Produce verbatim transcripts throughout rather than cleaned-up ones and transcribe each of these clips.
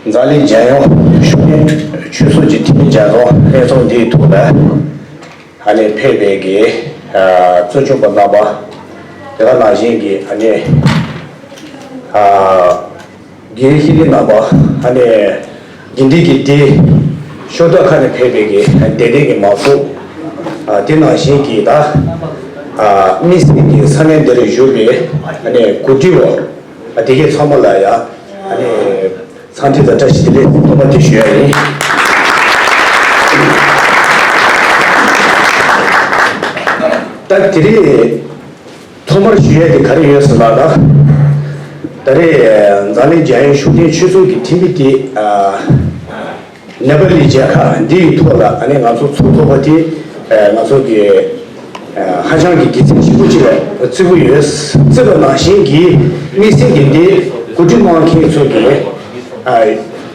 འཛམ་གླིང་རྒྱལ་ཡོངས་ཤུགས་ལྡན་ཆོས་ཚོགས་ཀྱི་འཐུས་མི་རྒྱ་མཚོ་ལྷན་ཚོགས་འདིའི་ཐོག་ལ་ཨ་ནི་ཕེབས་པའི་གི་ཨ་བཙུན་ཆུང་པ་རྣམ་པ། དེ་ག་ནང་བཞིན་གྱི་ཨ་ནི་ཨ་དགེ་བཤེས་རྣམ་པ། ཨ་ནི་དགེ་འདུན་གྱི་སྡེ་ཤོག་ཁག་ཁག་ནས་ཕེབས་པའི་གི་དད་ལྡན་གྱི་མང་ཚོགས། ཨ་དེ་ནང་བཞིན་གྱི་ད་ཨ་དམིགས་བསལ་གྱི་ས་གནས་འདིར་བཞུགས་པའི་ཨ་ནི་གོ་སྒྲིག་པ། ཨ་དེ་གའི་ཚང་མ་ལ་ཡང་ཨ་ནི་འཚམས་འདྲི་དང་བཀྲ་ཤིས་བདེ་ལེགས་སྙིང་ཐག་པ་ནས་ཞུ་ཡ་ཡིན། ད་དེ་རིང་ཐོག་མར་ཞུ་ཡ་དེ་ག་རེ་ཡོད་ཟེར་ལབ་ན། ད་རེས་འཛམ་གླིང་རྒྱལ་ཡོངས་ཤུགས་ལྡན་ཆོས་ཚོགས་ཀྱི་འཐུས་མི་དེ་ཨ་ནེ་པ་ལི་རྒྱལ་ཁབ་འདི་ཡི་ཐོག་ལ་ཨ་ནི་ང་ཚོ་ཚོགས་ཐུབ་པ་དེ་ཨ་ང་ཚོ་གི་ཨ་ཧ་ཅང་གི་དགེ་མཚན་ཆེན་པོ་ཅིག་ལ་བརྩི་གི་ཡོད། བརྩི་བ་ནང་བཞིན་གྱི་དམིགས་བསལ་གྱི་འདི་གོ་སྒྲིག་གནང་མཁན་ཚོ་གི་ཨ་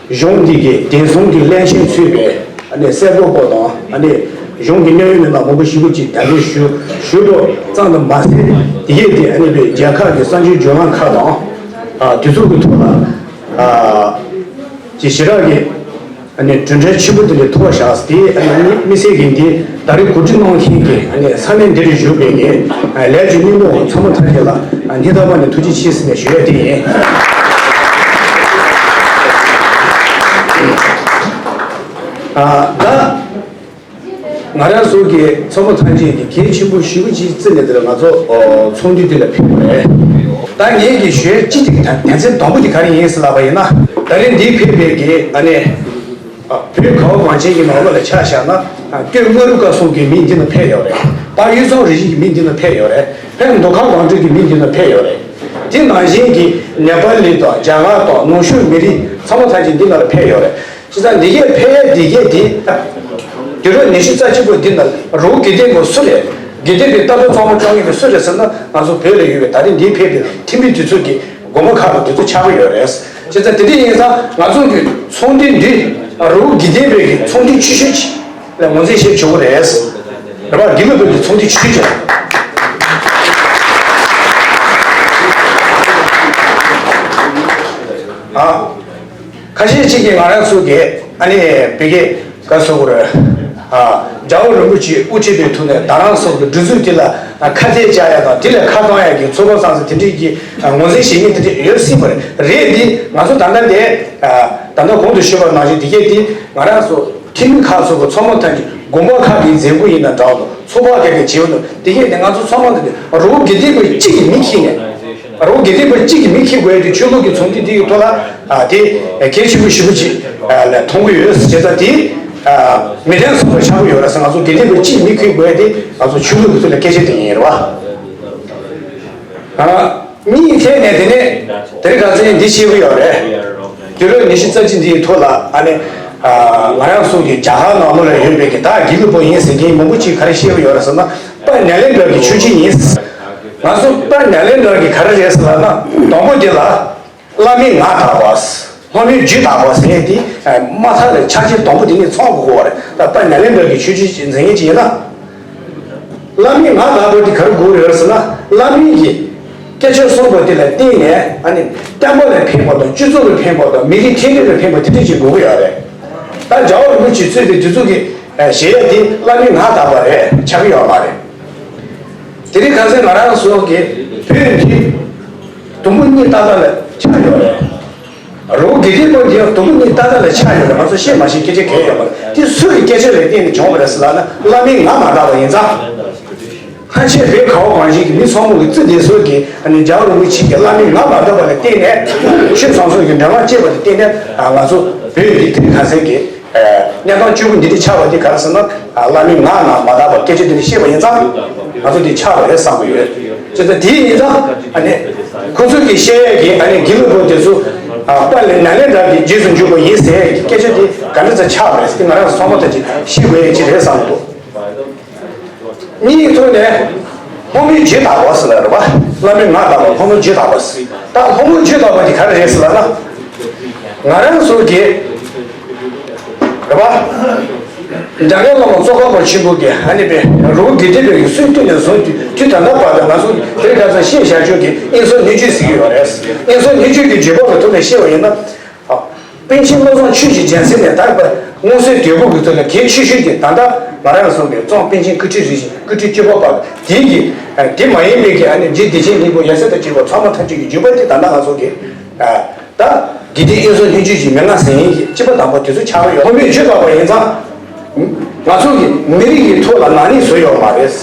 གཞུང་འདི་གི་བདེ་སྲུང་གི་བློན་ཆེན་ཚུད་པའི་ཨ་ནི་གསལ་པོ་པོ་དང་ཨ་ནི་གཞུང་གི་གནད་ཡོད་མི་སྣ་མང་པོ་ཞིག་གིས་གདན་འདྲེན་ཞུ་ཞུ་རོགས་ཙམ་དུ་མ་ཟད། དེ་གས་དེ་ཨ་ནི་བའི་རྒྱལ་ཁབ་ཀྱི་གསར་འགྱུར་བརྗོད་ལམ་ཁག་དང་ཨ་དེ་ཚོ་གི་ཐོག་ལ་ཨ་ཀྱི་ཞེ་དྲག་གི་ཨ་ནི་གྲུབ་འབྲས་ཆེན་པོ་དེ་འདྲ་ཐོབ་བཞག་སྟེ། ཨ་ནི་དམིགས་བསལ་གྱི་འདི་ད་རེས་གོ་སྒྲིག་གནང་མཁན་གྱི་ཨ་ནི་ས་གནས་འདིར་བཞུགས་པའི་གི་ཨ་ལས་ཀྱི་སྙིང་པོ་ཚང་མ་ཐམས་ཅད་ལ་ཨ་སྙིང་ཐག་པ་ནས་ཐུགས་རྗེ་ཆེ་ཟེར་ནས་ཞུ་ཡ་དེ་ཡིན། ཨ་ད། ང་རང་ཚོ་གི་ཚོགས་པ་ཐམས་ཅད་ཀྱི་གལ་ཆེན་པོ་ཞེ་པོ་ཅིག་བརྩིས་ནས་དེ་ལ་ང་ཚོ་ཨོ་ཚོགས་འདུ་འདི་ལ་ཕེབས་པ་རེད། ད་ངེད་ཀྱི་ཞུ་ཡ་སྤྱི་སྟེགས་དང་དོན་ཚན་དང་པོ་དེ་ག་རེ་ཡིན་ཟེར་ལབ་པ་ཡིན་ན། ད་རེས་འདིར་ཕེབས་པའི་གི་ཨ་ནི་ཨ་བོད་ཁ་བ་གངས་ཅན་གྱི་ནང་ལོགས་ལ་ཆ་བཞག་ན་ཨ་སྐྱོ་སྔ་རུ་ཀ་གསུམ་གྱི་མིང་འདི་ན་ཕེབས་ཡོད་རེད། ད་དབུས་གཙང་རུ་བཞི་གི་མིང་འདི་ན་ཕེབས་ཡོད་རེད། བོད་མདོ་ཁམས་སྒང་དྲུག་གི་མིང་འདི་ན་ཕེབས་ཡོད་རེད། དེ་ནང་བཞིན་གྱི་ནེ་པ་ལི་དང་རྒྱ་གར་དང་ནུབ་ཕྱོགས་མི་རིགས་ཚང་མ་ཐམས་ཅད་འདི་ན་ལ་ཕེབས་ཡོད་རེད། བྱས་ཙང་འདི་གས་ཕེབས་ཡས་འདི་གས་འདི། དུས་རབས་ཉི་ཤུ་རྩ་གཅིག་པོ་འདི་ན་རི་བོ་དགེ་ལྡན་པ་སུ་རེད། དགེ་ལྡན་པའི་ལྟ་གྲུབ་གཙང་མ་སྐྱོང་མཁན་དེ་སུ་རེད་ཟེར་ན། ང་ཚོ་བོད་ལ་ཡོད་པའི་ད་རེས་འདིར་ཕེབས་པའི་འཐུས་མི་དེ་ཚོ་གི་དགོངས་པ་ཁག་ལ་དེ་ཚོ་ཆགས་ཀྱི་ཡོད་རེད། བྱས་ཙང་དེ་འདྲ་ཡིན་ཙང་ང་ཚོ་གི་ཚོགས་འདུ་འདི་རི་བོ་དགེ་ལྡན་པའི་གི་ཚོགས་འདུ་ཆེ་ཤོས་ཅིག་ལ་ངོས་འཛིན་བྱེད་ཆོག་གི་རེད། རེད་པ། དགེ་ལུགས་པའི་གི་ཚོགས་འདུ་ཆེ་ཤོས་ཅིག་ཨ། ཁ་ཤས་ཅིག་གིས་ང་རང་ཚོ་གི་ཨ་ནི་བོད་སྐད་ག་ཟེར་དགོས་རེད། ཨ། རྒྱལ་བ་རིན་པོ་ཆེ་དབུ་ཁྲིད་པའི་ཐོག་ནས་རྡ་རམ་ས་ལ་གི་སྒྲིག་འཛུགས་དེ་ལ་ཁ་གཏད་བཅག་ཡ་དང་དེ་ལ་ཁ་གཏོང་ཡ་གི་ཚོགས་པ་སོ་སོ་དེ་འདྲས་ཀྱི་ཨ་ངོས་འཛིན་བྱེད་མཁན་དེ་འདྲས་ཡོད་སྲིད་པ་རེད། རེད་དེ་ང་ཚོ་ད་ལྟ་དེ་ཨ་ད་ལྟ་གོང་དུ་ཞུས་པ་ནང་བཞིན་དེ་གས་དེ་ང་རང་ཚོ་འཐུས་མི་ཁག་ཚོ་གི་ཚོགས་མི་ཐམས་ཅད་དགོངས་པ་ཁག་གི་མཛད་སྒོ་ཡིན་ན་འདྲ་བོ་དང་ཚོགས་པ་ཁག་གི་བྱེད་པོ་དང་དེ་གས་དེ་ང་ཚོ་ཚང་མ་དེ་འདྲས་རི་བོ་དགེ་ལྡན་པ་གཅིག་གི་མིང་འཁྱེར་ནས། རི་བོ་དགེ་ལྡན་པ་གཅིག་གི་མིང་འཁྱེར་དགོས་ཡ་དེ་ཆོས་ལུགས་ཀྱི་ཚོགས་འདུ་འདི་ཡི་ཐོག་ལ་ཨ་དེ་གལ་ཆེན་པོ་ཞེ་པོ་ཅིག་ཨ་ལ་མཐོང་གི་ཡོད། བྱས་ཙང་དེ་ཨ་མི་དྲན་སོང་བ་ཆགས་ཀྱི་ཡོད་རེད་ཟེར། ང་ཚོ་དགེ་ལྡན་པ་གཅིག་མིང་འཁྱེར་དགོས་ཡ་དེ་ང་ཚོ་ཆོས་ལུགས་ཀྱི་ཐོག་ལ་སྐད་ཆ་དེ་ཡིན་རེད་པ། ཨ་གཉིས་ཐད་ནས་དེ་ནས་དེ་རིང་ཁ་སང་འདི་བཤད་གི་ཡོད་རེད། དུས་རབས་ཉི་ཤུ་རྩ་གཅིག་འདི་ཡི་ཐོག་ལ་ཨ་ནི་ཨ་ང་རང་ཚོ་གི་རྒྱ་གར་ནང་ལོགས་ལ་ཡོད་པའི་གི་ད་དགེ་ལུགས་པ་ཡིན་ཟེར་མཁན་མང་པོ་ཅིག་ག་རེ་བཤད་གི་ཡོད་རེད་ཟེར་ན། པ་ཉ་ལེན་དྲག་གི་ཆོས་བྱེད་ཡིན། ང་ཚོ་པ་ཉ་ལེན་དྲག་གི་ག་རེ་རེད་ཟེར་ལབ་ན། དང་པོ་དེ་ལ་བླ་མའི་ངག་དག་པ། སློབ་མའི་རྒྱུད་དག་པ་ཟེར་ཡས་དེ་མ་མཐའ་ལ་ཆ་རྐྱེན་དང་པོ་དེ་གཉིས་ཚང་དགོས་ཀྱི་ཡོད་རེད། ད་པ་ཉ་ལེན་དྲག་གི་ཆོས་བྱེད་མཛད་མཁན་ཅིག་ཡིན་ན། བླ་མའི་ངག་དག་པ་དེ་ག་རེ་དགོས་རེད་ཟེར་ན། བླ་མའི་གི་སྐད་ཆ་གསུངས་པ་དེ་ལ་བརྟེན་ནས་ཨ་ནི་བསྟན་པ་ལ་ཕན་པ་དང་སྤྱི་ཚོགས་ལ་ཕན་པ་དང་མི་རིགས་མཐུན་སྒྲིལ་ལ་ཕན་པ་དེ་འདྲ་ཅིག་དགོས་ཀྱི་ཡོད་རེད། ད་རྒྱལ་བ་རིན་པོ་ཆེ་གཙོས་པའི་དེ་ཚོ་གི་ཨ་བཞེས་ཡ་དེ་བླ་མའི་ངག་དག་པ་རེད་ཆགས་ཀྱི་ཡོད་མ་རེད། དེ་རིང་ཁ་སང་ང་རང་ཚོ་གི་བོད་འདི་དུམ་བུ་གཉིས་ཏག་ཏག་ལ་ཆགས་ཡོད་རེད། རི་བོ་དགེ་ལྡན་པ་འདི་ཡང་དུམ་བུ་གཉིས་ཏག་ཏག་ལ་ཆགས་ཡོད་རེད། ང་ཚོ་བཤད་མ་ཤེས་སྐད་ཆ་གང་ཡང་ཡོད་མ་རེད། དེ་སུ་ཡི་སྐད་ཆ་ལ་བརྟེན་ནས་བྱུང་བ་རེད་ཟེར་ལབ་ན། བླ་མའི་ངག་མ་དག་པ་ཡིན་ཙང་། ཕལ་ཆེར་བོད་ཁ་བ་གངས་ཅན་གྱི་མི་ཚང་མ་གི་རྩིས་དེ་ཚོ་གི་ཨ་ནི་རྒྱལ་བ་རིན་པོ་ཆེ་གི་བླ་མའི་ངག་མ་དག་པ་ལ་བརྟེན་ནས། ཆོས་བཟང་གསུམ་གྱི་འབྲེལ་བ་བཅད་པ་ལ་བརྟེན་ནས་ང་ཚོ་བོད་འདི་དེ་རིང་ཁ་སང་གི་གནས་སྟངས་སྐྱོ་པོ་འདི་འདྲ་ཆགས་པ་འདི་ག་རེ་ཟེར་ན། བླ་མའི་ངག་ན་མ་དག་པ་སྐད་ཆ་འདི་འདྲ་བཤད་པ་ཡིན་ཙང་ང་ཚོ་འདི་ཆགས་པ་རེད་བསམ་གྱི་ཡོད། བྱས་ཙང་དེ་ཡིན་ཙང་ཨ་ནི་ཁོ་ཚོ་གིས་བཤད་ཡས་ཀྱི་ཨ་ནི་དགེ་ལུགས་པ་དེ་ཚོ་པ་ལས་ནཱ་ལེནྡྲ་གི་རྗེས་སུ་འཇུག་པ་ཡིན་ཟེར་ཡས་ཀྱི་སྐད་ཆ་འདི་ག་འདྲ་ཙམ་ཆགས་པ་རེད་ཟེར་གྱི་ང་རང་ཚོ་ཚང་མ་ད་ཅིག་ཤེས་དགོས་ཡས་ཅིག་རེད་བསམ་གྱི་འདུག་གཉིས་ཐོག་ནས་སློབ་མའི་རྒྱུད་དག་པ་ཟེར་ལ་རེད་པ། བླ་མའི་ངག་དག་པ་སློབ་མའི་རྒྱུད་དག་པ་ཟེར། ད་སློབ་མའི་རྒྱུད་དག་པ་དེ་ག་རེ་རེད་ཟེར་ལབ་ན། ང་རང་ཚོ་གི་རེད་པ། འཇམ་མགོན་བླ་མ་ཙོང་ཁ་པ་ཆེན་པོ་གི་ཨ་ནི་པའི་རི་བོ་དགེ་ལྡན་པའི་སྲོལ་བཏོད་ནས་བཟུང་དུས་དུས་ད་ལྟ་བར་དུ་ང་ཚོ་དེ་རིང་ཁ་སང་བཤད་བཞག་ཆོག་གི་དབྱིངས་སོགས་སྣོད་བཅུད་ཟེར་གྱི་ཡོད་རེད། དབྱིངས་སོགས་སྣོད་བཅུད་ཀྱི་རྗེས་དཔག་གི་ཐོག་ནས་བཤད་པ་ཡིན་ན། ཨ། པཎ་ཆེན་བློ་བཟང་ཆོས་ཀྱི་རྒྱལ་མཚན་ནས་ད་བར་མངོན་གསལ་དོད་པོ་གི་ཐོག་ལ་གལ་ཆེ་ཤོས་ཀྱི་ད་ལྟ་ང་རང་ཚོ་གི་གཙང་པཎ་ཆེན་སྐུ་ཕྲེང་རིམ་བཞིན་སྐུ་ཕྲེང་བཅུ་པ་བར་དེ་གི་དེ་མ་ཡིན་པའི་གི་ཨ་ནི་རྗེ་བདེ་ཆེན་སྙིང་པོ་ཡབ་སྲས་དང་བཅས་པ་ཚང་མ་ཐམས་ཅད་ཀྱི་བརྒྱུད་པ་དེ་ད་ལྟ་ང་ཚོ་གི་ད་དགེ་ལྡན་དབྱེ་གསུམ་ལྷན་སྐྱེས་ཀྱི་མན་ངག་ཟེར་མཁན་གྱི་སྤྱི་པ་དང་པོ་དེ་ཚོ་ཆགས་ཀྱི་ཡོད། ཐོག་མའི་བརྗོད་པ་བ་ཡིན་ཙང་ང་ཚོ་གི་མི་རིགས་ཀྱི་ཐོག་ལ་ནག་ཉེས་བཟོས་ཡོད་མ་རེད།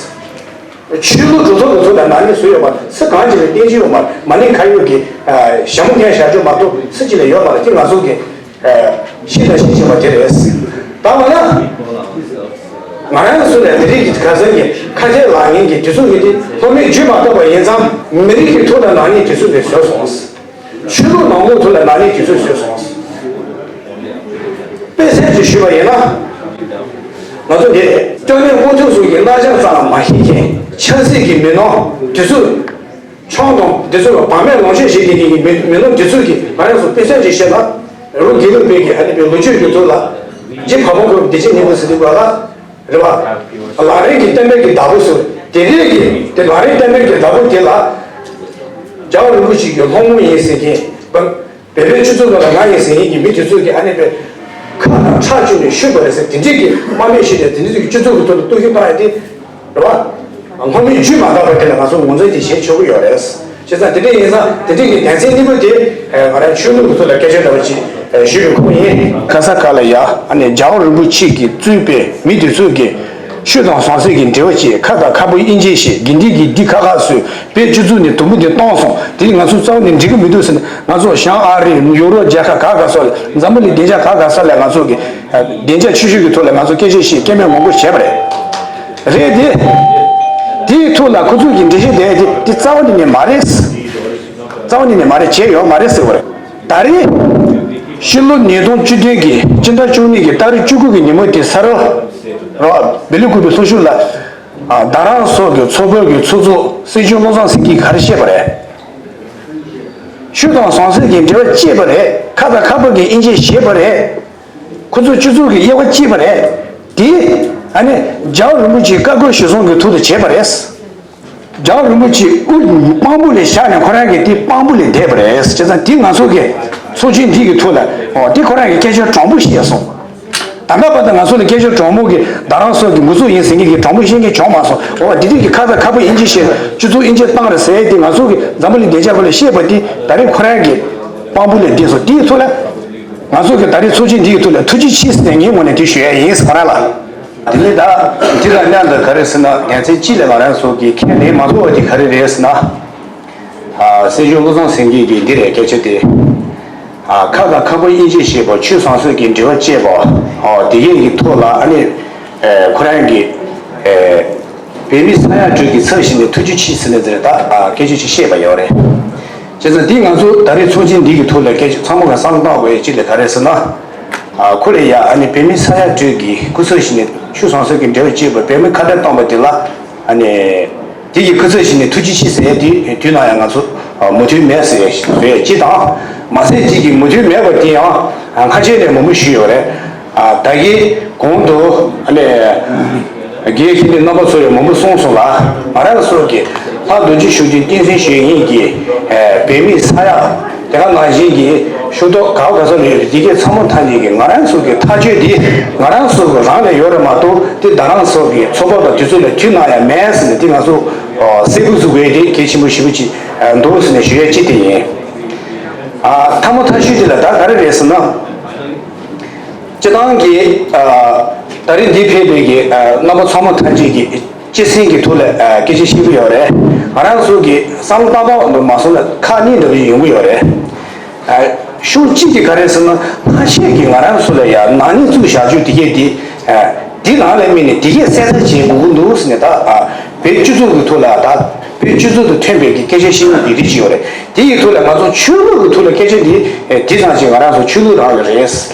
ཆོས་ལུགས་གྲོས་ཚོགས་ཀྱི་ཚོགས་ལ་ནག་ཉེས་བཟོས་ཡོད་པ་སུ་གང་ཅི་ལ་བསྟན་གྱི་ཡོད་མ་རེད། མ་ཎི་ཁ་ཡོད་ཀྱི་ཞྭ་མོ་འཁྱེར་བཞག་རྒྱུ་མ་གཏོགས་སུ་ཅི་ལ་ཡོད་མ་རེད། དེ་ང་ཚོ་གི་ཤེས་དང་ཤེས་བཞིན་པ་དེ་རེད། ད་མ་ན་ང་རང་ཚོ་ལ་མི་རིགས་ཀྱི་ག་ས་གི་ཁ་ཆེ་ལག་ངན་གྱི་དུས་ཚོད་ཀྱི་དེ་ལྷོ་མིག་བརྒྱུད་མ་ཐུབ་པ་ཡིན་ཙང་མི་རིགས་ཀྱི་ཐོག་ལ་ནག་ཉེས་དུས་ཚོད་དེ་བཟོས་སོང་། ཆོས་ལུགས་ནང་ལོགས་ཐོག་ལ་ནག་ཉེས་དུས་ཚོད་བཟོས་སོང་། དཔེ་མཚོན་ཅིག་ཞུས་པ་ཡིན་ན། ང་ཚོ་འདི་སྐྱབས་གནས་དབུ་ཐོན་སོགས་ཀྱི་བསླབ་བྱ་རྩ་ལ་མ་ཤེས་མཁན་ཆབ་སྲིད་ཀྱི་མི་ནོར་དེ་ཚོས་ཆང་དང་དེ་ཚོ་ལ་བག་མེད་ལོངས་སྤྱོད་བྱེད་མཁན་གྱི་མི་མི་ནོར་དེ་ཚོས་ཀྱི་ང་རང་ཚོ་དཔེ་མཚོན་ཅིག་བཤད་ན། རི་བོ་དགེ་ལུགས་པའི་གི་ཨ་ནི་པའི་ལོ་རྒྱུས་ཀྱི་ཐོག་ལ་རྗེ་འཕགས་པ་ཁོ་བདེ་ཆེན་སྙིང་པོ་ཟེར་དུས་ག་ལ། རེད་བ། ལམ་རིམ་གྱི་བསྟན་པའི་གི་བདག་པོ་ཟེར་དེ་འདྲའི་གི་དེ་ལམ་རིམ་བསྟན་པའི་གི་བདག་པོ་དེ་ལ། རྒྱལ་བ་རིན་པོ་ཆེ་གི་སློབ་དཔོན་ཡིན་ཟེར་མཁན། བོད་པའི་སྤྱི་ཚོགས་ནང་ལ་ང་ཡིན་ཟེར་མཁན་གྱི་མི་དེ་ཚོས་ཀྱི་ཨ་ནི་པའི་ཁ་དང་ཁྲག་བཅུག་ནས་བཤུས་པ་རེད་ཟེར་དེ་འདྲའི་གི་དམའ་འབེབས་བྱས་ཏེ་དེ་འདྲའི་གི་སྤྱི་ཚོགས་ཀྱི་ཐོག་ལ་གཏུག་བཤེར་བཏང་ཡ་དེ་རེད་བ། སྔོན་མའི་རྒྱུད་མ་འགག་པ་དེ་ལ་ང་ཚོ་ངོས་འཛིན་ཅིག་བྱེད་ཆོག་གི་ཡོད་རེད། བྱས་ཙང་དེ་འདྲ་ཡིན་ཙང་དེ་འདྲའི་གི་དོན་ཚན་གཉིས་པོ་དེ་ང་རང་ཆོས་ལུགས་ཀྱི་ཐོག་ལ་སྐད་ཆ་འདྲ་བ་ཅིག་ཞུ་རྒྱུ་ཁོམ་ཡིན། ག་ས་ག་ལ་ཡ་ཨ་ནི་རྒྱལ་བ་རིན་པོ་ཆེ་གིས་གཙོས་པའི་མི་དེ་ཚོས་ཀྱི་ཆོས་དང་ཟང་ཟིང་གི་འབྲེལ་བ་བཅད། ཁ་དང་ཁ་སྤུ་དབྱེ་འབྱེད་བྱས། དགེ་འདུན་གྱི་སྡིག་ཁ་ཁ་བཟོས། བོད་སྤྱི་ཚོགས་ནས་དུམ་བུ་དེ་བཏང་སོང་། དེ་ང་ཚོ་རྩ་བ་ནས་འགྲིག་གི་མི་འདུག་ཟེར་ནས་ང་ཚོ་བྱང་ཨ་རི་ཡུ་རོབ་རྒྱལ་ཁབ་ག་ག་ས་ལ་འཛམ་བུ་གླིང་བདེ་འཇགས་ག་ག་ས་ལ་ང་ཚོ་གི་བདེ་འཇགས་ཆེ་ཤོས་ཀྱི་ཐོག་ལ་ང་ཚོ་སྐད་ཆ་བཤད་སྐད་མེད་མང་པོ་བྱས་པ་རེད། རེད་དེ། དེའི་ཐོག་ལ་ཁོ་ཚོས་ཀྱི་འགྲེལ་བཤད་དེ་དེ་དེ་རྩ་བ་ནས་ནས་མ་རེད། རྩ་བ་ནས་ནས་མ་རེད། བྱས་ཡོད་མ་རེད་ཟེར་བ་རེད། ད་རེས་ཕྱི་ལོ་ཉིས་སྟོང་བཅུ་བདུན་གྱི་སྤྱི་ཟླ་བཅུ་གཉིས་ཀྱི་ཏ་རིག་བཅུ་དགུ་གི་ཉིན་མོ་དེ་གཟའ་ར་བ་བི་ལི་ཀུ་པའི་ལྷོ་ཕྱོགས་ལ། ཨ། རྡ་རམ་ས་གི་ཚོགས་པའི་གི་ཚོགས་གཙོ་སྲིད་སྐྱོང་བློ་བཟང་སེང་གེས་ག་རེ་བཤད་པ་རེད། ཆོས་དང་ཟང་ཟིང་གི་འབྲེལ་བ་བཅད་པ་རེད། ཁ་དང་ཁ་སྤུ་གི་དབྱེ་འབྱེད་བྱས་པ་རེད། ཁོ་ཚོ་སྤྱི་ཚོགས་ཀྱི་དབྱེ་བ་བཅད་པ་རེད། དེ་ཨ་ནི་རྒྱལ་བ་རིན་པོ་ཆེའི་བཀའ་བཀོད་གཞིར་བཟུང་གི་ཐོག་ཏུ་བྱས་པ་རེད། རྒྱལ་བ་རིན་པོ་ཆེ་དབུ་དཔང་པོ་ལ་བཞག་ནས་ཁོ་རང་གིས་དེ་དཔང་པོ་ལ་བསྡད་པ་རེད། བྱས་ཙང་དེ་ང་ཚོ་གི་ཚོགས་ཆེན་འདི་གི་ཐོག་ལ། ཨོ། དེ་ཁོ་རང་གིས་སྐད་ཆ་དྲང་པོ་བཤད་སོང་། ད་ལྟ་བར་དུ་ང་ཚོ་ལ་སྐད་ཆ་དྲང་མོ་གི་རྡ་རམ་ས་གི་འགོ་ཚུགས་ཡིན་ཟེར་མཁན་གྱི་དྲང་པོ་བཤད་མཁན་བྱུང་མ་སོང་། ཨོ། དེ་དུས་ཀྱི་ཁ་ཚ་ཁ་སྤུ་དབྱེ་འབྱེད་བྱས་སྤྱི་ཚོགས་དབྱེ་འབྱེད་བཏང་རེད་ཟེར་དེ་ང་ཚོ་གི་འཛམ་བུ་གླིང་བདེ་འཇགས་སྐོར་ལ་བཤད་པ་དེ་ད་རེས་ཁོ་རང་གི་དཔང་པོ་ལ་བསྡད་སོང་། དེའི་ཐོག་ལ་ང་ཚོ་གི་ད་རེས་ཚོགས་ཆེན་འདི་གི་ཐོག་ལ་ཐུགས་རྗེ་ཆེ་ཟེར་ནས་ངའི་ངོས་ནས་དེ་ཞུ་ཡ་ཡིན་ཟེར་ཁོ་རང་ལ། དེ་ནས་ད་འདི་དང་མཉམ་དུ་ག་རེ་ཟེར་ན་དོན་ཚན་གཅིག་ལ་ང་རང་ཚོ་གི་ཁས་ལེན་མ་ཐུབ་པ་དེ་ག་རེ་རེད་ཟེར་ན། ཨ། སྲིད་སྐྱོང་བློ་བཟང་སེང་གེ་གིས་འདི་རེད་སྐད་ཆ་དེ། ཨ། ཁ་དང་ཁ་སྤུ་དབྱེ་འབྱེད་བྱེད་པ། ཆོས་ཟང་ཟིང་གི་འབྲེལ་བ་བཅད་པ། ཨོ། དེ་གས་ཀྱི་ཐོག་ལ་ཨ་ནི། ཨེ། ཁོ་རང་གིས། ཨེ། བོད་མི་ས་ཡ་དྲུག་གི་ཚབ་བྱས་ནས་ཐུགས་རྗེ་ཆེ་ཟེར་ནས་དེ་རེད་ད། ཨ། སྐད་ཆ་ཅིག་བཤད་པ་ཡོད་རེད། བྱས་ཙང་འདི་ང་ཚོ་ད་རེས་ཚོགས་ཆེན་འདི་གི་ཐོག་ལ་སྐད་ཆ་ཚང་མ་ག་བསམ་བློ་བཏང་དགོས་ཡ་གཅིག་ལ་ག་རེ་ཟེར་ན། ཨ། ཁོ་རེ་ཡ་ཨ་ནི་བོད་མི་ས་ཡ་དྲུག་གི་སྐུ་ཚབ་བྱས་ནས་ཆོས་ཟང་ཟིང་གི་འབྲེལ་བ་བཅད་པ་བོད་མི་ཁ་བྲལ་བཏང་པ་དེ་ལ། ཨ་ནི། དེ་གི་སྐུ་ཚབ་བྱས་ནས་ཐུགས་རྗེ་ཆེ་ཟེར་ཡ་དེ་དུས་ནམ་ཡང་ང་ཚོ་མོས་མཐུན་མེད་ཟེར་ཡ་ཟེར་ཡ་གཅིག་དང་། མ་ཟད་དེ་གི་མོས་མཐུན་མེད་པ་དེ་ཡང་ཁ་ཆེ་ནས་མང་པོ་ཞུས་ཡོད་རེད། ཨ། ད་གི་གོང་དུ་ཨ་ནི་དགེ་བཤེས་ནི་རྣམ་པ་ཚོ་ཡང་མང་པོ་གསུངས་སོང་ལ། ང་རང་ཚོ་གི་ལྷ་རྡོ་རྗེ་ཤུགས་ཀྱིས་བསྟན་འཛིན་ཞུ་མཁན་གྱི་བོད་མི་ས་ཡ། དེ་ག་ནང་བཞིན་གྱི་ཤུགས་རྡོག་ག་བ་ག་ས་ལ་ཡོད་རེད། འདི་གས་ཚང་མ་ཐམས་ཅད་ཀྱིས་ང་རང་ཚོ་གི་ཐག་གཅོད་འདི་ང་རང་ཚོ་གི་རང་ལ་ཡོད་རེད་མ་གཏོགས་དེ་རྡ་རམ་ས་གི་ཚོགས་པ་དང་དེ་ཚོ་ལ་དུས་ནམ་ཡང་མེད་ཟེར་ནས་དེ་ང་ཚོ་གསལ་པོ་བཟོ་དགོས་དེ་གལ་ཆེན་པོ་ཞེ་པོ་ཅིག་འདུག་ཟེར་ནས་ཞུ་ཡ་གཅིག་དེ་ཡིན། ཨ། ཐ་མ་ཐ་ཤོས་དེ་ལ་ད་ག་རེ་རེད་ཟེར་ན། སྤྱི་བཏང་གི། ཨ། ད་རེས་འདི་ཕེབས་པའི་གི། ཨ། རྣམ་པ་ཚང་མ་ཐམས་ཅད་ཀྱི་སྤྱི་སེམས་ཀྱི་ཐོག་ལ། ཨ། སྐད་ཆ་བཤད་ཀྱི་ཡོད་རེད། ང་རང་ཚོ་གི་བསམ་བློ་བཏང་བ་མ་སོང་ན་ཁག་གཉིས་འདྲ་པོ་ཡོང་གི་ཡོད་རེད། ཨ། ཕྱོགས་གཅིག་གི་ག་རེ་ཟེར་ན་སྔ་ཕྱི་གི་ང་རང་ཚོ་ལ་ཡ་ནག་ཉེས་བཙུགས་བཞག་རྒྱུ་དེ་གས་དེ། ཨ། དེ་རང་ལ་དམིགས་ནས་དེ་གས་གསལ་གསལ་བྱེད་དགོས་ཀྱི་འདུག་ཟེར་ནས་ད། ཨ། བོད་སྤྱི་ཚོགས་ཀྱི་ཐོག་ལ་ད་བོད་སྤྱི་ཚོགས་དང་མཐུན་པའི་གི་སྐད་ཆ་བཤད་མཁན་གྱི་རིགས་ཅིག་ཡོད་རེད། དེ་ཡི་ཐོག་ལ་ང་ཚོ་ཆོས་ལུགས་ཀྱི་ཐོག་ལ་སྐད་ཆ་འདི་དེ་ཙམ་ཅིག་ང་རང་ཚོ་ཆོས་ལུགས་རང་ལ་རེད།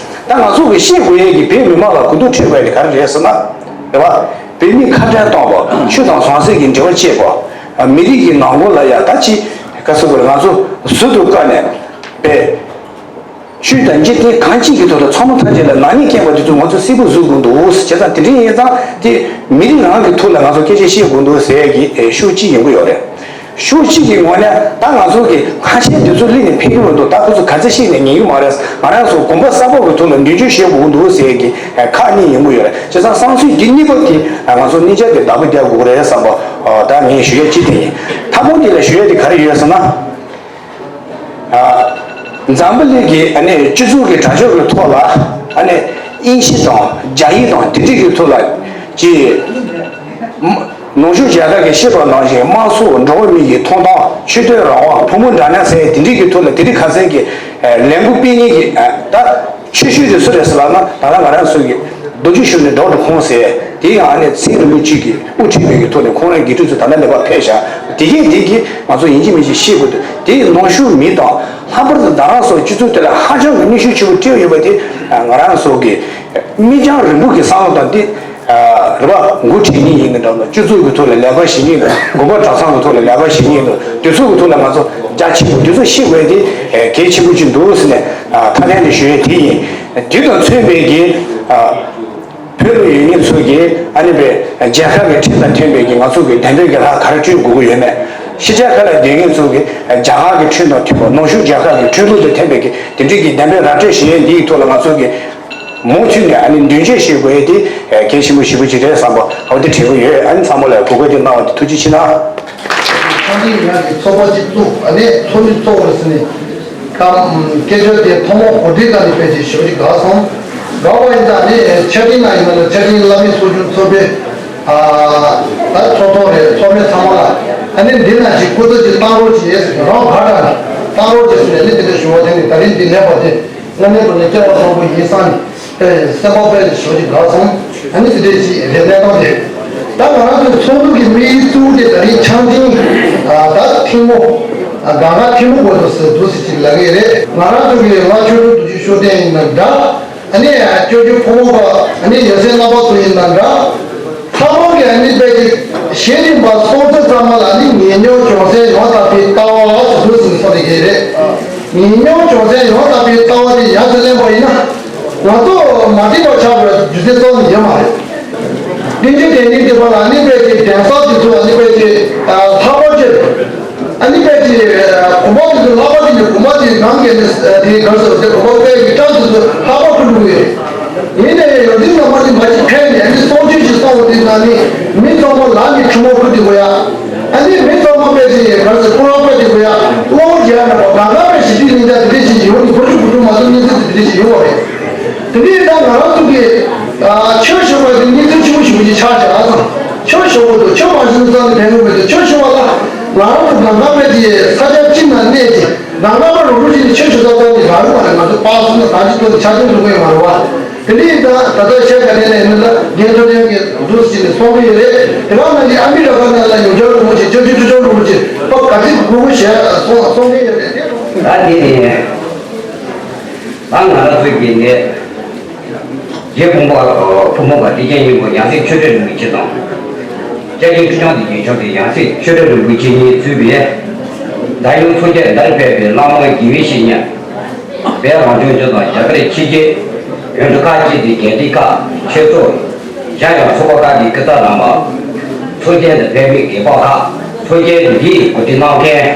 ད་ང་ཚོ་གི་བཤད་དགོས་ཡས་ཀྱི་བོད་མི་མང་ལ་གོ་བསྡུར་འཕྲོད་དགོས་ཡས་དེ་ག་རེ་རེད་ཟེར་ན། རེད་བ། བོད་མི་ཁ་བྲལ་གཏོང་བ། ཆོས་དང་ཟང་ཟིང་གི་འབྲེལ་བ་བཅད་པ། མི་རིགས་ཀྱི་ནང་ཁུལ་ལ་ཡ་ད་ཅི་ག་ཟེར་དགོས་རེད། ང་ཚོ་ཟུར་དུ་བཀར་ནས་པས། ཆོས་དང་འཇིག་རྟེན་གང་ཅིག་གི་ཐོག་ལ་ཚང་མ་ཐམས་ཅད་ལ་ནག་ཉེས་བཀལ་བ་དེ་ཚོ་ང་ཚོ་གསལ་པོ་བཟོ་དགོས་འདུག་བྱས་ཙང་དེ་འདྲ་ཡིན་ཙང་དེ་མི་རིགས་རང་གི་ཐོག་ལ་ང་ཚོ་སྐད་ཆ་བཤད་དགོས་འདུག་ཟེར་ཡས་ཀྱི་ཤུགས་གཅིག་ཡོང་གི་ཡོད་རེད། ཕྱོགས་གཅིག་གི་ངོས་ནས་ད་ང་ཚོ་གི་ཁ་ཆེ་དེ་ཚོ་གླིང་ནས་ཕེབས་ཀྱི་མི་འདུག་ད་ཁོ་ཚོ་ག་ཚོད་ཤེས་ནས་ཉན་གྱི་མ་རེད། ང་རང་ཚོ་དགོན་པ་གསར་པ་གི་ཐོག་ལ་མདུན་སྐྱོད་བྱེད་དགོས་ཀྱི་འདུག་ཟེར་གྱི་ཁག་གཉིས་ཡོང་གི་ཡོད་རེད། བྱས་ཙང་བསམ་ཚུལ་འདི་གཉིས་པོ་དེ་ང་ཚོ་གཉིས་ཆ་དེ་བདག་པོ་རྒྱག་དགོས་ཀྱི་རེད་བསམ་པ་ད་ངས་ཞུ་ཡས་གཅིག་དེ་ཡིན། མཐའ་མ་དེ་ལ་ཞུ་ཡས་དེ་ག་རེ་ཡོད་ཟེར་ན། འཛམ་བུ་གླིང་གི་ཨ་ནི་སྤྱི་ཚོགས་ཀྱི་དྲ་ཕྱོགས་ཀྱི་ཐོག་ལ་ཨ་ནི་དབྱིན་ཇི་དང་རྒྱ་ཡིག་དང་དེ་འདྲ་གི་ཐོག་ལ་ཅིག་ནུབ་ཕྱོགས་རྒྱལ་ཁབ་ཀྱིས་བཤད་པ་ནང་བཞིན་དམངས་གཙོ་འགྲོ་བ་མི་ཡི་ཐོབ་ཐང་ཆོས་དད་རང་དབང་ཕོ་མོ་འདྲ་མཉམ་ཟེར་དེ་འདྲ་གི་ཐོག་ལ་དེ་འདྲ་ཁ་སང་གི་ལས་འགུལ་སྤེལ་མཁན་གྱི་ད་ཆོས་ཞུ་དེ་སུ་རེད་ཟེར་ལབ་ན་ད་ལྟ་ང་རང་ཚོ་གི་རྡོ་རྗེ་ཤུལ་ནས་ཌོག་ཊར་ཁོང་ཟེར་དེ་ཡང་ཨ་ནི་ཚེ་རིང་པོ་གཅིག་གིས་དབུ་ཁྲིད་པའི་གི་ཐོག་ནས་ཁོང་རང་དགེ་ཕྲུག་ཚོ་ད་ལྟ་ནས་ཕར་ཕེབས་ཤག་དེ་གས་དེ་གིས་ང་ཚོ་ཡིན་གཅིག་མིན་གཅིག་ཤེས་དགོས་འདུག་དེ་ཡི་ནང་ཆོས་མི་དང་ལྷག་པར་དུ་ད་རང་སོགས་སྤྱི་ཚོགས་དེ་ལ་ཧ་ཅང་གི་ནུས་ཤུགས་ཆེན་པོ་སྤྲད་ཡོད་པ་དེ་ང་རང་ཚོ་གི་མིག་རྒྱང་རིང་པོ་གི་བསམ་བློ་དང་དེ་རེ་བ་འགོ་ཁྲིད་མཁན་ཡིན་ན་འདྲ་ན་སྤྱི་ཚོགས་ཀྱི་ཐོག་ལ་ལས་ཀ་བྱེད་མཁན་དང་དགོན་པ་གྲྭ་ཚང་གི་ཐོག་ལ་ལས་ཀ་བྱེད་མཁན་དང་དེ་ཚོ་གི་ཐོག་ལ་ང་ཚོ་རྒྱ་ཆེན་པོ་དེ་ཚོ་ཤེས་དགོས་དེ་གལ་ཆེན་པོ་ཅིག་འདུག་ཟེར་ནས་མཐའ་དོན་དུ་ཞུ་ཡས་དེ་ཡིན། དེ་དང་མཚོན་པའི་གི་བོད་ལ་ཡོད་མཁན་ཚོ་གིས་ཨ་ནི་པའི་རྒྱལ་ཁབ་ཀྱི་ཁྲིམས་དང་མཐུན་པའི་གི་ང་ཚོ་གི་བདེན་དཔང་གི་ལྷ་ག་རེ་སྤྲོད་དགོས་ཀྱི་ཡོད་མེད། ཕྱི་རྒྱལ་ཁག་ལ་སྡོད་མཁན་ཚོ་གིས་རྒྱ་གར་གྱི་ཁྲིམས་དང་མཐུན་པ་ནུབ་ཕྱོགས་རྒྱལ་ཁབ་ཀྱི་ཁྲིམས་ལུགས་དང་མཐུན་པའི་གི་དེ་འདྲའི་གི་བདེན་དཔང་ར་སྤྲོད་བྱེད་ཡས་འདིའི་ཐོག་ལ་ང་ཚོ་གིས་མུ་མཐུད་ནས་ཨ་ནི་མདུན་སྐྱོད་བྱེད་དགོས་ཡས་དེ་གལ་ཆེན་པོ་ཞེ་པོ་ཅིག་རེད་བསམ་པ་འོ་དེ་དྲན་གྱི་ཡོད། ཨ་ནི་ཚང་མ་ལ་གོ་སྐབས་དེ་གནང་བ་དེ་ཐུགས་རྗེ་ཆེ་གནང་། ཚོགས་འདུ་ཡང་གི་ཚོགས་པ་གཅིག་བཙུགས་ཨ་ནི་ཚོགས་མི་ཚོགས་པར་ཟིན་ནས། ཀམ། སྐད་ཆ་དེ་ཐོག་མ་གོ་སྒྲིག་གནང་ནས་ཕལ་ཆེར་ཞེ་པོ་ཅིག་དགའ་སོང་། དགའ་བ་ཡིན་ཙང་ནི་ཆ་འཕྲིན་ནང་ཡིན་ན་ལ་ཆ་འཕྲིན་བླ་མེད་ཚོགས་ཆུང་ཚོགས་པའི་ཨ་ད་ཚོགས་ཐོག་རེད་ཚོགས་མི་ཚང་མ་ལ་ཨ་ནི་འདི་ན་ཅིག་སྐུ་ཚབ་ཅིག་བཏང་རོགས་བྱེད་ཟེར་རང་ག་འདྲ་ནས་བཏང་རོགས་བྱེད་ཟེར་ནས་ནི་དེ་འདྲ་ཞུ་བ་དེ་ནི་ད་རིང་འདི་སླེབས་པ་དེ་དངོས་གནས་དྲང་གནས་སྐལ་བ་བཟང་པོ་ཡིན་བསམ་ནས། ཨེ་སེམས་པ་དཔེ་ཞོ་ཅིག་དགའ་སོང་། ཨ་ནི་དེ་འདྲས་ཅིག་རེད་གནས་སྟངས་དེ། ད་ང་རང་ཚོའི་ཚོགས་འདུ་གི་དམིགས་ཡུལ་གཙོ་བོ་དེ་ད་རིང་ཆ་འཕྲིན་ཨ་ད་ཐེངས་མོ་ཨ་གང་ག་ཐེངས་མོ་དགོས་འདུག་ཟེར་འདུག་ཟེར་ཅིག་ལབ་ཀྱི་རེད། ང་རང་ཚོ་གི་ང་ཆོས་སྒྲོན་རྡོ་རྗེ་ཤུགས་ལྡན་ཡིན་ན་འདྲ། ཨ་ནི་ཨ་ཅོ་ཅོ་ཕོ་མོ་པ་ཨ་ནི་ཡ་སེ་རྣམ་པ་ཚོ་ཡིན་ན་འདྲ། ཚང་མ་གི་ཨ་ནི་དཔེ་ཅིག་གཞི་རིམ་པ་སོང་ཚེ་ཚང་མ་ལ་ཨ་ནི་ཉེ་ཉོག་བྱུང་སའི་ཡང་དག་པའི་ལྟ་བ་ཟེར་འདུག་ཟེར་ནས་གསུངས་ནས་ཀྱི་རེད། ཉེ་ཉོག་བྱུང་སའི་ཡང་དག་པའི་ལྟ་བ་དེ་ཡར་དུ་ལེན་པ་ཡིན་ན། ང་ཚོ་མ་འགྲིག་པ་ཆགས་པའི་རྒྱུ་མཚན་གཙོ་བོ་ཡོད་མ་རེད། དེ་འདྲའི་དེ་ནི་དེ་བ་ལ་ནི་དཔེ་ཅིག་གདན་ས་དེ་ཚོ་ལ་ནི་དཔེ་ཅིག་ལྷག་པར་ཅིག་ཨ་ནི་དཔེ་ཅིག་དགོན་པ་དེ་ཚོ་ལྷག་པར་ཅིག་ནི་དགོན་པ་དེ་ནང་གི་ནི་དེའི་གར་སོ་དེ་དགོན་པ་དཔེ་ཀྱི་གྲངས་དེ་ཚོ་ལྷག་པར་དུ་འགྲོ་གི་ཡོད། ཡིན་ནའི་ཡང་འདི་ཚང་མ་ནི་མ་ཅིག་ཕན་ནས་ཨ་ནི་སྲོག་གཅོད་ཅིག་གསོག་པ་དེ་ན་ནི་མི་ཚང་མ་ལ་ནི་ཁྲིམས་ལུགས་ཁུར་དེ་དགོས་ཡ། ཨ་ནི་མི་ཚང་མ་དཔེ་ཅིག་གར་སོ་ཁོ་རང་དཔེ་དེ་དགོས་ཡ། གློ་བུར་རྒྱལ་ནས་པ་གང་ག་དཔེ་ཞི་བདེ་གླིང་ཆ་དེ་འདྲས་ཅིག་ཡོང་ནི་བུ་ཆུ་བུ་ཆུ་མ་གཏོགས་གནས་ཚུལ་དེ་འདྲས་ཅིག་ཡོང་བ་རེད། དེ་འདྲས་ད་ང་རང་ཚོ་གི་ཆོས་ཞུ་བ་དེ་གནས་ཚུལ་ཆེན་པོ་ཞེ་པོ་ཅིག་ཆགས་བཞག་ཨ་ཙང་། ཆོས་ཞུ་བ་དང་ཆོས་མ་ཞུ་ན་རྩ་ནས་ཕན་གི་མེད་དེ་ཆོས་ཞུ་བ་ལ་ང་རང་ཚོ་གང་ག་དཔེ་དེ་ས་ཆ་གཅིག་ན་གནས་ཏེ་གང་ག་པ་རུ་རུ་ཅིག་ནས་ཆོས་ཞུ་ས་རྩ་ནས་རག་གི་མ་རེད། ང་ཚོ་པ་སུ་ན་གང་ཅི་ཐོག་ནས་ཆ་རྐྱེན་བཟོ་གི་ཡོད་མ་རེད་བ། དེ་འདྲ་ཡིན་ཙང་ད་ལྟ་བཤད་ག་དེ་ནས་ཡིན་ན་ད་རྒན་ཐོ་ཐོན་གྱི་འདུག་ཟེར་ནས་གསུང་གི་ཡོད་རེད། དེ་ག་ནང་བཞིན་ཨ་མི་རི་ཀ་ནང་ལ་ཡོངས་ཁྱབ་རིན་པོ་ཆེ་སྐྱབས་རྗེ་ཁྲི་བྱང་རིན་པོ་ཆེ་ཕ་ག་ཚིག་གུ་གུ་ཞེས་གསུང་གསུང་གི་ཡོད་རེད། དེ་ད་འདི་ནི་ད་ང་རང་ཚོའི་དགེ་འདུན་རྗེ་ཕུང་པོ་ཕུང་པོ་བ་དེ་རྒྱན་སྙིང་པོ་ཡང་སྲིད་ཆོས་སྒྲོན་རིན་པོ་ཆེ་དང་། སྐྱབས་རྗེ་ཁྲི་བྱང་དེ་རྒྱལ་མཆོག་དེ་ཡང་སྲིད་ཆོས་སྒྲོན་རིན་པོ་ཆེ་གཉིས་གཙོས་པའི་ད་ཡོད་ཚོགས་བརྒྱད་འདིར་ཕེབས་པའི་བླ་མ་དགེ་བའི་བཤེས་གཉེན། བོད་རང་སྐྱོང་ལྗོངས་དང་རྒྱ་གར་ཕྱི་རྒྱལ་ཡུལ་གྲུ་ཁག་ཅིག་གི་རྒྱལ་སྡེ་ཁག་ཆོས་ཚོགས། གཞན་ཡང་ཚོགས་པ་ཁག་གི་སྐུ་ཚབ་རྣམ་པ། ཚོགས་ཆེན་དུ་ཕེབས་མི་དགེ་འཕགས་ལྷ། ཚོགས་ཆེན་འདིའི་གོ་སྒྲིག་གནང་མཁན།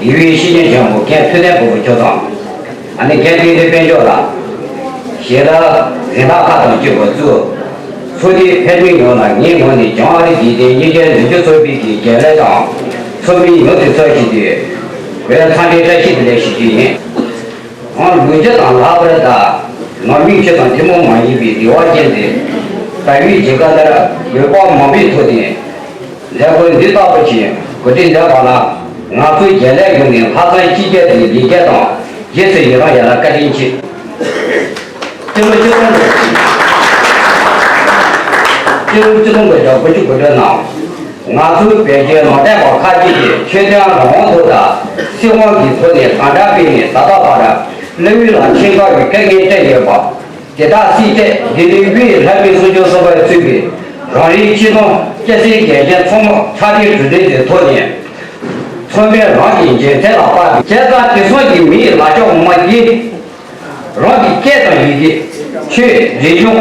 དགེ་བའི་བཤེས་གཉེན་ཆེན་མོ་མཁན་ཐུབ་བསྟན་དཔའ་བོ་མཆོག་དང་། ཨ་ནི་མཁན་བསྟན་འཛིན་དཔལ་འབྱོར་ལགས། ཞལ་ལག་གཟེངས་རྟགས་ཁག་དང་བཅས་པ་བཙུགས། ཚོགས་འདུའི་ཕེབས་མཁན་ཡོངས་ལ་ངའི་ངོས་ནས་བྱང་ཨ་རི་བདེ་ལྡན་མཉེན་ཆས་འཛིན་སྐྱོང་ཚོགས་པའི་གི་རྒན་ལགས་དང་ཚོགས་མི་ཡོངས་ཀྱི་ཚབ་ཞུས་ཏེ། བོད་ཚང་མའི་བཀྲ་ཤིས་བདེ་ལེགས་ཞུ་རྒྱུ་ཡིན། ང་ལོ་རྒྱུས་དང་ལྷག་པར་དུ་ནང་མི་ཆོས་དང་ཐུན་མོང་མ་ཡིན་པའི་འབྲེལ་བ་ཅན་དེ་ད་ཡོད་ཀྱི་སྐབས་འདིར་འོས་འབབ་མང་པོའི་ཐོག་ནས་མཛད་སྒོ་འདི་ལྟ་བུ་ཞིག་གོ་སྒྲིག་མཛད་པ་ལ་ང་ཚོའི་རྒྱལ་ལས་ཡོངས་ནས་ལྷག་བསམ་ཤེས་བྱ་དང་ལེགས་སྐྱེས་དང་རྗེས་སུ་ཡི་རང་ཡོད་ལ་བཀའ་དྲིན་ཆེ། སྤྱི་ལོ་ཆིག་སྟོང་དང་སྤྱི་ལོ་ཆིག་སྟོང་དགུ་བརྒྱ་དགུ་བཅུ་གོ་དྲུག་ནང་ང་ཚོའི་བོད་ཀྱི་ནང་བསྟན་པ་ཁག་ཅིག་གིས་ཆོས་དོན་རང་དབང་ཐོག་དང་སྲིད་དབང་གི་ཐོག་ནས་དམ་དྲག་སྤེལ་ནས་ད་ལྟ་བར་གློ་བུར་ལ་ཆེས་དཀའ་བའི་དཀའ་ངལ་སྤྲད་ཡོད་པ། དེ་དག་སེལ་ཆེད་ལྡི་ལི་དབུས་ལྷ་སྒྲུང་གསོ་སྐྱོང་ཚོགས་པས་གཙོས་པའི་རང་རེའི་སྤྱི་ནོར་སྐྱ་སེར་འགས་ཆེན་ཚང་མ་ཕྱག་སྦྲེལ་གྲུ་འདེགས་ཀྱི་ཐོག་ནས་ཚོགས་མི་རང་གི་འཇོན་ཐང་ལ་དཔག་པའི་བྱས་ཙང་དེང་སང་གི་མི་ཡི་ལག་ཆ་ངོ་མ་འདི་རང་གི་སྐད་དང་ཡི་གེ་ཆོས་རིག་གཞུང་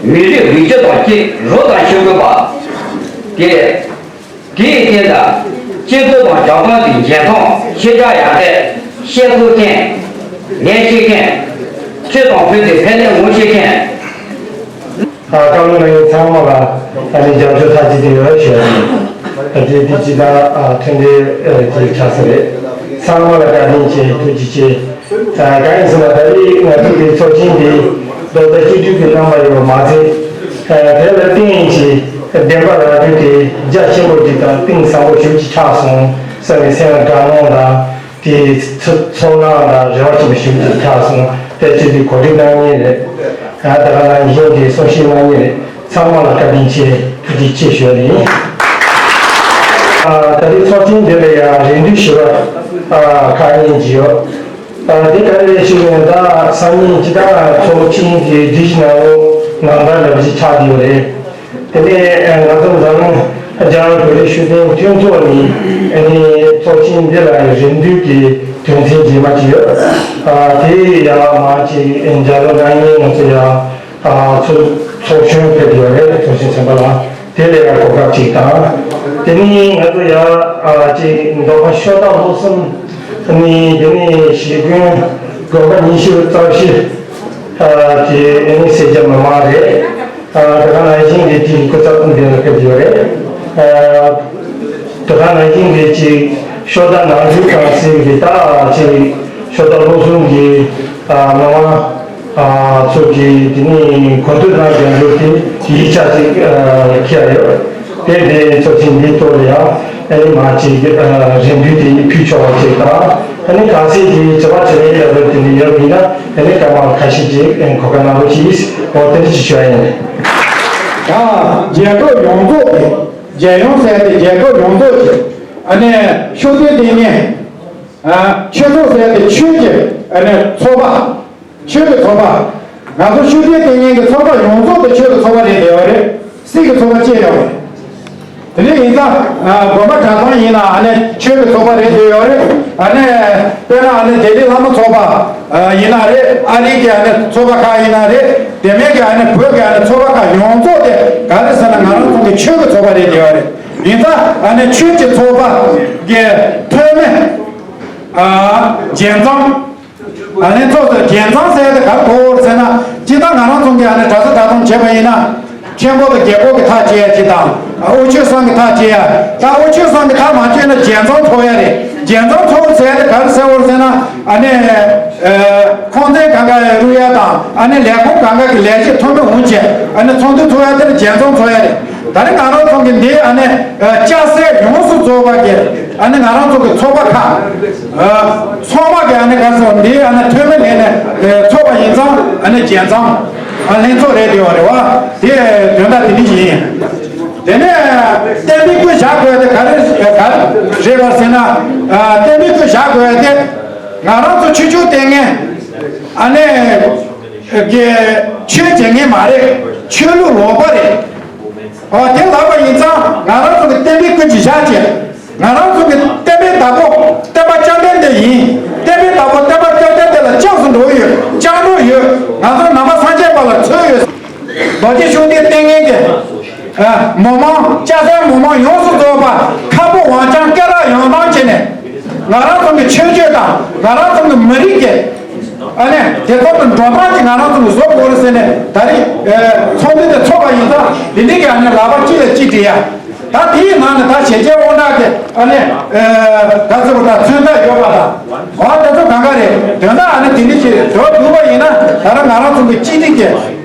མི་རིགས་འོས་ཆོས་དང་བཅས་རོགས་དང་ཤེས་དགོས་པ་དེ། དེའི་རྐྱེན་དང་ སྤྱི་ཚོགས་དང་ཞབས་ཏོག་གི་འཇོན་ཐང་ཤེས་བྱ་ཡར་ཐོན་ཤེས་ཚུལ་མཁན། ལས་ཤེས་མཁན། ཆོས་དང་ཕན་ཚུན་ཕན་ལས་ངོ་ཤེས་མཁན། ཨ་བཀའ་མོལ་གནང་མཁན་ཚང་མ་ལ་ཨ་ནི་རྒྱབ་སྐྱོར་མཐའ་གཅིག་ཏུ་ཡོད་ཞུ་ཡ་ཡིན། ད་དེ་དེ་ཅི་ད་ཨ་མཐུན་སྒྲིལ་ཨ་ཅིག་ཆགས་ས་རེད། ཚང་མ་ལ་བཀའ་དྲིན་ཆེ། ཐུགས་རྗེ་ཆེ། ཨ་གང་ཡིན་ཟེར་ན་ད་རེས་ང་ཚོ་གི་ཚོགས་ཆེན་འདི་རྡོག་རྩ་གཅིག་སྒྲིལ་གྱི་རྣམ་པ་ཡོད་པ་མ་ཟད། ཨ་དེ་ལ་བརྟེན་ཅིག་བདེན་པ་རང་བཞིན་དེ་རྒྱ་ཆེན་པོ་ཅིག་དང་གཏིང་ཟབ་པོ་ཞེ་པོ་ཅིག་ཆགས་སོང་བསམ་པའི་སེམས་ལ་དགའ་སྣང་དང་། དེའི་ཚོ་ཚོར་སྣང་དང་རེ་བ་ཆེན་པོ་ཞིག་ཆགས་སོང་། དེ་ཚོ་དེ་གོ་སྒྲིག་གནང་མཁན་རེད། ད་ག་ནང་བཞིན་གྱི་གསུང་བཤད་གནང་མཁན་རེད། ཚང་མ་ལ་བཀའ་དྲིན་ཆེ། ཐུགས་རྗེ་ཆེ་ཞུ་བ་ཡིན། ད་རེས་ཚོགས་ཆེན་འདི་ལ་ཡང་རེ་འདུན་ཞུ་བར་ཁག་ཉན་གྱི་ཡོད། དེ་ག་རེ་རེད་ཞུས་ན། ད་སང་ཉིན་སྤྱི་བཏང་ཚོགས་ཆེན་གྱི་སྒྲིག་གཞི་ནང་ལོགས་ནང་ལྟར་འདྲ་པོ་ཞིག་ཆགས་ཀྱི་ཡོད་རེད། དེ་ནས་ང་ཚོ་འཛམ་གླིང་རྒྱལ་བ་བོད་རིགས་ཤུགས་ལྡན་མཐུན་ཚོགས་ནས་ཨ་ནི་ཚོགས་ཆེན་འདི་ལ་རེ་འདུན་གྱི་དོན་ཚན་རྗེས་མ་ཅིག་ཡོད། ཨ་དེ་ཡང་མ་ཅིག་ལྗགས་ཀློག་གནང་མཁན་ང་ཚོ་ཡང་ཨ་ཚོགས་ཚོགས་གཞོན་ཕེབས་ཡོད་རེད། ཚོགས་གཞོན་ཚན་པ་ལ་དེ་ལ་ཡང་གོ་སྐབས་ཅིག་དང་། དེ་ནས་ང་ཚོ་ཡང་ཨ་ཅིག་མདོ་ཁམས་ཤོ་སྟག་བློ་གསུམ་ནས་དེ་ནས་གཞིས་དགོན་དགོན་པ་ཉི་ཤུ་རྩ་བཞི་ཨ་དེ་ཨ་ནི་སེར་སྐྱ་མི་མང་རེད། ཨ་དེ་ག་ནང་བཞིན་གྱི་དེའི་སྐུ་ཚབ་འདི་ལ་ཕེབས་ཡོད་རེད། ཨ་དེ་ག་ནང་བཞིན་གྱི་ཅིག་ཤོ་སྟག་ནང་ཆོས་ཁང་ཟེར་གྱི་ད་ཅིག་ཤོ་སྟག་བློ་གསུམ་གྱི་ཨ་མི་མང་ཨ་ཚོ་གི་དེ་ནི་གོ་ཐོས་གནང་རྒྱབ་སྐྱོར་དེ་ཡིག་ཆ་ཅིག་ཨ་འཁྱེར་ཡོད། དེ་དེ་ཚོགས་ཆེན་འདིའི་ཐོག་ལ་ཡང་ཨ་ནི་མ་ཅིག་ཨ་རེ་འདུན་དེ་ཕུལ་ཆོག་པ་ཅིག་དང་། ཨ་ནི་གལ་སྲིད་ཀྱི་བྱ་བ་བྱེད་ཡས་ལྟ་བུ་དེ་འདྲ་ཡོད་པ་ཡིན་ན། ཨ་ནི་སྐར་མ་ཁ་ཤས་ཅིག་གོ་སྐབས་གནང་རོགས་གྱིས། འོ་དེ་འདྲ་ཞིག་ཞུ་ཡ་ཡིན། ད་རྒྱལ་ཁབ་ཡོངས་རྫོགས་ཀྱི་རྒྱལ་ཡོངས་ཟེར་ཏེ་རྒྱལ་ཁབ་ཡོངས་རྫོགས་ཀྱི་ཨ་ནི་ཤུགས་ལྡན་ལྟས་ངན། ཨ་ཆོས་ཚོགས་ཟེར་ཏེ་ཆོས་ཀྱི་ཨ་ནི་ཚོགས་པ། ཆོས་ཀྱི་ཚོགས་པ། ང་ཚོ་ཤུགས་ལྡན་ལྟས་ངན་གྱི་ཚོགས་པ་ཡོངས་རྫོགས་དེ་ཆོས་ཀྱི་ཚོགས་པ་རེད་བསྡད་ཡོད་རེད། སྲིད་ཀྱི་ཚོགས་པ་བཅས་ཡོད་རེད། དེ་འདྲ་ཡིན་ཙང་། ཨ་དགོན་པ་གྲྭ་ཚང་ཡིན་ན་ཨ་ནི་ཆོས་ཀྱི་ཚོགས་པ་རེད་བསྡད་ཡོད་རེད། ཨ་ནི་དཔེར་ན་ཨ་ནི་ལྡི་ལི་ལྷ་མོ་ཚོགས་པ་ཨ་ཡིན་ན་རེད། ཨ་རིའི་གི་ཨ་ནི་ཚོགས་པ་ཁག་ཡིན་ན་རེད། དེ་མིན་གྱི་ཨ་ནི་བོད་ཀྱི་ཨ་ནི་ཚོགས་པ་ཁག་ཡོངས་རྫོགས་དེ་ག་རེ་ཟེར་ན་ང་རང་ཚོ་གི་ཆོས་ཀྱི་ཚོགས་པ་རེད་བསྡད་ཡོད་རེད། ཡིན་ཙང་ཨ་ནི་ཆོས་ཀྱི་ཚོགས་པ་གི་ཐོན་མི་ཨ་རྒྱལ་མཚམས། ཨ་ནི་ཚོགས་གཙོ་རྒྱལ་མཚམས་ཟེར་ཡ་དེ་ག་རེ་གོ་དགོས་རེད་ཟེར་ན། སྤྱིར་བཏང་ང་རང་ཚོ་གི་ཨ་ནི་གྲྭ་ས་གྲྭ་ཚང་བྱས་པ་ཡིན་ན། ཆེན་པོ་དང་རྒྱལ་པོ་གི་ཐག་བཅད་ཡ་ཅིག་དང་། ཨ་དབུ་ཁྱུད་ཚང་གི་ཐག་བཅད་ཡ། ད་དབུ་ཁྱུད་ཚང་གི་ཐག་མ་བཅད་ན་རྒྱལ་མཚམས་ཚོགས་ཡ་རེད། རྒྱལ་མཚམས་ཚོགས་ཟེར་ཡ་དེ་ག་རེ་ཟེར་དགོས་རེད་ཟེར་ན། ཨ་ནི་ཨ་ཁང་ཚན་གང་ག་རུ་ཡ་དང་། ཨ་ནི་ལས་ཁུངས་གང་ག་གི་ལས་བྱེད་ཐོན་མི་འོང་བྱས་ཨ་ནི་ཚོགས་འདུ་ཚོགས་ཡ་དེ་ལ་རྒྱལ་མཚམས་ཚོགས་ཡ་རེད། ད་རེས་ང་རང་ཚོ་གི་འདི་ཨ་ནི་ཨ་སྐྱ་སེར་ཡོངས་སུ་རྫོགས་པ་གི་ཨ་ནི་ང་རང་ཚོ་གི་ཚོགས་པ་ཁག་ཨ་ཚང་མ་གི་ཨ་ནི་ག་ཚོད་འདི་ཨ་ནི་ཐོན་མི་ལེན་ནས་ཨ་ཚོགས་པ་ཡིན་ཙང་། ཨ་ནི་རྒྱལ་མཚམས་ཨ་ལྷན་ཚོགས་རེད་བསྡད་པ་རེད་བ། དེ་དོན་དག་དེ་འདྲ་ཡིན། དེ་ནས་བསྟན་པའི་སྐུ་བཞག་དགོས་དེ་ག་རེ་ག་རེ་རེད་པ་ཟེར་ན། ཨ་བསྟན་པའི་སྐུ་བཞག་དགོས་དེ་ང་རང་ཚོ་ཆོས་ཕྱོགས་ལྟས་ངན་ཨ་ནི་གི་ཆོས་བྱེད་མཁན་མ་རེད། ཆོས་ལུགས་ལོག་པ་རེད། ཨོ་དེ་ལབ་པ་ཡིན་ཙང་ང་རང་ཚོ་གི་བསྟན་པའི་སྐུ་མཁྱེན་བཞག་བྱས། ང་རང་ཚོ་གི་བསྟན་པའི་བདག་པོ་བསྟན་པ་བཅོམ་ལྡན་འདས་ཡིན། བསྟན་པའི་བདག་པོ་བསྟན་པ་བཅོམ་ལྡན་འདས་ལ་སྐྱབས་སུ་འགྲོ་ཡོད། སྐྱབས་འགྲོ་ཡོད། ང་ཚོ་ནང་པ་སངས་རྒྱས་པ་ལ་འཚོལ་ཡོད། རྡོ་རྗེ་ཤུགས་ལྡན་ལྟས་ངན་གྱི་ཨ་མི་མང་སྐྱ་སེར་མི་མང་ཡོངས་སུ་རྫོགས་པ་ཁ་ཕོ་དབང་ཅང་སྐེ་རགས་ཡང་དང་བྱས་ནས་ང་རང་ཚོ་གི་ཆོས་བརྒྱུད་དང་ང་རང་ཚོ་གི་མི་རིགས་ཀྱི་ཨ་ནི་དེ་ཚོ་དང་འགྲོ་སྟངས་ཀྱི་ང་རང་ཚོ་གི་བཟོ་དགོས་རེད་ཟེར་ནས་ད་རེས་ཨ་ཚོགས་འདུ་དེ་ཚོགས་པ་ཡིན་ཙང་འདི་འདྲའི་གི་ཨ་ནི་ལག་པ་གཅིག་ལ་གཅིག་སྦྲེལ་ཡ། ད་དེའི་ནང་ནས་ད་བྱས་རྗེས་དབང་དྲག་གི་ཨ་ནི་ཨ་ག་ཚོད་པ་ད་མཚོན་རྟགས་ཡོད་པ་དང་། འོ་དེ་ཚོ་གང་ག་རེད། དོན་དག་ཨ་ནི་དེ་འདྲ་ཞིག་འགྲོ་འདུག་པ་ཡིན་ན་ད་རུང་ང་རང་ཚོ་གི་གཅིག་སྒྲིལ་གྱི་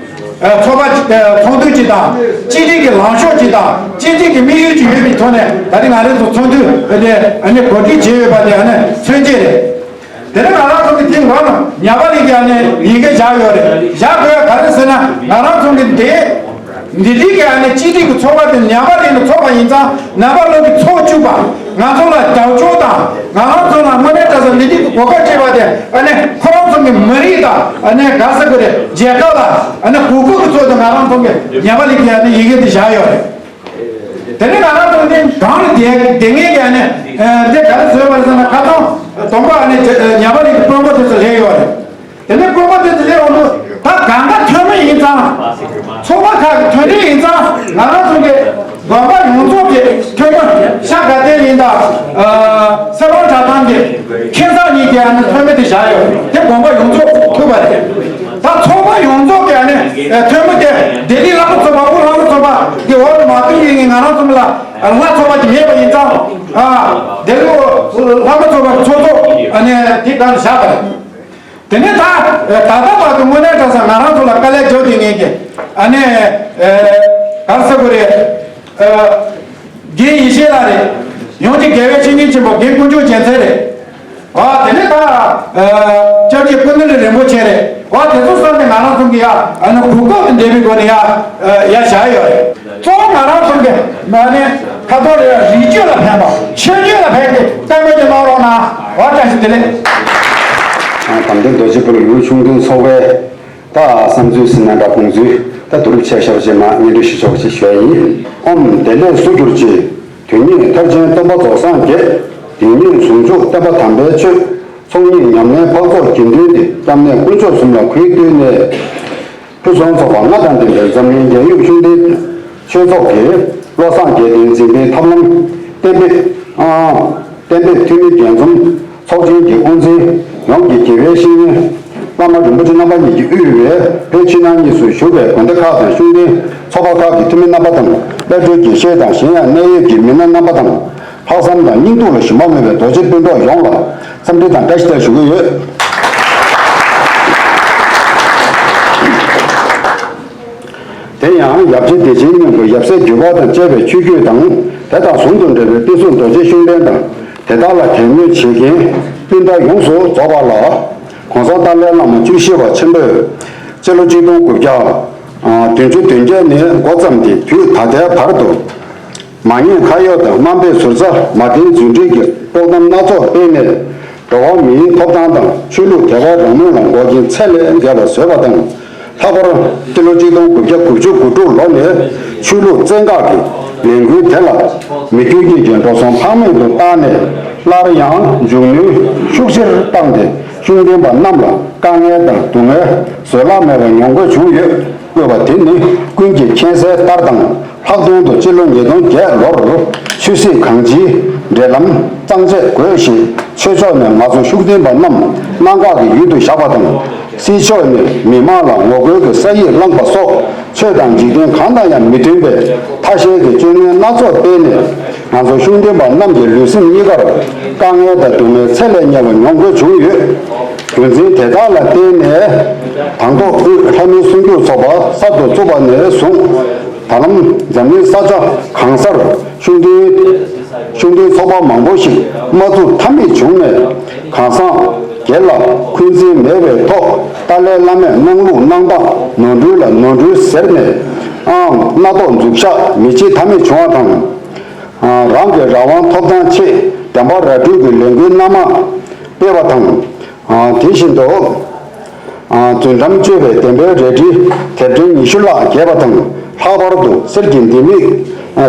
ཨ་ཚོགས་པ་ཨ་ཚོགས་འདུ་གཅིག་དང་། གཅིག་སྒྲིལ་གྱི་ལངས་ཕྱོགས་གཅིག་དང་། གཅིག་སྒྲིལ་གྱི་དམིགས་ཡུལ་གཅིག་ཡོད་པའི་ཐོག་ནས་ད་རེས་ང་རང་ཚོ་ཚོགས་འདུ་དེ་ཨ་ནི་གོ་སྒྲིག་བྱས་ཡོད་པ་དེ་ཨ་ནི་མཚོན་བྱེད་རེད། དེ་ནས་ང་རང་ཚོ་གི་དེ་ངོ་ནས་ཉམས་པ་ལེན་གྱི་ཨ་ནི་ཡི་གེ་བཞག་ཡོད་རེད། བཞག་དགོས་ཡ་ག་རེ་ཟེར་ན་ང་རང་ཚོ་གི་འདི་འདི་འདྲའི་གི་ཨ་ནི་གཅིག་སྒྲིལ་གྱི་ཚོགས་པ་དེ་ཉམས་པ་ལེན་ནས་ཚོགས་པ་ཡིན་ཙང་ནང་པ་ལུགས་ཀྱི་ཚོགས་བཅུ་པ་ང་ཚོ་ལ་རྒྱབ་སྐྱོར་དང་། ང་རང་ཚོ་ལ་དངོས་གནས་དྲང་གནས་འདི་འདྲའི་གི་གོ་སྐབས་སྤྲད་པ་དེ་ཨ་ནི་ཁོ་རང་ཚོ་གི་མི་རིགས་དང་ཨ་ནི་ག་ཟེར་དགོས་རེད། རྒྱལ་ཁབ་ལ་ཨ་ནི་གུས་བཀུར་གྱི་ཚུལ་དུ་ང་རང་ཚོ་གི་ཉམས་པ་ལེན་གྱི་ཨ་ནི་ཡི་གེ་དེ་བཞག་ཡོད་རེད། དེ་ནས་ང་རང་ཚོ་འདི་གང་ལ་བསྡད་བསྡད་མཁན་གྱི་ཨ་ནི་འདི་ག་རེ་བཟོས་པ་རེད་ཟེར་ན་ཁ་སང་དང་པོ་ཨ་ནི་ཉམས་པ་ལེན་གྱི་དཔོན་པོ་དེ་ཚོ་སླེབས་ཡོད་རེད། དེ་ནས་དཔོན་པོ་དེ་ཚོ་སླེབས་འོང་དུས་ད་གང་ག་ཐོན་མི་ཡིན་ཙང་། ཚོགས་པ་ཁག་གི་ཐོན་མི་ཡིན་ཙང་ང་རང་ཚོ་གི་དགོན་པ་ཡོངས་རྫོགས་ཀྱི་ཐོན་མི་ཤ་དགའ་ལྡན་ཡིན་དང་། ཨ་ ཡང་ན་ཐོན་མི་དེ་བཞག་ཡོད། དེ་དགོངས་པ་ཡོངས་རྫོགས་ཐུབ་པ་རེད། ད་ཚོགས་པ་ཡོངས་རྫོགས་ཀྱི་ཨ་ནི་ཐོན་མི་དེ་ལྡི་ལི་བླ་མ་ཚོགས་པ། དབུ་བླ་མ་ཚོགས་པ་གི་འོག་ལ་མ་ཐོན་ཡིན་ངེས། ང་རང་ཚོ་ལ་ལྷ་ཚོགས་པ་དེ་མེད་པ་ཡིན་ཙང་། ཨ་ལྡི་ལི་བླ་མ་ཚོགས་པ་ཚོགས་གཙོ་ཨ་ནི་དེ་ག་ལ་བཞག་པ་རེད། དེ་ནས་ད་ད་ལྟ་བར་དུ་དངོས་གནས་དྲང་གནས་ང་རང་ཚོ་ལ་དཀའ་ལས་བརྒྱབ་དེ་ངེས་ཀྱི་ཨ་ནི་ག་རེ་ཟེར་དགོས་རེད། རྒན་ཡེ་ཤེས་ལགས་རེད། ཡོངས་ཀྱི་དགེ་བའི་བཤེས་གཉེན་ཆེན་པོ་རྒན་དཀོན་མཆོག་རྒྱལ་མཚན་རེད། ཨ་དེ་ནས་ད་ཨ་སྐྱབས་རྗེ་ཀུན་ལྡན་རིན་པོ་ཆེ་རེད། ཨ་དེ་ཚོ་བསམ་ནས་ང་རང་ཚོ་གི་ཡ་ཨ་ནི་གོ་སྐབས་དེ་འདྲ་བའི་སྒོ་ནས་ཡ་ཨ་ཡ་བཞག་ཡོད་རེད། གཙོ་བོ་ང་རང་ཚོ་གི་ཨ་ནི་ཁ་ཐོག་ལ་ཡ་རིག་གཅོད་ལ་ཕན་པ། ཆོས་བརྒྱུད་ལ་ཕན་གྱི་བསྟན་པ་ཅིག་གནང་རོགས་གནང་། ཨ་བཀྲ་ཤིས་བདེ་ལེགས། ཨ་དམ་ལྡན་རྡོ་རྗེ་ཕུ་ལུ་ཡུལ་ཆུང་འདུས་ཚོགས་པའི་ད་བསམ་ཚུལ་ཟིན་ན་འདྲ། དགོངས་ཚུལ་ད་བསྡུ་རུབ་ཆ་བཞག་པ་ཅིག་མ་སྙན་སྒྲོན་ཞུ་ཆོག་པ་ཅིག་ཞུ་ཡ་ཡིན། ཨོཾ་བདེ་ལེགས་སུ་གྱུར་ཅིག། དོན་གཉིས་ཐར་ཆེན་སྟོན་པ་རྫོགས་སངས་རྒྱས། དེ་ཉིད་ཟུང་འཇུག་བསྟན་པ་དམ་པའི་ཆོས། ཚོགས་གཉིས་ཉམས་ལེན་འཕགས་ཚོགས་དགེ་འདུན་ཏེ། སྐྱབས་གནས་དཀོན་མཆོག་གསུམ་ལ་གུས་བཏུད་ནས། ཕུན་སུམ་ཚོགས་པ་ལྔ་དང་ལྡན་པའི་འཛམ་གླིང་རྒྱལ་ཡུམ་ཤུགས་ལྡན་ཆོས་ཚོགས་ཀྱིས་བློ་བཟང་དགེ་ལྡན་འཛིན་པའི་ཐབས་ལམ་གཏན་འབེབས། ཨ་གཏན་འབེབས་འཐུས་མི་རྒྱས་འཛོམས། ཚོགས་ཆེན་གྱི་དབུ་འཛིན། ཡོངས་ཀྱི་དགེ་བའི་བཤེས་གཉེན་བླ་མ་རིན་པོ་ཆེ་རྣམ་པ་གཉིས་ཀྱིས་དབུས་པའི་བོད་ཕྱི་ནང་གཉིས་སུ་བཞུགས་པའི་དགོན་སྡེ་ཁག་དང་ཤུགས་ལྡན་ཚོགས་པ་ཁག་གི་འཐུས་མི་རྣམ་པ་དང་། བླ་སྤྲུལ་དགེ་བཤེས་དང་གཞན་ཡང་གནད་ཡོད་ཀྱི་མི་སྣ་རྣམ་པ་དང་། ལྷག་བསམ་དང་སྙིང་སྟོབས་ལ་ཞུམ་པ་མེད་པའི་རྡོ་རྗེ་སྤུན་གྲོགས་ཡོངས་ལ་འཚམས་འདྲི་དང་བཀྲ་ཤིས་བདེ་ལེགས་ཞུ་གི་ཡོད། དེ་ཡང་ཡབ་རྗེ་བདེ་ཆེན་སྙིང་པོའི་ཡབ་སྲས་བརྒྱུད་པ་དང་བཅས་པའི་ཆོས་བརྒྱུད་དང་། དེ་དང་ཟུང་དུ་འབྲེལ་བའི་དཔེ་གཟུགས་རྡོ་རྗེ་ཤུགས་ལྡན་དང་། དེ་དག་ལ་དད་མོས་བྱེད་མཁན་སྤུན་ཟླ་ཡོངས་སུ་རྫོགས་པ་ལ། གོང་ས་ཏཱ་ལའི་བླ་མ་བཅུ་བཞི་པ་ཆེན་པོས་སྤྱི་ལོ་ཆིག་སྟོང་དགུ་བརྒྱ་བདུན་ཅུ་དོན་བརྒྱད་ནས་འགོ་བརྩམས་ཏེ་དུས་ད་ལྟའི་བར་དུ། མ་ཉེས་ཁ་གཡོག་དང་དམའ་འབེབས་ཟུར་ཟ་མ་བསྟེན་རྫུ་འཕྲུལ་གྱི་དཀྲོག་གཏམ་སྣ་ཚོགས་སྤེལ་ནས། འགྲོ་བ་མིའི་ཐོབ་ཐང་དང་ཆོས་ལུགས་དད་པ་རང་མོས་ལ་འགོག་རྐྱེན་ཚད་ལས་འདས་པ་བཟོས་པ་དང་། ལྷག་པར་སྤྱི་ལོ་ཆིག་སྟོང་དགུ་བརྒྱ་དགུ་བཅུ་གོ་དྲུག་ལོ་ནས་ཆོས་ལུགས་བཙན་བཀག་གི་ལས་འགུལ་དེ་ལ་མི་རྒྱུ་གཉིས་ཀྱི་འགྲོ་སོང་ཕངས་མེད་དུ་བཏང་ནས། སླར་ཡང་མཇུག་གནོན་ཤུགས་ཆེར་བཏང་སྟེ། ཤུགས་ལྡན་པ་རྣམས་ལ་དཀའ་ངལ་དང་སྡུག་བསྔལ་བཟོད་གླགས་མེད་པ་མྱོང་དགོས་བྱུང་ཡོད། དགོས་པ་དེ་ནི་ཀུན་གྱིས་མཁྱེན་གསལ་ལྟར་དང་། ལྷག་དོན་དུ་སྤྱི་ལོ་ཉིས་སྟོང་བརྒྱད་ལོར་ཆོས་སྲིད་གང་ཅིའི་འབྲེལ་ལམ་གཙང་བཅད་དགོས་ཞེས་ཆོས་ཕྱོགས་ནས་ང་ཚོ་ཤུགས་ལྡན་པ་རྣམས་གནད་འགག་གི་ཡུལ་དུ་བཞག་པ་དང་། སྲིད་ཕྱོགས་ནས་མི་མང་ལ་ངོ་རྒོལ་གྱི་ས་ཡིག་བསླངས་པ་སོགས་ཆོས་དང་འཇིག་རྟེན་གང་དང་ཡང་མི་མཐུན་པའི་ཐ་ཤལ་གྱི་སྤྱོད་ངན་སྣ་ཚོགས་སྤེལ་ནས། ང་ཚོ་ཤུགས་ལྡན་པ་རྣམས་ཀྱི་ལུས་སེམས་གཉིས་ཀར་དཀའ་ངལ་དང་སྡུག་བསྔལ་ཚད་ལས་ཉེ་བ་མྱོང་དགོས་བྱུང་ཡོད། རྒྱུ་མཚན་དེ་དག་ལ་བརྟེན་ནས། དང་ཐོག་དབུས་ལྷ་མིའི་སྲུང་སྐྱོབ་ཚོགས་པ་གསར་དུ་བཙུགས་པ་ནས་བཟུང་། ད་ལམ་འཛམ་གླིང་ས་ཆ་གང་སར་ཤུགས་ལྡན་ཤུགས་ལྡན་ཚོགས་པ་མང་པོ་ཞིག་མ་བཙུགས་ཐབས་མེད་བྱུང་ནས། གང་ཟག་སྒེར་ལ་འཁོན་འཛིན་མེད་པའི་ཐོག་ཏཱ་ལའི་བླ་མས་གནང་ལུགས་གནང་སྟངས་ནོར་འཁྲུལ་ལ་ནོར་འཁྲུལ་ཟེར་ནས། ཨང་སྣ་ཐོག་འཛུགས་བཞག་མི་བྱེད་ཐབས་མེད་བྱུང་བ་དང་། ཨང་རང་གི་རང་དབང་ཐོབ་ཐང་ཆེད་བདེན་པ་ར་སྤྲོད་ཀྱི་ལས་འགུལ་སྣ་མང་སྤེལ་བ་དང་། ཨང་དེ་བཞིན་དུ། ཨང་རྫུན་གཏམ་བརྗོད་པའི་བདེན་པའི་རལ་གྲི་དེབ་ཕྲེང་ཉི་ཤུ་ལྷག་བརྒྱབ་པ་དང་། ལྷག་པར་དུ་གསེར་གྱི་ལྡེ་མིག་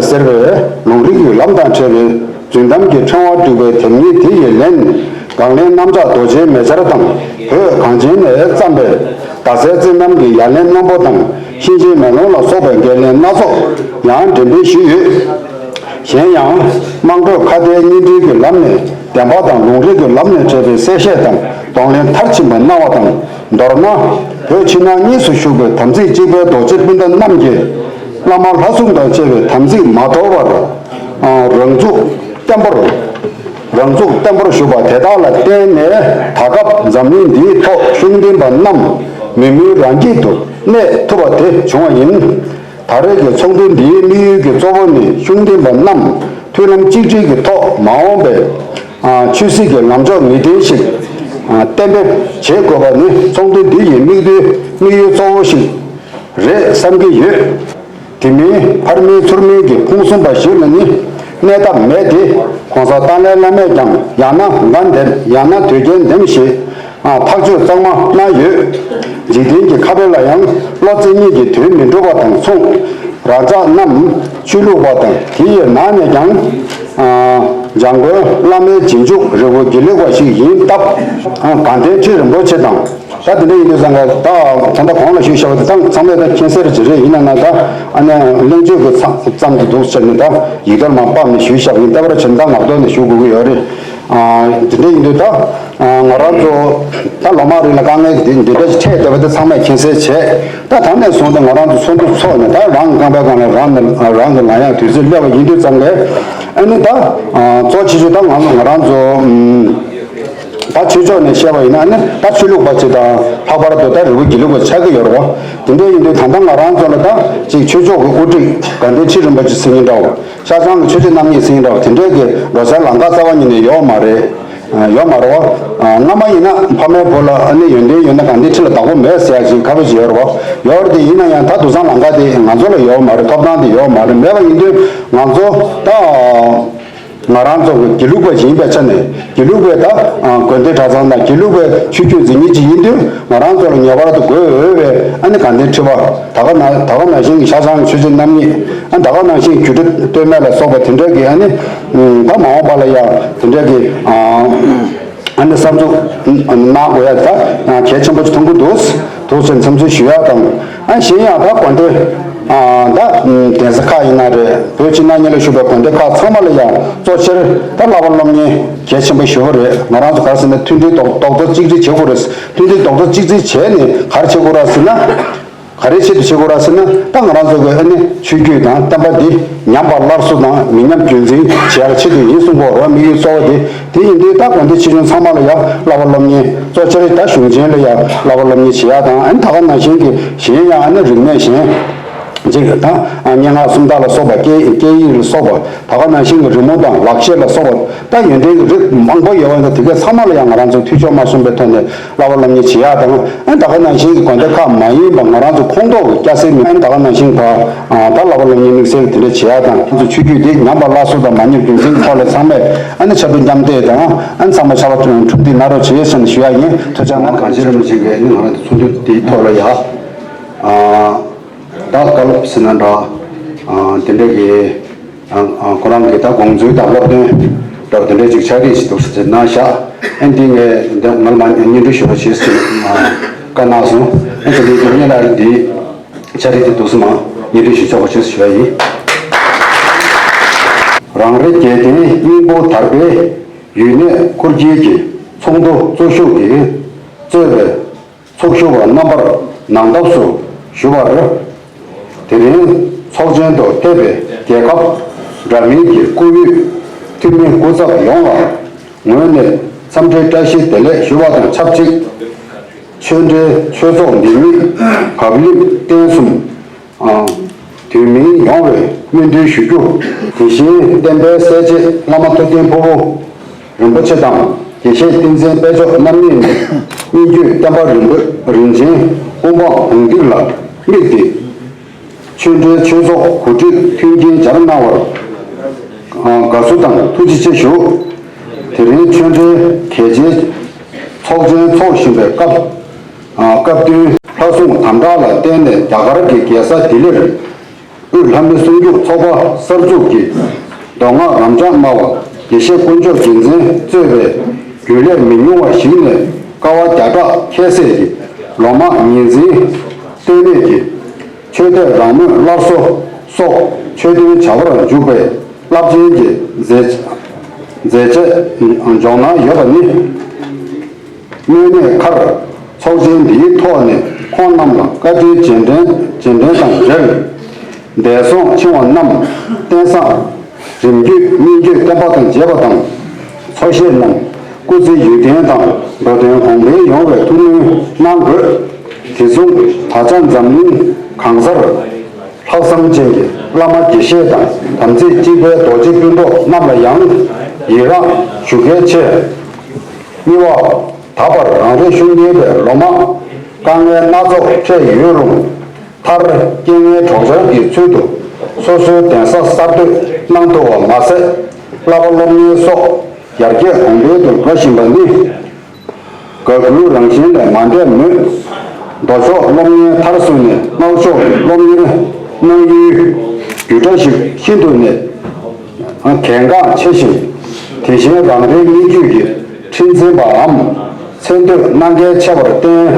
ཟེར་བའི་ལུང་རིགས་ཀྱི་ལམ་དང་འབྲེལ་བའི་རྫུན་གཏམ་གྱི་ཕྲེང་བ་དཀྲུགས་པའི་དེབ་ངེས་དེ་ཡི་ལན། དགག་ལན་གནམ་ལྕགས་རྡོ་རྗེའི་མེ་ཆར་དང་། བོད་གངས་ཅན་ནས་བརྩམས་པའི་ཟླ་ཟེར་རྩི་རྣམ་གྱི་ཡ་ལན་རྣོན་པོ་དང་། གཤིན་རྗེའི་མེ་ལོང་ལ་སོགས་པའི་འགན་ལེན་སྣ་ཚོགས་ཡང་འགྲེམས་སྤེལ་ཞུས་ཡོད། གཞན་ཡང་། དམངས་ཁྲོད་ཁ་བརྡའི་བརྙན་འཕྲིན་གྱི་ལམ་ནས་བདེན་པ་དང་ལུང་རིགས་ཀྱི་ལམ་ནས་འཕྲད་པའི་གསལ་བཤད་དང་གདོང་ལེན་མཐར་ཕྱིན་པ་གནང་བ་དང་། མདོར་ན། བོད་ཕྱི་ནང་གཉིས་སུ་བཞུགས་པའི་དམ་ཚིག་གཅིག་པའི་རྡོ་རྗེ་སྤུན་ཟླ་རྣམས་ཀྱིས། བླ་མ་ལྷ་སྲུང་དང་བཅས་པའི་དམ་ཚིག་མ་དོར་བར། རང་ཚུགས་བརྟན་པོར། རང་ཚུགས་བརྟན་པོར་བཞུགས་པ་དེ་དག་ལ་བརྟེན་ནས། ད་སྐབས་འཛམ་གླིང་འདིའི་ཐོག་ཤུགས་ལྡན་པ་རྣམས་མི་མི་རང་སྐྱིད་དུ་གནས་ཐུབ་པ་དེ་བྱུང་བ་ཡིན། ད་རེས་ཀྱི་ཚོགས་འདུ་འདིའི་དམིགས་ཡུལ་གྱི་གཙོ་བོ་ནི། ཤུགས་ལྡན་པ་རྣམས་མཐུན་ལམ་གཅིག་སྒྲིལ་གྱི་ཐོག་མ་འོངས་པའི་ཆོས་སྲིད་ཀྱི་ལམ་ཕྱོགས་ངེས་གཏན་ཞིག་གཏན་འབེབས་བྱེད་དགོས་པ་ནི། ཚོགས་འདུ་འདི་ཡི་དམིགས་དོན་དམིགས་ཡུལ་གཙོ་བོ་ཞིག་རེད་བསམ་གྱི་ཡོད། དེ་མིན་ཕར་མིན་ཚུར་མིན་གྱི་ཕུང་གསུམ་པ་ཞིག་ལ་ནི་གནས་ཐབས་མེད་དེ། གོང་ས་ཏཱ་ལའི་བླ་མས་ཀྱང་ཡང་ན་འགན་འདེམས། ཡང་ན་དོལ་རྒྱལ་འདེམས་ཞེས། ཨ། ཐག་གཅོད་གཙང་མ་གནང་ཡོད། འཇིག་རྟེན་གྱི་ཁ་དཔེ་ལ་ཡང་བློ་རྩེ་གཉིས་ཀྱི་དོན་མི་འགྲུབ་པ་དང་མཚུངས། རང་ཅག་རྣམས་ཆོས་ལུགས་པ་དང་དེ་ཡི་ནང་ནས་ཀྱང་། ཨ། འཇམ་མགོན་བླ་མའི་རྗེས་འཇུག་རི་བོ་དགེ་ལེགས་པ་ཞིག་ཡིན་སྟབས། ཨ། དགའ་ལྡན་ཁྲི་རིན་པོ་ཆེ་དང་། ད་དེ་འདྲ་ཡིན་དུས་ཙང་ཀ་ད་ད་ལྟ་གོང་ལ་ཞུས་བཞག་པ་དེ་ཚང་ཚང་མས་ད་མཁྱེན་གསལ་ཅིག་རེད། ཡིན་ན་ན་ད་ཨ་ནི་གླེང་བརྗོད་ཀྱི་ཙམ་ཙམ་དུ་འདུག་ཟེར་ནས་ད་ཡིག་ཐོག་མར་ཕབ་ནས་ཞུས་བཞག་པ་ཡིན། ད་བར་ཕྱིན་ད་ངག་ཐོག་ནས་ཞུ་དགོས་ཀྱི་ཡོད་རེད། ཨ། དེ་འདྲ་ཡིན་དུས་ད། ང་རང་ཚོ་ད་ལོ་མང་རིང་ལ་དཀའ་ངལ་འདི་འདི་འདྲ་ཞིག་འཕྲད་བསྡད་པ་དེ་ཚང་མས་མཁྱེན་གསལ་བྱས། ད་ད་ནས་བཟུང་སྟེ་ང་རང་ཚོ་ཚོགས་འདུ་ཚོགས་ནས་ད་རང་གི་རྐང་པའི་སྒང་ལ་རང་ནས་རང་གི་ལངས་ཡག་དུས་ཚོད་སླེབས་པ་ཡིན་དུས་ཙམ་ལས། ཨ་ནི་ད་གཙོ་ཆེ་ཤོས་ད་ང་ང་རང་ཚོ་ད་ཆོས་ཕྱོགས་ནས་བཤད་པ་ཡིན་ན། ཨ་ནི་ད་ཆོས་ལུགས་པ་ཅིག་དང་ལྷག་པར་དུ་ད་རི་བོ་དགེ་ལུགས་པ་ཆགས་ཀྱི་ཡོད་རེད་བ། དེ་འདྲ་ཡིན་དུས་ད་ལྟ་ང་རང་ཚོ་ལ་ད་ཅིག་ཆོས་ཕྱོགས་ཀྱི་དབུ་ཁྲིད་དགའ་ལྡན་ཁྲི་རིན་པོ་ཆེ་ཟེར་མཁན་འདྲ་བོ། ཤར་བྱང་གི་ཆོས་རྗེ་རྣམ་གཉིས་ཟེར་མཁན་འདྲ་བོ་དེ་འདྲས་ཀྱི་འགྲོ་སའི་ལམ་ཁ་རྩ་བ་ཉིད་ནས་ཡོད་མ་རེད། ཡོད་མ་རེད་བ། སྔ་མ་ཡིན་ན་ཕ་མའི་བུ་ལ་ཨ་ནི་ཡོན་ཏན་ཡོད་ན་དགའ་ལྡན་ཁྲི་ལ་བདག་པོ་མེད་ཟེར་ཡག་ཅིག་ཁ་དཔེ་ཅིག་ཡོད་རེད་བ། ཡོད་རེད་དེ། ཡིན་ན་ཡང་ད་དེང་སང་ལམ་ཁ་དེ་ང་ཚོ་ལ་ཡོད་མ་རེད། ཐོབ་ཐང་དེ་ཡོད་མ་རེད། མེད་པ་ཡིན་དུས་ང་ཚོ་ད་ང་རང་ཚོ་གི་དགེ་ལུགས་པ་ཞིག་ཡིན་པའི་ཆ་ནས། དགེ་ལུགས་པའི་ད་དགོན་སྡེ་གྲྭ་ཚང་དང་དགེ་ལུགས་པའི་ཆོས་བརྒྱུད་འཛིན་མཁན་ཅིག་ཡིན་དུས། ང་རང་ཚོ་ལ་ངེས་པར་དུ་དགོས་འོས་པའི་ཨ་ནི་དགའ་ལྡན་ཁྲི་པ། ད་ག་ནང་ད་ག་ནང་བཞིན་གྱི་ཤར་བྱང་ཆོས་རྗེ་རྣམ་གཉིས། ཨ་ད་ག་ནང་བཞིན་རྒྱུད་གྲྭ་སྟོད་སྨད་ལ་སོགས་པ་དེ་འདྲ་གི་ཨ་ནི་ད་མ་འོངས་པ་ལ་ཡང་དེ་འདྲ་གི་ཨ་ནི་བསམ་ཚུལ་གནང་དགོས་ཡ་ད་གལ་ཆེན་པོ་ཅིག་མཐོང་གི་འདུག་འདུག་ཟེར་འཚམས་འདྲི་ཞུ་ཡ་དང་། ཨ་གཞན་ཡང་ད་དགོན་སྡེ་ད་གདན་ས་ཁག་ཡིན་ན་རེད། བོད་ཕྱི་ནང་གཉིས་ལ་བཞུགས་པའི་དགོན་སྡེ་ཁག་ཚང་མ་ལ་ཡང་གཙོ་ཆེར་ད་བསླབ་པ་སློབ་གཉེར་གལ་ཆེན་པོ་ཞེ་པོ་རེད། ང་རང་ཚོ་ག་རེ་ཟེར་ན་མཐུན་སྒྲིལ་རྡོག་རྡོག་རྩ་གཅིག་སྒྲིལ་བྱེད་དགོས་རེད། མཐུན་སྒྲིལ་རྡོག་རྩ་གཅིག་སྒྲིལ་བྱས་ནས་ག་རེ་བྱེད་དགོས་རེད་ཟེར་ན། ག་རེ་ཆེད་དུ་བྱེད་དགོས་རེད་ཟེར་ན། ད་ང་རང་ཚོ་གི་ཨ་ནི་ཆོས་བརྒྱུད་དང་བསྟན་པ་འདི་ཉམས་པ་སླར་གསོ་དང་མི་ཉམས་རྒྱུན་འཛིན་བྱེད་ཡག་ཆེད་དུ་ཡིན་གསུང་གི་ཡོད་རེད་བ། དམིགས་ཡུལ་གཙོ་བོ་དེ། དེ་ཡིན་དུས་ད་དགོན་སྡེ་ཆེ་ཆུང་ཚང་མ་ལ་ཡང་བསླབ་པ་སློབ་གཉེར། གཙོ་ཆེར་ད་གཞུང་ཆེན་ལ་ཡང་བསླབ་པ་སློབ་གཉེར་བྱེད་ཡག་དང་། ཨ་ནི་ད་ག་ནང་བཞིན་གྱི་གཞན་ཡང་ཨ་ནི་རིག་གནས་གཞན་ཅིག་དང་། སྙན་ངག་སུམ་རྟགས་ལ་སོགས་པ། སྐད་སྐད་ཡིག་ལ་སོགས་པ། ད་ག་ནང་བཞིན་གྱི་རི་མོ་དང་ལག་ཤེས་ལ་སོགས་པ། ད་ཡོན་ཏན་གྱི་རིགས་མང་པོ་ཡོད་པ་འདི་དེ་ག་ཚང་མ་ལ་ཡང་ང་རང་ཚོ་འཐུས་ཤོར་མ་སོན་པའི་ཐོག་ནས་བསླབ་པ་སློབ་གཉེར་བྱེད་ཡག་དང་། ཨ་ནི་ད་ག་ནང་བཞིན་གྱི་དགོན་སྡེ་ཁག་མ་ཡིན་པ་ང་རང་ཚོ་ཁོངས་གཏོགས་ཀྱི་སྐྱ་སེར་མི། ཨ་ནི་ད་ག་ནང་བཞིན་གྱི་ད་བསླབ་པ་སློབ་གཉེར་དམིགས་བསལ་དེ་འདྲ་བྱེད་ཡག་དང་། ང་ཚོ་ཆོས་བརྒྱུད་འདི་ཉམས་པ་སླར་གསོ་དང་མ་ཉམས་རྒྱུན་འཛིན་གྱི་ཐོག་ལ་ཚང་མས་ཨ་ནི་ཕྱར་གྲུ་མཉམ་འདེགས་དང་། ཨ་ནི་ཚང་མ་ཕྱར་བ་གྲུ་འདེགས་གནང་རོགས་བྱེད་ཟེར་ནས་ཞུ་ཡག་ཡིན། ཐུགས་རྗེ་གནང་། གང་ཅི་རིན་པོ་ཆེ་གིས་ཨ་ནི་ང་རང་ཚོ་ཚོགས་འདུ་འདིའི་ཐོག་ལ་ཡ། ད་བཀའ་སློབ་ཟེར་ན་འདྲ། དེ་འདྲ་གི་ཁོ་རང་གི་ད་དགོངས་ཚུལ་དང་སློབ་སྟོན་འདྲ་བ་དེ་འདྲ་ཅིག་ཕྱག་བྲིས་ཤིག་འདུག་ཟེར་གནང་བཞག་ཨ་འདི་ངས་འདི་ང་ལ་མ་སྙན་སྒྲོན་ཞུ་རོགས་བྱེད་ཟེར་བཀའ་གནང་སོང་། ཨ་དེ་འདྲའི་གི་སྙན་ལ་འདི་ཕྱག་བྲིས་དེ་འདུག་སེ་མ་སྙན་སྒྲོན་ཞུ་ཆོག་པ་བྱེད་ཟེར་ཞུ་བ་ཡིན། རང་རེ་དགེ་ལྡན་སྙིང་པོ་དར་སྤེལ་ཡུན་གནས་འཁོར་སྐྱོད་ཀྱི་ཚོགས་འདུ་གཙོ་བཞུགས་ཀྱིས་གཙོས་པའི་ཚོགས་ཞུགས་པ་རྣམ་པར་ནང་ཐབས་སུ་ཞུ་བར། དེ་རིང་ཚོགས་ཆེན་དུ་ཕེབས་པའི་རྒྱལ་ཁབ་འདྲ་མིན་གྱི་སྐུ་ཡོད་འཐུས་མི་སྐུ་ཚབ་ཡོངས་ལ་ངོས་ནས་འཚམས་འདྲིའི་བཀྲ་ཤིས་བདེ་ལེགས་ཞུ་བ་དང་ཆབས་ཅིག་ཆོས་འབྲེལ་ཆོས་ཚོགས་འདི་ཉིད་གབ་ལིབ་རྟེན་གསུམ། དུས་མིན་ཡོང་བའི་སྨོན་འདུན་ཞུ་རྒྱུ། དེ་བཞིན་བསྟན་པའི་གསལ་བྱེད་བླ་མ་ཐུབ་བསྟན་ཕུར་བུ་རིན་པོ་ཆེ་དང་། དགེ་བཤེས་བསྟན་འཛིན་དཔལ་མཆོག་རྣམ་གཉིས་ནས་སྙན་བརྒྱུད་བསྟན་པ་རིན་པོ་རིན་ཆེན་དབུ་འཕང་དོན་ཐོག་ལ་དམིགས་ཏེ་ཆོས་འབྲེལ་ཆོས་ཚོགས་གོ་སྒྲིག་མཐུན་རྐྱེན་སྦྱར་གནང་བར་དགའ་བསུ་དང་ཐུགས་རྗེ་ཆེ་ཞུ། དེ་རིང་ཆོས་འབྲེལ་གལ་ཆེའི་ཚོགས་ཆེན་འཚོགས་བཞིན་པའི་སྐབས། སྐབས་བསྟུན་ལྷ་སྲུང་དམ་དྲག་ལ་བརྟེན་ནས་རྒྱ་གར་གྱི་རྒྱལ་ས་ལྡི་ལིར་དབུས་ལྷ་མི་གསུང་སྐྱོབ་ཚོགས་པ་གསར་འཛུགས་ཀྱིས་མདོ་སྔགས་རབ་འབྱམས་སྨྲ་བ་དགེ་བཤེས་དཀོན་མཆོག་རྒྱལ་མཚན་གཙོས་པའི་རྒྱུན་ལས་མི་ཉུང་བ་ཞིག་ནས་དཀའ་བ་བརྒྱ་ཕྲག་ཁྱད་བསད་ཀྱིས་ལོ་མང་ཉིན་མཚན་ལྟོས་མེད་ཀྱིས་ཆོས་དད་རང་མོས་སླར་གསོ་སོགས་ཆོས་དོན་བྱ་བར་འཇུག་པའི་རླབས་ཆེན་གྱི་མཛད་མཛད་རྗེས་འཇོག་གནང་ཡོད་པ་ནི། དངོས་གནས་མཁར་ཚོགས་ཆེན་འདིའི་ཐོག་ནས་ཁོང་རྣམས་ལ་བཀའ་དྲིན་རྗེས་དྲན་རྗེས་དྲན་དང་འབྲེལ། འདས་སོང་འཆི་བ་རྣམས་རྟེན་བཟང་རིམ་བརྒྱུད་སྙན་བརྒྱུད་བསྟན་པ་དང་མཇལ་བ་དང་། འཚོ་བཞེས་རྣམས་སྐུ་ཚེ་ཡུན་བརྟན་དང་འགྲོ་དོན་གོང་འཕེལ་ཡོང་བའི་ཐུགས་སྨོན་གནང་དགོས། དེ་མཚུངས་ད་ཆ་འཛམ་གླིང་གང་སར་ལྷག་བསམ་ཅན་གྱི་བླ་མ་དགེ་བཤེས་དང་དམ་ཚིག་གཅིག་པའི་རྡོ་རྗེ་སྤུན་མཆོག་རྣམས་ལ་ཡང་ཡི་རང་ཞུ་གལ་ཆེ། གཉིས་པ། ད་བར་རང་རེ་ཤུགས་རྐྱེན་པས་ལོ་མང་དཀའ་ངལ་སྣ་ཚོགས་འཕྲད་ཡོད་རུང་། མཐར་རྐྱེན་ངན་གྲོགས་བྱར་གྱི་ཚུལ་དུ་སོ་སོའི་གདན་ས་གསར་གཏོད་གནང་ཐུབ་པ་མ་ཟད། བསླབ་པ་སློབ་གཉེར་སོགས་ཡར་རྒྱས་གོང་འཕེལ་དུ་འགྲོ་བཞིན་པ་ནི། དགའ་མགུའི་རང་བཞིན་ལས་མ་འདས་མོད། མདོ་ཕྱོགས་སློབ་གཉེར་མཐར་སོན་ནས་སྔགས་ཕྱོགས་སློབ་གཉེར་གནང་ཡུལ་རྒྱུད་གྲྭ་ཞིག་ཤིན་ཏུ་ནས་གལ་འགངས་ཆེ་ཞིང་། དེ་བཞིན་རང་རེའི་སྙན་བརྒྱུད་ཀྱི་ཁྲི་འཛིན་པའམ་མཚན་ཐོས་གནང་གལ་ཆེ་བར་བརྟེན།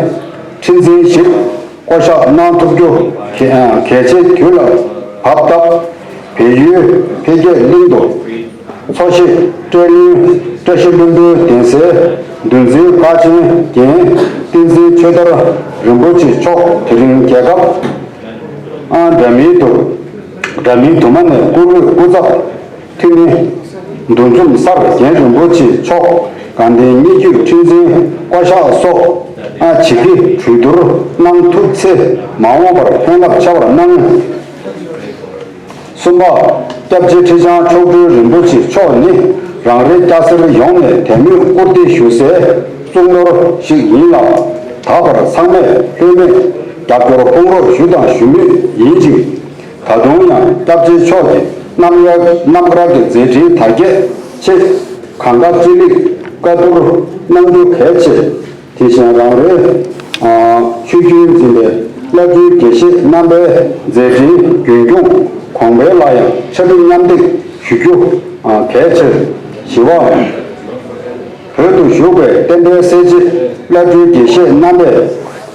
ཁྲི་འཛིན་ཞིག་བསྐོ་བཞག་གནང་ཐུབ་རྒྱུ་གལ་གལ་ཆེ་དུས་ལ་བབ་སྟབས། བལ་ཡུལ་འཕེལ་རྒྱས་གླིང་དུ་འཚོ་བཞེས་བཀྲས་ལྷུན་བཀྲ་ཤིས་ལྷུན་པོའི་གདན་སའི་ འདུལ་འཛིན་ཀ་ཆེན་རྒན་བསྟན་འཛིན་ཆོས་དར་རིན་པོ་ཆེ་མཆོག་དེ་རིང་རྒྱལ་ཁབ་ཨ་འདྲ་མིན་དུ་འདྲ་མིན་དུ་མ་ནས་བཀུར་འོས་སྐུ་ཚབ་འཐུས་མི་འདུ་འཛོམས་སར་རྒན་རིན་པོ་ཆེ་མཆོག་དགའ་ལྡན་སྙན་བརྒྱུད་ཁྲི་འཛིན་བཀའ་ཤག་སོགས་ཨ་བྱེད་ཀྱི་གྲོས་བསྡུར་གནང་ཐུབ་ཚེ་མ་འོངས་པར་ཕན་རླབས་ཆེ་བར་གནང་། གསུམ་པ། སྐྱབས་རྗེ་ཁྲི་བྱང་མཆོག་སྤྲུལ་རིན་པོ་ཆེ་མཆོག་ནི་རང་རེ་སྐྱ་སེར་ཡོངས་ནས་དད་མོས་བཀུར་སྟི་ཞུ་སའི་གཙུག་ནོར་ཞིག་ཡིན་ལ། ད་བར་ཚང་མས་ལྷོད་མེད་རྒྱབ་སྐྱོར་དཔུང་རོགས་ཞུས་དང་ཞུ་མུས་ཡིན་ཅིང་། ད་དུང་ཡང་སྐྱབས་རྗེ་མཆོག་གི་རྣམ་གཡར་རྣམ་དཀར་གྱི་མཛད་འཕྲིན་དར་རྒྱས་ཆེད་གང་དགའ་ཅི་ལེགས་བཀའ་བསྡུར་གནང་རྒྱུ་གལ་ཆེ། དེ་བཞིན་རང་རེའི་ཆོས་བརྒྱུད་འཛིན་པའི་བླ་སྤྲུལ་དགེ་བཤེས་རྣམ་པའི་མཛད་འཕྲིན་རྒྱུན་སྐྱོང་གོང་འཕེལ་ལ་ཡང་ཕྱག་ཕྲུག་མཉམ་འདེགས་ཞུ་རྒྱུ་གལ་ཆེ། བཞི་པ། བོད་དུ་བཞུགས་པའི་བསྟན་པའི་གསལ་བྱེད་བླ་སྤྲུལ་དགེ་བཤེས་རྣམ་པས་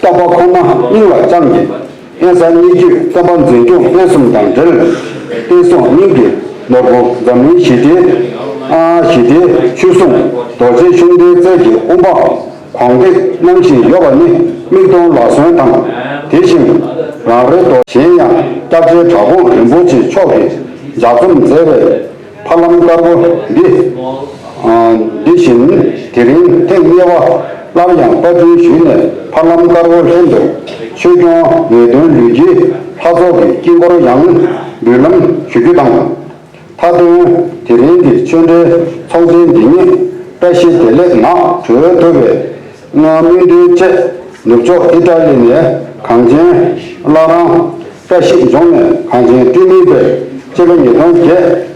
བསྟན་པ་ཁོ་ན་སྙིང་ལ་བཅངས་ཏེ། ཨེ་ས་སྙིགས་དུས་བསྟན་པ་འཛིན་སྐྱོང་སྤེལ་གསུམ་དང་འབྲེལ། བསྟན་སྲུང་སྙིང་གི་ནོར་བུ་འཛམ་གླིང་ཞི་བདེའི་ཨ་ཞི་བདེའི་ཆོས་སྲུང་རྡོ་རྗེ་ཤུགས་ལྡན་རྩལ་གྱི་དབུ་འཕང་གོང་འདེགས་གནང་བཞིན་ཡོད་པ་ནི་མིག་མཐོང་ལག་སོན་དང་། དེ་བཞིན་རང་རེ་དོ་གཞན་ཡང་སྐྱབས་རྗེ་གྲྭ་པ་རིན་པོ་ཆེ་མཆོག་གིས་ལྗགས་རྩོམ་མཛད་པའི་ཕ་ལམ་དཀར་པོ་འདི། འདི་བཞིན་དེ་རིང་ཐེངས་གཉིས་པ་སླར་ཡང་པར་སྐྲུན་ཞུས་ནས་ཕ་ལམ་དཀར་པོ་ལྷན་དུ་ཆོས་སྐྱོང་ངེས་དོན་ལུས་དཀྱིལ་ལྷ་ཚོགས་ཀྱི་དཀྱིལ་འཁོར་ཡང་འབུལ་ལམ་ཞུ་རྒྱུ་དང་། མཐའ་དོན་དེ་རིང་གི་ཆོས་འབྲེལ་ཚོགས་ཆེན་འདི་ཉིད་བཀྲ་ཤིས་བདེ་ལེགས་ངང་གྲོལ་ཐུབ་པའི་སྨོན་འདུན་བཅས་ནུབ་ཕྱོགས་ཨི་ཏྲ་ལི་ནས་གངས་ཅན་བླ་བྲང་བཀྲ་ཤིས་ལྗོངས་ནས་གངས་ཅན་སྤྲུལ་མིན་པའི་སྤྱི་ལོ་ཉིས་སྟོང་བརྒྱད།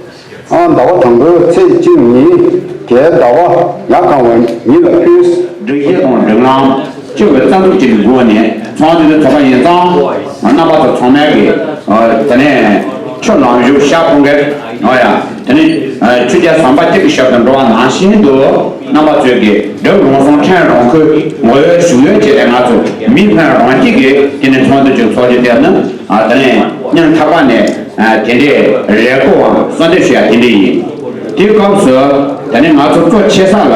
ཨང་ཟླ་བ་དང་པོའི་ཚེས་གཅིག་ཉིན་རྒྱལ་ཟླ་བ་ཉ་གང་བ་ཉིད་ལ་ཕུལ། སྒྲིག་གཞི་དང་སྒྲིག་ལམ་སྤྱི་པའི་རྩ་འཛུགས་ཀྱི་སྒོ་ནས་ཚོགས་འདུ་འདི་ཚོགས་པ་ཡིན་ཙང་། རྣམ་པ་ཚོ་ཚང་མས་ཀྱི་དེ་ནས་ཆུ་ལམ་བཞུགས་ཤག་ཁོང་གིས་ཨོ་ཡ། དེ་ནས་ཆུ་རྒྱལ་ཟམ་པ་གཅིག་གི་ཞབས་ཏུ་འགྲོ་བ་ནང་བཞིན་དུ་རྣམ་པ་ཚོས་ཀྱི་སྒྲུབ་རང་སྲུང་ཕྲན་རང་འཁོས་ངོ་ཡོད་བཞུགས་ཡོད་བྱས་ཏེ་ང་ཚོ་མི་ཕན་རང་སྐྱིད་ཀྱི་དེ་ནས་ཚོགས་འདུ་ཅིག་ཚོགས་རྒྱུ་དེ་ནི་དེ་ནས་སྙིང་ཐག་པ་ནས། དེ་འདྲའི་རེ་སྐུལ་བ་གསོལ་འདེབས་ཞུ་ཡ་དེ་འདྲ་ཡིན། དེའི་སྐབས་སུ་ད་ནི་ང་ཚོ་གཙོ་ཆེ་ས་ལ་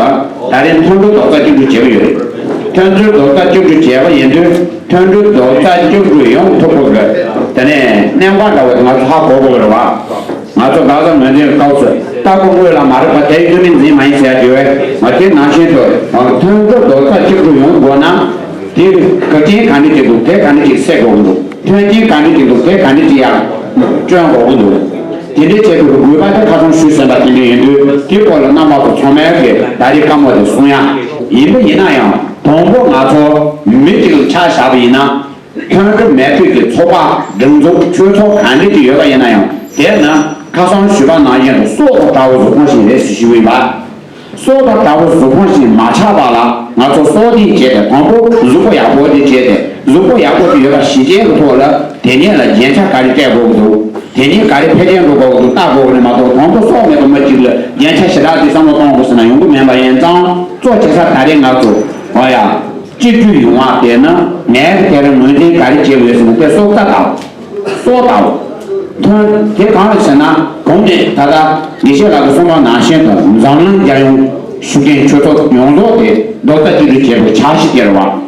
ད་རེས་མཐོང་གྲོལ་རྡོག་རྩ་གཅིག་སྒྲིལ་བྱེད་ཀྱི་ཡོད་རེད། མཐོང་གྲོལ་རྡོག་རྩ་གཅིག་སྒྲིལ་བྱས་པ་ཡིན་དུས་མཐོང་གྲོལ་རྡོག་རྩ་གཅིག་སྒྲིལ་ཡོང་ཐུབ་དགོས་པའི་ད་ནས་གནད་འགག་འདྲ་བོ་དེ་ང་ཚོ་ཧ་གོ་དགོས་པ་རེད་བ། ང་ཚོ་དགག་བྱ་ངོས་འཛིན་སྐབས་སུ་ལྟ་སྒོ་དངོས་ལ་མ་རེད་པ་དེ་ཡོད་མིན་འཛིན་མ་ཡིན་ཟེར་ཡ་དེ་བས་ང་དེ་ནང་བཞིན་དུ་མཐོང་གྲོལ་རྡོག་རྩ་གཅིག་སྒྲིལ་ཡོང་དགོས་ན་དེ་ག་རྐྱེན་ག་འདྲ་ཅིག་འདུག་དེ་ག་འདྲ་ཅིག་སེལ་དགོས་ཀྱི་འདུག་མཐུན་རྐྱེན་ག་འདྲ་ཅིག་འདུག་དེ་ག་འདྲ་ཅིག་ཡང་སྐྱོན་དགོས་ཀྱི་འདུག་དེ་འདྲའི་ཆེད་དུ་དགོས་པ་དེ་ཁ་སང་ཞུས་ཟིན་པ་དེ་འདྲ་ཡིན་དུས་དེའི་སྐོར་ལ་རྣམ་པ་ཚོ་ཚང་མས་ཀྱི་ད་རེས་བཀའ་མོལ་དེ་གསུང་ཡ་ཡིན་པ་ཡིན་ན་ཡང་དང་པོ་ང་ཚོ་མི་གཅིག་ལ་ཆ་བཞག་པ་ཡིན་ན་མཐུན་སྒྲིལ་མེད་མཁན་གྱི་ཚོགས་པ་སྒྲིག་འཛུགས་ཆོས་ཚོགས་ག་འདྲ་ཅིག་ཡོད་པ་ཡིན་ན་ཡང་དེ་ནི་ཁ་སང་ཞུས་པ་ནང་བཞིན་དུ་སྲོག་དང་འདྲ་བའི་གཟུགས་ཁམས་ཤིག་རེད་ཟེར་ཞུས་པ་ཡིན་པ། སྲོག་དང་འདྲ་བའི་གཟུགས་ཁམས་ཤིག་མ་ཆགས་པ་ལ་ང་ཚོ་སྲོག་བདེ་བྱས་ཏེ་དང་པོ་གཟུགས་པོ་ཡག་པོ་དེ་བྱས་ཏེ་གཟུགས་པོ་ཡག་པོ་དེ་ཡོད་པ་གཞི་རྐྱེན་གྱི་ཐོག་ལ་དེ་ཉིད་ལ་རྒྱན་ཆ་ག་རེ་སྤྲད་དགོས་ཀྱི་འདུག་དེ་ཉིད་ག་རེ་འཕེལ་རྒྱས་འགྲོ་དགོས་ཀྱི་འདུག་ལྟ་དགོས་ཀྱི་རེད་མ་གཏོགས་དང་པོ་སྲོག་མེད་པའི་མི་གཅིག་ལ་རྒྱན་ཆ་ཞེ་དྲག་དེ་བསམ་བློ་གཏོང་དགོས་ཟེར་ན་ཡོང་གི་མེད་པ་ཡིན་ཙང་གཙོ་ཆེ་ས་ད་རེས་ང་ཚོ་འོ་ཡ་གཅིག་གྱུར་ཡོང་བ་དེ་ནི་ངས་དེར་ངོས་འཛིན་ག་རེ་བྱེད་དགོས་ཟེར་ན་དེ་སྲོག་རྩ་དང་། སྲོག་དང་། མཐུན་དེ་གང་རེད་ཟེར་ན་གོང་ནས་ད་ལྟ་དགེ་བཤེས་ལགས་ཀྱིས་གསུངས་པ་ནང་བཞིན་དུ་འཛམ་གླིང་རྒྱལ་ཡོངས་ཤུགས་ལྡན་ཆོས་ཚོགས་ཡོངས་རྫོགས་དེ་རྡོག་རྩ་གཅིག་སྒྲིལ་བྱེད་པའི་འཆར་གཞི་དེ་རེད་བ།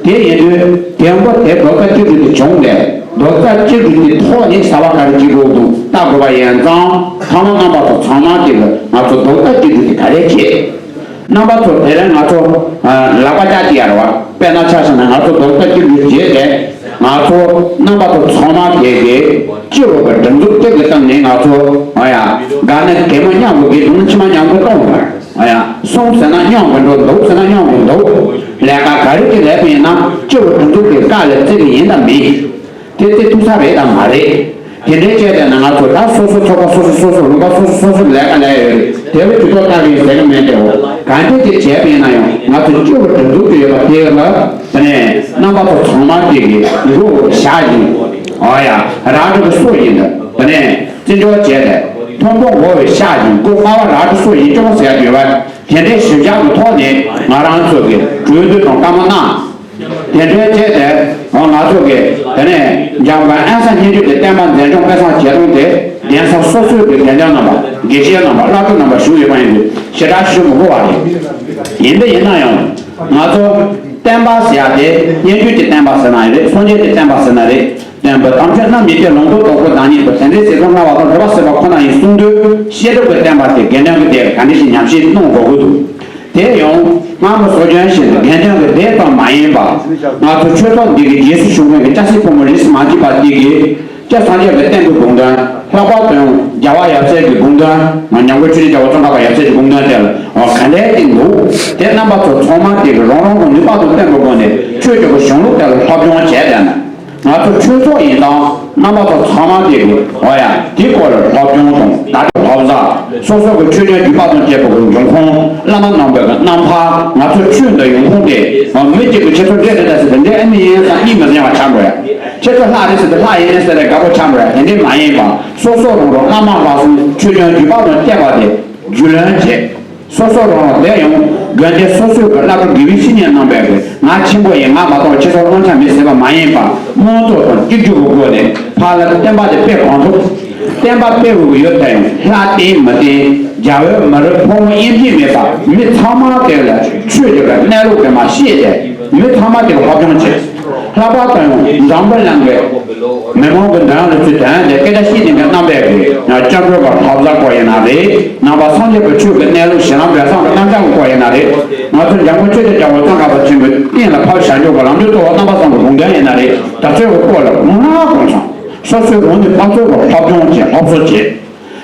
དེ་ཡིན་དུས་དེ་མགོ་དེ་རྡོག་རྩ་གཅིག་སྒྲིལ་དེ་བྱུང་ནས་རྡོག་རྩ་གཅིག་སྒྲིལ་དེ་ཐོག་ནས་གསར་བ་ག་རེ་བྱེད་དགོས་འདུག་ལྟ་དགོས་པ་ཡིན་ཙང་ཐ་མ་རྣམ་པ་ཚོ་ཚང་མ་དེ་གི་ང་ཚོ་རྡོག་རྩ་གཅིག་སྒྲིལ་དེ་ག་རེ་བྱེད། རྣམ་པ་ཚོ་དེ་རིང་ང་ཚོ་ལག་པ་བཅག་ཅི་ཡར་བ་དཔེར་ན་ཆ་བཞག་ན་ང་ཚོ་རྡོག་རྩ་གཅིག་སྒྲིལ་བྱས་ཏེ་ང་ཚོ་རྣམ་པ་ཚོ་ཚང་མ་དེ་གི་སྤྱི་འོས་པའི་སྒྲིག་འཛུགས་གཅིག་གི་སྟེང་ནས་ང་ཚོ་ཨ་ཡ་དགའ་ན་གད་མོ་མཉམ་དུ་གི་དུང་མཆི་མ་མཉམ་དུ་གཏོང་བ། ཨ་ཡ་སོང་ཟེར་ན་མཉམ་དུ་འགྲོ། འདུག་ཟེར་ན་མཉམ་དུ་འདུག་ལས་ཀ་ག་རེ་ཅིག་ལས་པ་ཡིན་ན་སྤྱི་འོས་སྒྲིག་འཛུགས་ཀྱི་བཀའ་ལ་བརྩི་གི་ཡིན་དམ་མིན། དེ་བརྩི་ཐུབ་ས་རེད་དམ་མ་རེད། དེ་འདྲའི་བྱས་ཏེ་ན་ང་ཚོ་ད་སོ་སོ་ཚོགས་པ་སོ་སོ་སོ་སོ་ལུང་པ་སོ་སོ་སོ་སོ་ལས་ཀ་ལས་ཡོད་རེད། དེ་ལ་ཇུས་གཏོགས་བཏང་གི་ཡོད་ཟེར་གི་མེད་དེ། འོ་གང་འདྲ་ཅིག་བྱས་པ་ཡིན་ན་ཡང་ང་ཚོ་སྤྱི་འོས་སྒྲིག་འཛུགས་ཀྱི་ཡོད་པ་དེ་ལ་དེ་ནས་རྣམ་པ་ཚོ་ཚང་མ་དེ་གི་མགོ་བཞག་ཡིན། ཨོ་ཡ་རང་རང་གི་སྲོག་ཡིན་ད་དེ་ནས་བརྩི་འཇོག་བྱས་ཏེ་མཐོན་པོ་མགོ་བཞག་ཡིན། མགོ་དམའ་བ་རང་གི་སྲོག་ཡིན་ཆོག་ཟེར་ཡ་ཡོད་པ་དེ་འདྲའི་ཞིབ་འཇུག་གི་ཐོག་ནས་ང་རང་ཚོ་གི་གྲོས་བསྡུར་དང་བཀའ་མོལ་གནང་། དེ་འདྲའི་ཆེད་དེ་ང་ཚོ་གི་དེ་ནས་འཇམ་དབྱངས་ཨེ་ས་སྙན་བརྒྱུད་ཀྱི་བསྟན་པ་འཛིན་སྐྱོང་སྤེལ་གསུམ་བྱེད་རུང་དེ་གདན་ས་སོ་སོའི་གི་དགེ་འདུན་རྣམ་པ་དགེ་བཤེས་རྣམ་པ་བླ་སྤྲུལ་རྣམ་པ་བཞུགས་ཡོད་པ་ཡིན་དུས་ཞེ་དྲག་ཞུ་མི་དགོས་པ་རེད། ཡིན་པ་ཡིན་ན་ཡང་ང་ཚོ་བསྟན་པ་ཟེར་ཡ་དེ་སྙན་བརྒྱུད་ཀྱི་བསྟན་པ་ཟེར་ན་ཡང་རེད། སངས་རྒྱས་ཀྱི་བསྟན་པ་ཟེར་ན་རེད། སྟོན་པ་དམ་ཆོས་རྣམ་གཉིས་ཀྱི་ལུང་རྟོགས་རྟོགས་པའི་བདག་ཉིད་དུ་དེ་འདྲའི་ཟེར་སོང་སྔ་བ་དང་སྒྲུབ་པ་ཟེར་བ་ཁོ་ན་ཡིན་གསུངས་དུས་བཤད་སྒྲུབ་ཀྱི་བསྟན་པ་དེ་དགེ་འདུན་གྱི་སྡེ་ག་འདྲ་ཞིག་ཉམས་ཞིབ་གནང་དགོས་ཀྱི་འདུག་དེ་ཡང་སྔ་མོ་སྲོལ་རྒྱུན་བཞིན་དུ་དགེ་འདུན་གྱི་སྡེ་ཙམ་མ་ཡིན་པར་ང་ཚོ་ཆོས་ཚོགས་འདི་གི་རྗེས་སུ་ཞུགས་མཁན་གྱི་སྐྱ་སེར་ཕོ་མོ་རིས་མ་གཅིག་པ་དེ་གིས་སྐྱབས་སངས་རྒྱས་ཀྱི་བསྟན་པའི་དགོངས་དོན། ལྷག་པར་དུ་ཡང་རྒྱལ་བ་ཡབ་སྲས་ཀྱི་དགོངས་དོན། ཉམས་མགོན་ཆོས་རྗེ་རྒྱལ་བ་ཙོང་ཁ་པ་ཡབ་སྲས་ཀྱི་དགོངས་དོན་དེ་ལ་ག་འདྲ་ཅིག་འདུག་དེ་རྣམ་པ་ཚོ་ཚང་མ་དེ་གི་རང་རང་གི་ནུས་པ་དང་བསྟུན་པའི་སྒོ་ནས་ཆོས་ཀྱི་གཞུང་ལུགས་དེ་ལ་སློབ་སྦྱོང་བྱས་བསྡད་ན། ང་ཚོ་ཆོས་ཚོགས་ཡིན་དང་རྣམ་པ་ཚོ་ཚང་མ་དེ་གི་འོ་ཡ་དེ་སྐོར་ལ་སློབ་སྦྱོང་དང་བརྡ་སྤྲོད་སློབ་གསོ། སོ་སོ་གི་ཆོས་ཉན་བརྒྱུད་པ་དང་བཅས་པའི་འབྱུང་ཁུངས། བླ་མ་རྣམ་པའི་རྣམ་ཐར། ང་ཚོའི་ཆོས་འདི་ཡོང་ཁུངས་དེ་མི་གཅིག་གི་ཁྱེད་ཚོ་འདྲེ་རེད་ད་ཟེར་ཏེ་འདྲེ་ཨ་མི་ཡིན་ས་གཉིས་མི་ཟིན་པ་ཆགས་འགྲོ་ཡ། ཁྱེད་ཚོ་ལྷ་རེད་ཟེར་ཏེ་ལྷ་ཡིན་ཟེར་ཏེ་དགའ་པོ་ཆགས་འགྲོ་ཡ་དེ་འདྲས་མ་ཡིན་པ། སོ་སོ་རང་རང་བླ་མ་ལྷག་གསུམ་ཆོས་ཉན་བརྒྱུད་པ་དང་བཅས་པ་དེ་རྒྱུས་ལོན་བྱེད། སོ་སོ་རང་རང་དེ་ཡང་དགོན་སྡེ་སོ་སོའི་གི་བླ་སྤྲུལ་དགེ་བའི་བཤེས་གཉེན་རྣམ་པས་གི་ང་ཆེན་པོ་ཡིན་ང་མ་གཏོགས་ཁྱེད་ཚོ་དབང་ཆ་མེད་ཟེར་བ་མ་ཡིན་པ། དམངས་གཙོ་དང་གཅིག་གྱུར་གྱི་སྒོ་ནས་ཕར་ལ་བསྟན་པ་དེ་སྤེལ་གང་ཐུབ། བསྟན་པ་སྤེལ་དགོས་ཀྱི་ཡོད་ད་ཡང་ལྷ་བསྟེན་མི་བསྟེན། རྒྱ་བོད་མི་རིགས་ཕོ་མོ་དབྱེ་འབྱེད་མེད་པ་མི་ཚང་མ་དེ་ལ་ཆོས་ཀྱི་གནས་ལུགས་དེ་མ་ཤེས་ཏེ་མི་ཚང་མ་དེ་ལ་སློབ་སྦྱོང་བྱེད། ལྷག་པར་དུ་ཡང་འཛམ་བུ་གླིང་གི་མི་མང་གི་འདོད་ཡོན་ལ་ཚུལ་དོན་དེ་སྐད་ཆ་བཤད་ནས་ཀྱི་རྣམ་པའི་གི་སྐྱབས་འགྲོ་བ་ལྷ་བཟའ་སྐོར་ཡིན་ན་རེད། ནང་པ་སངས་རྒྱས་པའི་ཆོས་ཀྱི་གནས་ལུགས་གཞི་ལམ་འབྲས་བཟང་གི་རྣམ་གཞག་གི་སྐོར་ཡིན་ན་རེད། ང་ཚོ་འཇམ་མགོན་ཆོས་ཀྱི་རྒྱལ་པོ་ཙོང་ཁ་པ་ཆེན་པོས་གཏན་ལ་ཕབ་བཞག་རྒྱུ་གི་ལམ་རྒྱུ་གཙོ་བོ་རྣམ་པ་ཚང་གི་དགོངས་དོན་ཡིན་ན་རེད། དེ་ཚོའི་གི་སྐོར་ལ་ངོ་མ་གང་བྱུང་སོ་སོའི་རང་ནུས་པ་ཚོ་གི་སློབ་སྦྱོང་བྱེད། སློབ་གསོ་བྱེད།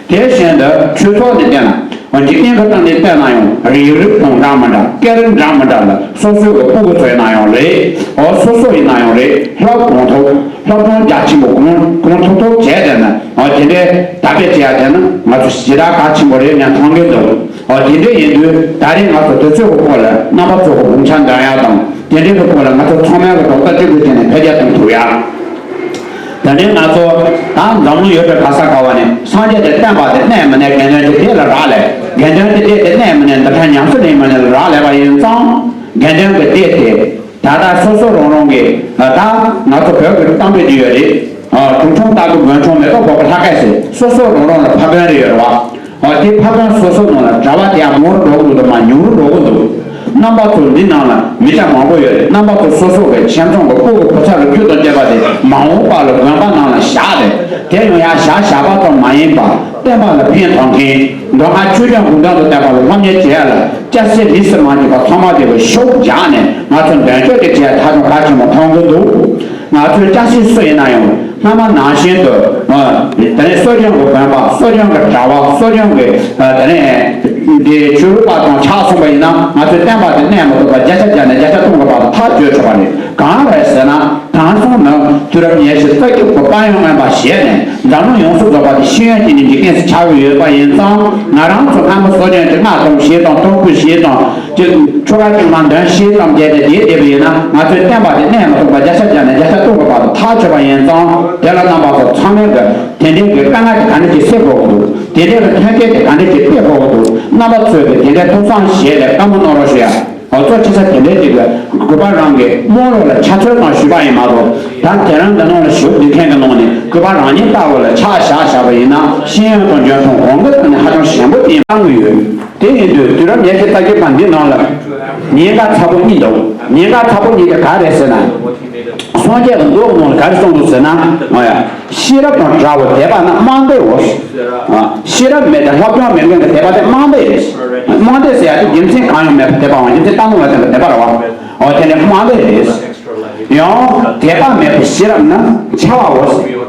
དེ་བཞིན་དུ་ཆོས་ཚོགས་ནས་བལྟས་ན། འཇིག་རྟེན་གྱི་སྟེང་ནས་བལྟས་ན་ཡང་རིགས་རུས་དང་འདྲ་མི་འདྲ། སྐད་རིགས་འདྲ་མི་འདྲ་ལ་སོ་སོའི་གི་སྤུ་གུ་ཚོ་ཡིན་ན་ཡང་རེད། འོ་སོ་སོ་ཡིན་ན་ཡང་རེད། སློབ་གང་ཐུབ། སློབ་སྦྱོང་རྒྱ་ཆེན་པོ་གང་གང་ཐུབ་ཐུབ་བྱས་བསྡད་ན། འོ་དེ་འདྲའི་དར་སྤེལ་བྱེད་ཡ་བྱས་ན་ང་ཚོ་ཞེ་དྲག་གལ་ཆེན་པོ་རེད་ངས་མཐོང་གི་འདུག་འོ་དེ་འདྲ་ཡིན་དུས་ད་རེས་ང་ཚོ་དེ་ཚོའི་གི་སྐོར་ལ་རྣམ་པ་ཚོ་གི་དགོངས་འཆར་འདོན་ཡ་དང་དེ་འདྲའི་གི་སྐོར་ལ་ང་ཚོ་ཚང་མའི་གི་རྡོག་རྩ་གཅིག་སྒྲིལ་བྱས་ནས་འཕེལ་རྒྱས་གཏོང་ཐུབ་ཡ། ད་ནི་ང་ཚོ་ད་འཛམ་གླིང་ཡོད་པའི་ག་ས་ག་བ་ནས་སངས་རྒྱས་ཀྱི་བསྟན་པ་དེ་གནས་མི་གནས། དགེ་འདུན་གྱི་སྡེ་ལ་རག་ལས། དགེ་འདུན་གྱི་སྡེ་དེ་གནས་མི་གནས། འདི་འདྲ་ཉམས་སུ་ལེན་མི་ལེན་ལ་རག་ལས་པ་ཡིན་ཙང་། དགེ་འདུན་གྱི་སྡེ་དེ་ད་ལྟ་སོ་སོ་རང་རང་གི་ད་ང་ཚོ་བོད་ཀྱི་གཏམ་དཔེ་དེ་ཡོད་རེད། གྲུབ་ཆུང་ལྟ་བུ་མགོན་ཆུང་མེ་ཏོག་ཕོག་པ་ལྷ་སྐལ་ཟེར། སོ་སོ་རང་རང་ལ་ཕ་རྒན་རེ་ཡོད་རེད་བ། ཨ་དེ་ཕ་རྒན་སོ་སོ་ནང་ལ་གྲྭ་པ་དེ་ཡང་མང་རུ་འགྲོ་གི་འདུག་དང་མ་ཉུང་རུ་འགྲོ་གི་འདུག་རྣམ་པ་ཚོ་འདི་ནང་ལ་མི་སྐྱ་མང་པོ་ཡོད་རེད། རྣམ་པ་ཚོ་སོ་སོ་གི་ཁྱིམ་ཚང་གི་སྤུ་གུ་བུ་ཚ་རུ་ཁྱུ་དང་བཅས་པ་དེ་མ་འོངས་པ་ལ་དགོན་པ་ནང་ལ་བཞག་སྟེ་དེ་ཡང་ཡང་བཞག་བཞག་པ་ཙམ་མ་ཡིན་པར་བསྟན་པ་ལ་ཕན་ཐོགས་མཁན་མདོ་སྔགས་ཆོས་སྐྱོང་དགོངས་དོན་དང་བསྟན་པ་ལ་སློབ་གཉེར་བྱེད་ཡ་ལ་སྐྱ་སེར་རིས་སུ་མ་ཆད་པ་ཚང་མ་དེ་གི་ཤུགས་རྒྱག་ནས་ང་ཚོ་མདུན་སྐྱོད་དེ་བྱེད་ཡ་ཐག་གཅོད་གལ་ཆེན་པོ་མཐོང་གི་འདུག་ང་ཚོའི་སྐྱ་སེར་སུ་ཡིན་ན་ཡང་སྔ་མ་ནང་བཞིན་དུ། ཨ་དེ་ནས་གསོ་སྦྱོང་གི་དགོན་པ། གསོ་སྦྱོང་གི་གྲྭ་པ། གསོ་སྦྱོང་གི་ཨ་དེ་ནས་འདི་ཆོས་ལུགས་པ་དང་ཆགས་སོང་བ་ཡིན་ན་ང་ཚོའི་བསྟན་པ་དེ་གནས་མ་ཐུབ་པར་བརྒྱ་ཆ་བརྒྱ་ནས་བརྒྱ་ཆ་སྟོང་གི་བར་དུ་ཐག་གཅོད་ཆོག་པ་རེད། གང་རེད་ཟེར་ན། དེང་སང་ནི་དུས་རབས་ཉེར་བཞི་རྩ་རྒྱུད་ཀྱི་དཔལ་ཡོན་མངོན་པ་བཞེས་ནས་འཛམ་གླིང་ཡོངས་སུ་རྫོགས་པ་དེ་ཤེས་ཡོན་ཅན་གྱི་འཇིག་རྟེན་ཞིག་ཆགས་ཀྱི་ཡོད་པ་ཡིན་ཙང་། ང་རང་ཚོ་སྔ་མོ་གསོ་སྦྱོང་གི་སྔགས་གཏོང་བཞེས་དང་། གཏོར་འབུལ་བཞེས་དང་། ཅིག་ཆོ་ག་ཅིག་ལ་འདོན་ཤེས་ཙམ་བྱས་ཏེ་དེའི་སྡེ་པ་ཡིན་ན་ང་ཚོའི་བསྟན་པ་དེ་གནས་མ་ཐུབ་པ་བརྒྱ་ཆ་བརྒྱ་ནས་བརྒྱ་ཆ་སྟོང་གི་བར་དུ་ཐག་ཆོད་པ་ཡིན་ཙང་། དེ་ལ་རྣམ་པ་ཚོ་ཚང་མས་ཀྱི་དེ་འདྲའི་གི་དཀའ་ངལ་དེ་ག་འདྲ་ཅིག་སེལ་དགོས་ཀྱི་འདུག་དེ་འདྲའི་གི་མཐུན་རྐྱེན་དེ་ག་འདྲ་ཅིག་སྤྲད་དགོས་ཀྱི་འདུག་རྣམ་པ་ཚོས་ཀྱི་དེ་འདྲའི་ཐུགས་བསམ་བཞེས་ཏེ་བཀའ་མོལ་གནང་རོགས་ཞུ་ཡ། འོ་གཙོ་ཆེ་ས་དེ་འདྲའི་ཅིག་གི་གུས་པ་རང་གི་རྨོ་ལོ་ལ་ཆ་མཚོན་ཙམ་ཞུས་པ་ཡིན་མ་གཏོགས། ད་དེ་རིང་འདི་ནང་ལ་ཞུགས་བསྡད་མཁན་གྱི་ནང་ནས་གུས་པ་རང་ཉིད་ལྟ་བུ་ལ་ཆ་བཞག་བཞག་པ་ཡིན་ན་ཤེས་ཡོན་དང་འཇོན་ཐང་གོང་གི་ཐོག་ནས་ཧ་ཅང་ཞན་པོ་ཡིན་བཏང་གི་ཡོད། དེ་ཡིན་དུས་དུས་རབས་ཉེར་བཞི་རྩ་བརྒྱད་པ་འདི་ནང་ལ་ཉེན་ཁ་ཚ་པོ་གཉིས་འདུག་ཉེན་ཁ་ཚ་པོ་གཉིས་དེ་ག་རེད་ཟེར་ན། སངས་རྒྱས་ཀྱི་མདོ་གི་ནང་ལ་ག་རེ་གསུངས་འདུག་ཟེར་ན། ཨོ་ཡ། ཤེས་རབ་དང་བྲལ་བའི་དད་པ་ནི་རྨང་སྡེའོ། ཨ། ཤེས་རབ་མེད་དེ་སློབ་སྦྱོང་མེད་མཁན་གྱི་དད་པ་དེ་རྨང་སྡེ་རེད། རྨང་སྡེ་ཟེར་ཡ་དེ་རྒྱུ་མཚན་གང་ཡང་མེད་པར་དད་པའམ་རྒྱུ་མཚན་བཏང་སྟངས་ལ་བརྟེན་པའི་དད་པ་རེད་བ། འོ་དེ་ནི་རྨང་སྡེ་རེད། ཡང་དད་པ་མེད་པའི་ཤེས་རབ་ནི་འཆལ་བའོ།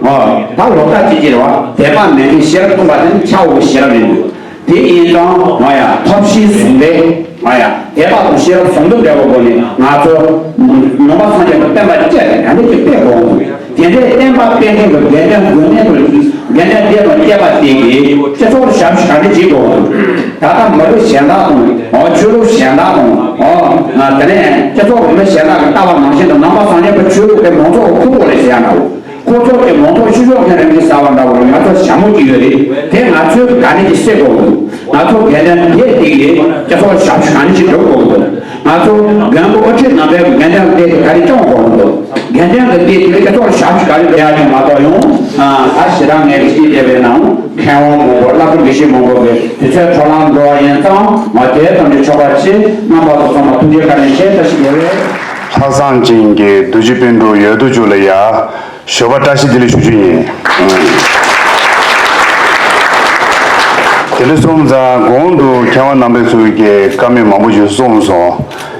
འོ་ད་ལོག་ལྟ་བྱེད་ཀྱི་རེད་བ། དད་པ་མེད་མཁན་ཤེས་རབ་མཐོང་བ་དེ་ནི་འཆལ་བའི་ཤེས་རབ་ཡིན་འདུག་དེ་ཡིན་ཙང་ང་ཡང་ཐབས་ཤེས་ཟུང་འབྲེལ། ང་ཡང་དད་པ་དང་ཤེས་རབ་ཟུང་དུ་འབྲེལ་བའི་སྒོ་ནས་ང་ཚོ་ནང་པ་སངས་རྒྱས་ཀྱི་བསྟན་པ་བཅས་ཏེ་ག་འདྲ་ཅིག་སྤེལ་དགོས། དེ་འདྲའི་བསྟན་པ་སྤེལ་མཁན་གྱི་དགེ་འདུན་དགེ་འདུན་དང་དགེ་འདུན་སྡེ་དང་བཅས་པ་དེ་གིས་སྤྱི་ཚོགས་ལ་ཞབས་ཞུ་ག་འདྲ་བྱེད་དགོས། ད་ལྟ་མི་རིགས་གཞན་དག་དང་། འོ་ཆོས་ལུགས་གཞན་དག་དང་། འོ་དེ་ནས་སྤྱི་ཚོགས་ཀྱི་མི་གཞན་དག་གིས་ལྟ་བ་ནང་བཞིན་དུ་ནང་པ་སངས་རྒྱས་པའི་ཆོས་ལུགས་དེ་མང་ཚོགས་ཀྱི་ཁུར་པོ་རེད་ཟེར་ཡ་འདྲ་བོ། ཁོ་ཚོ་གི་མང་ཚོགས་བཤུ་གཞོག་མཁན་རེད་མི་ཟེར་བ་འདྲ་བོ་ང་ཚོ་ཞྭ་མོ་གཅིག་ཡོད་རེད། དེ་ང་ཚོས་ག་འདྲ་ཅིག་སེལ་དགོས་འདུག་ང་ཚོ་དགེ་འདུན་སྡེ་དེ་ཡིས་སྤྱི་ཚོགས་ཞབས་ཞུ་ག་འདྲ་ཅིག་སྒྲུབ་དགོས་འདུག་ང་ཚོ་རྒན་པོ་དབུ་ཁྲིད་རྣམ་པས་དགེ་འདུན་སྡེ་དེ་ག་རེ་སྐྱོང་དགོས་འདུག་ཏན་ཏན་གྱི་དེ་དེ་ལས་ཀྱི་ཐོག་ཞག་ཅིག་ག་ལས་ཡག་ཅིག་མ་གཏོགས་ཡོང་། ཨ་ད་ཞེ་དྲག་ངས་ཀྱི་ཤེས་བསྡད་པའི་ནང་མཁས་དབང་མང་པོ་བླ་སྤྲུལ་དགེ་བཤེས་མང་པོ་གི་དུས་ཚོད་འཕྲོ་བརླག་འགྲོ་བ་ཡིན་ཙང་ང་དེ་ཙམ་གྱི་ཆོག་པ་བྱེད། རྣམ་པ་ཚོ་ཚང་མ་ཐུགས་རྗེ་བཀའ་དྲིན་ཆེ། བཀྲ་ཤིས་བདེ་ལེགས། ལྷག་བསམ་ཅན་གྱི་རྡོ་རྗེ་སྤུན་གྲོགས་ཡོད་དོ་ཅོག་ལ་ཡ། ཞོགས་པ་བཀྲ་ཤིས་བདེ་ལེགས་ཞུ་རྒྱུ་ཡིན། དེ་འདྲ་སོང་ཙང་གོང་དུ་མཁས་དབང་རྣམ་པས་ཚུལ་གྱི་བཀའ་མོལ་མང་པོ་ཞིག་གསུངས་སོང་།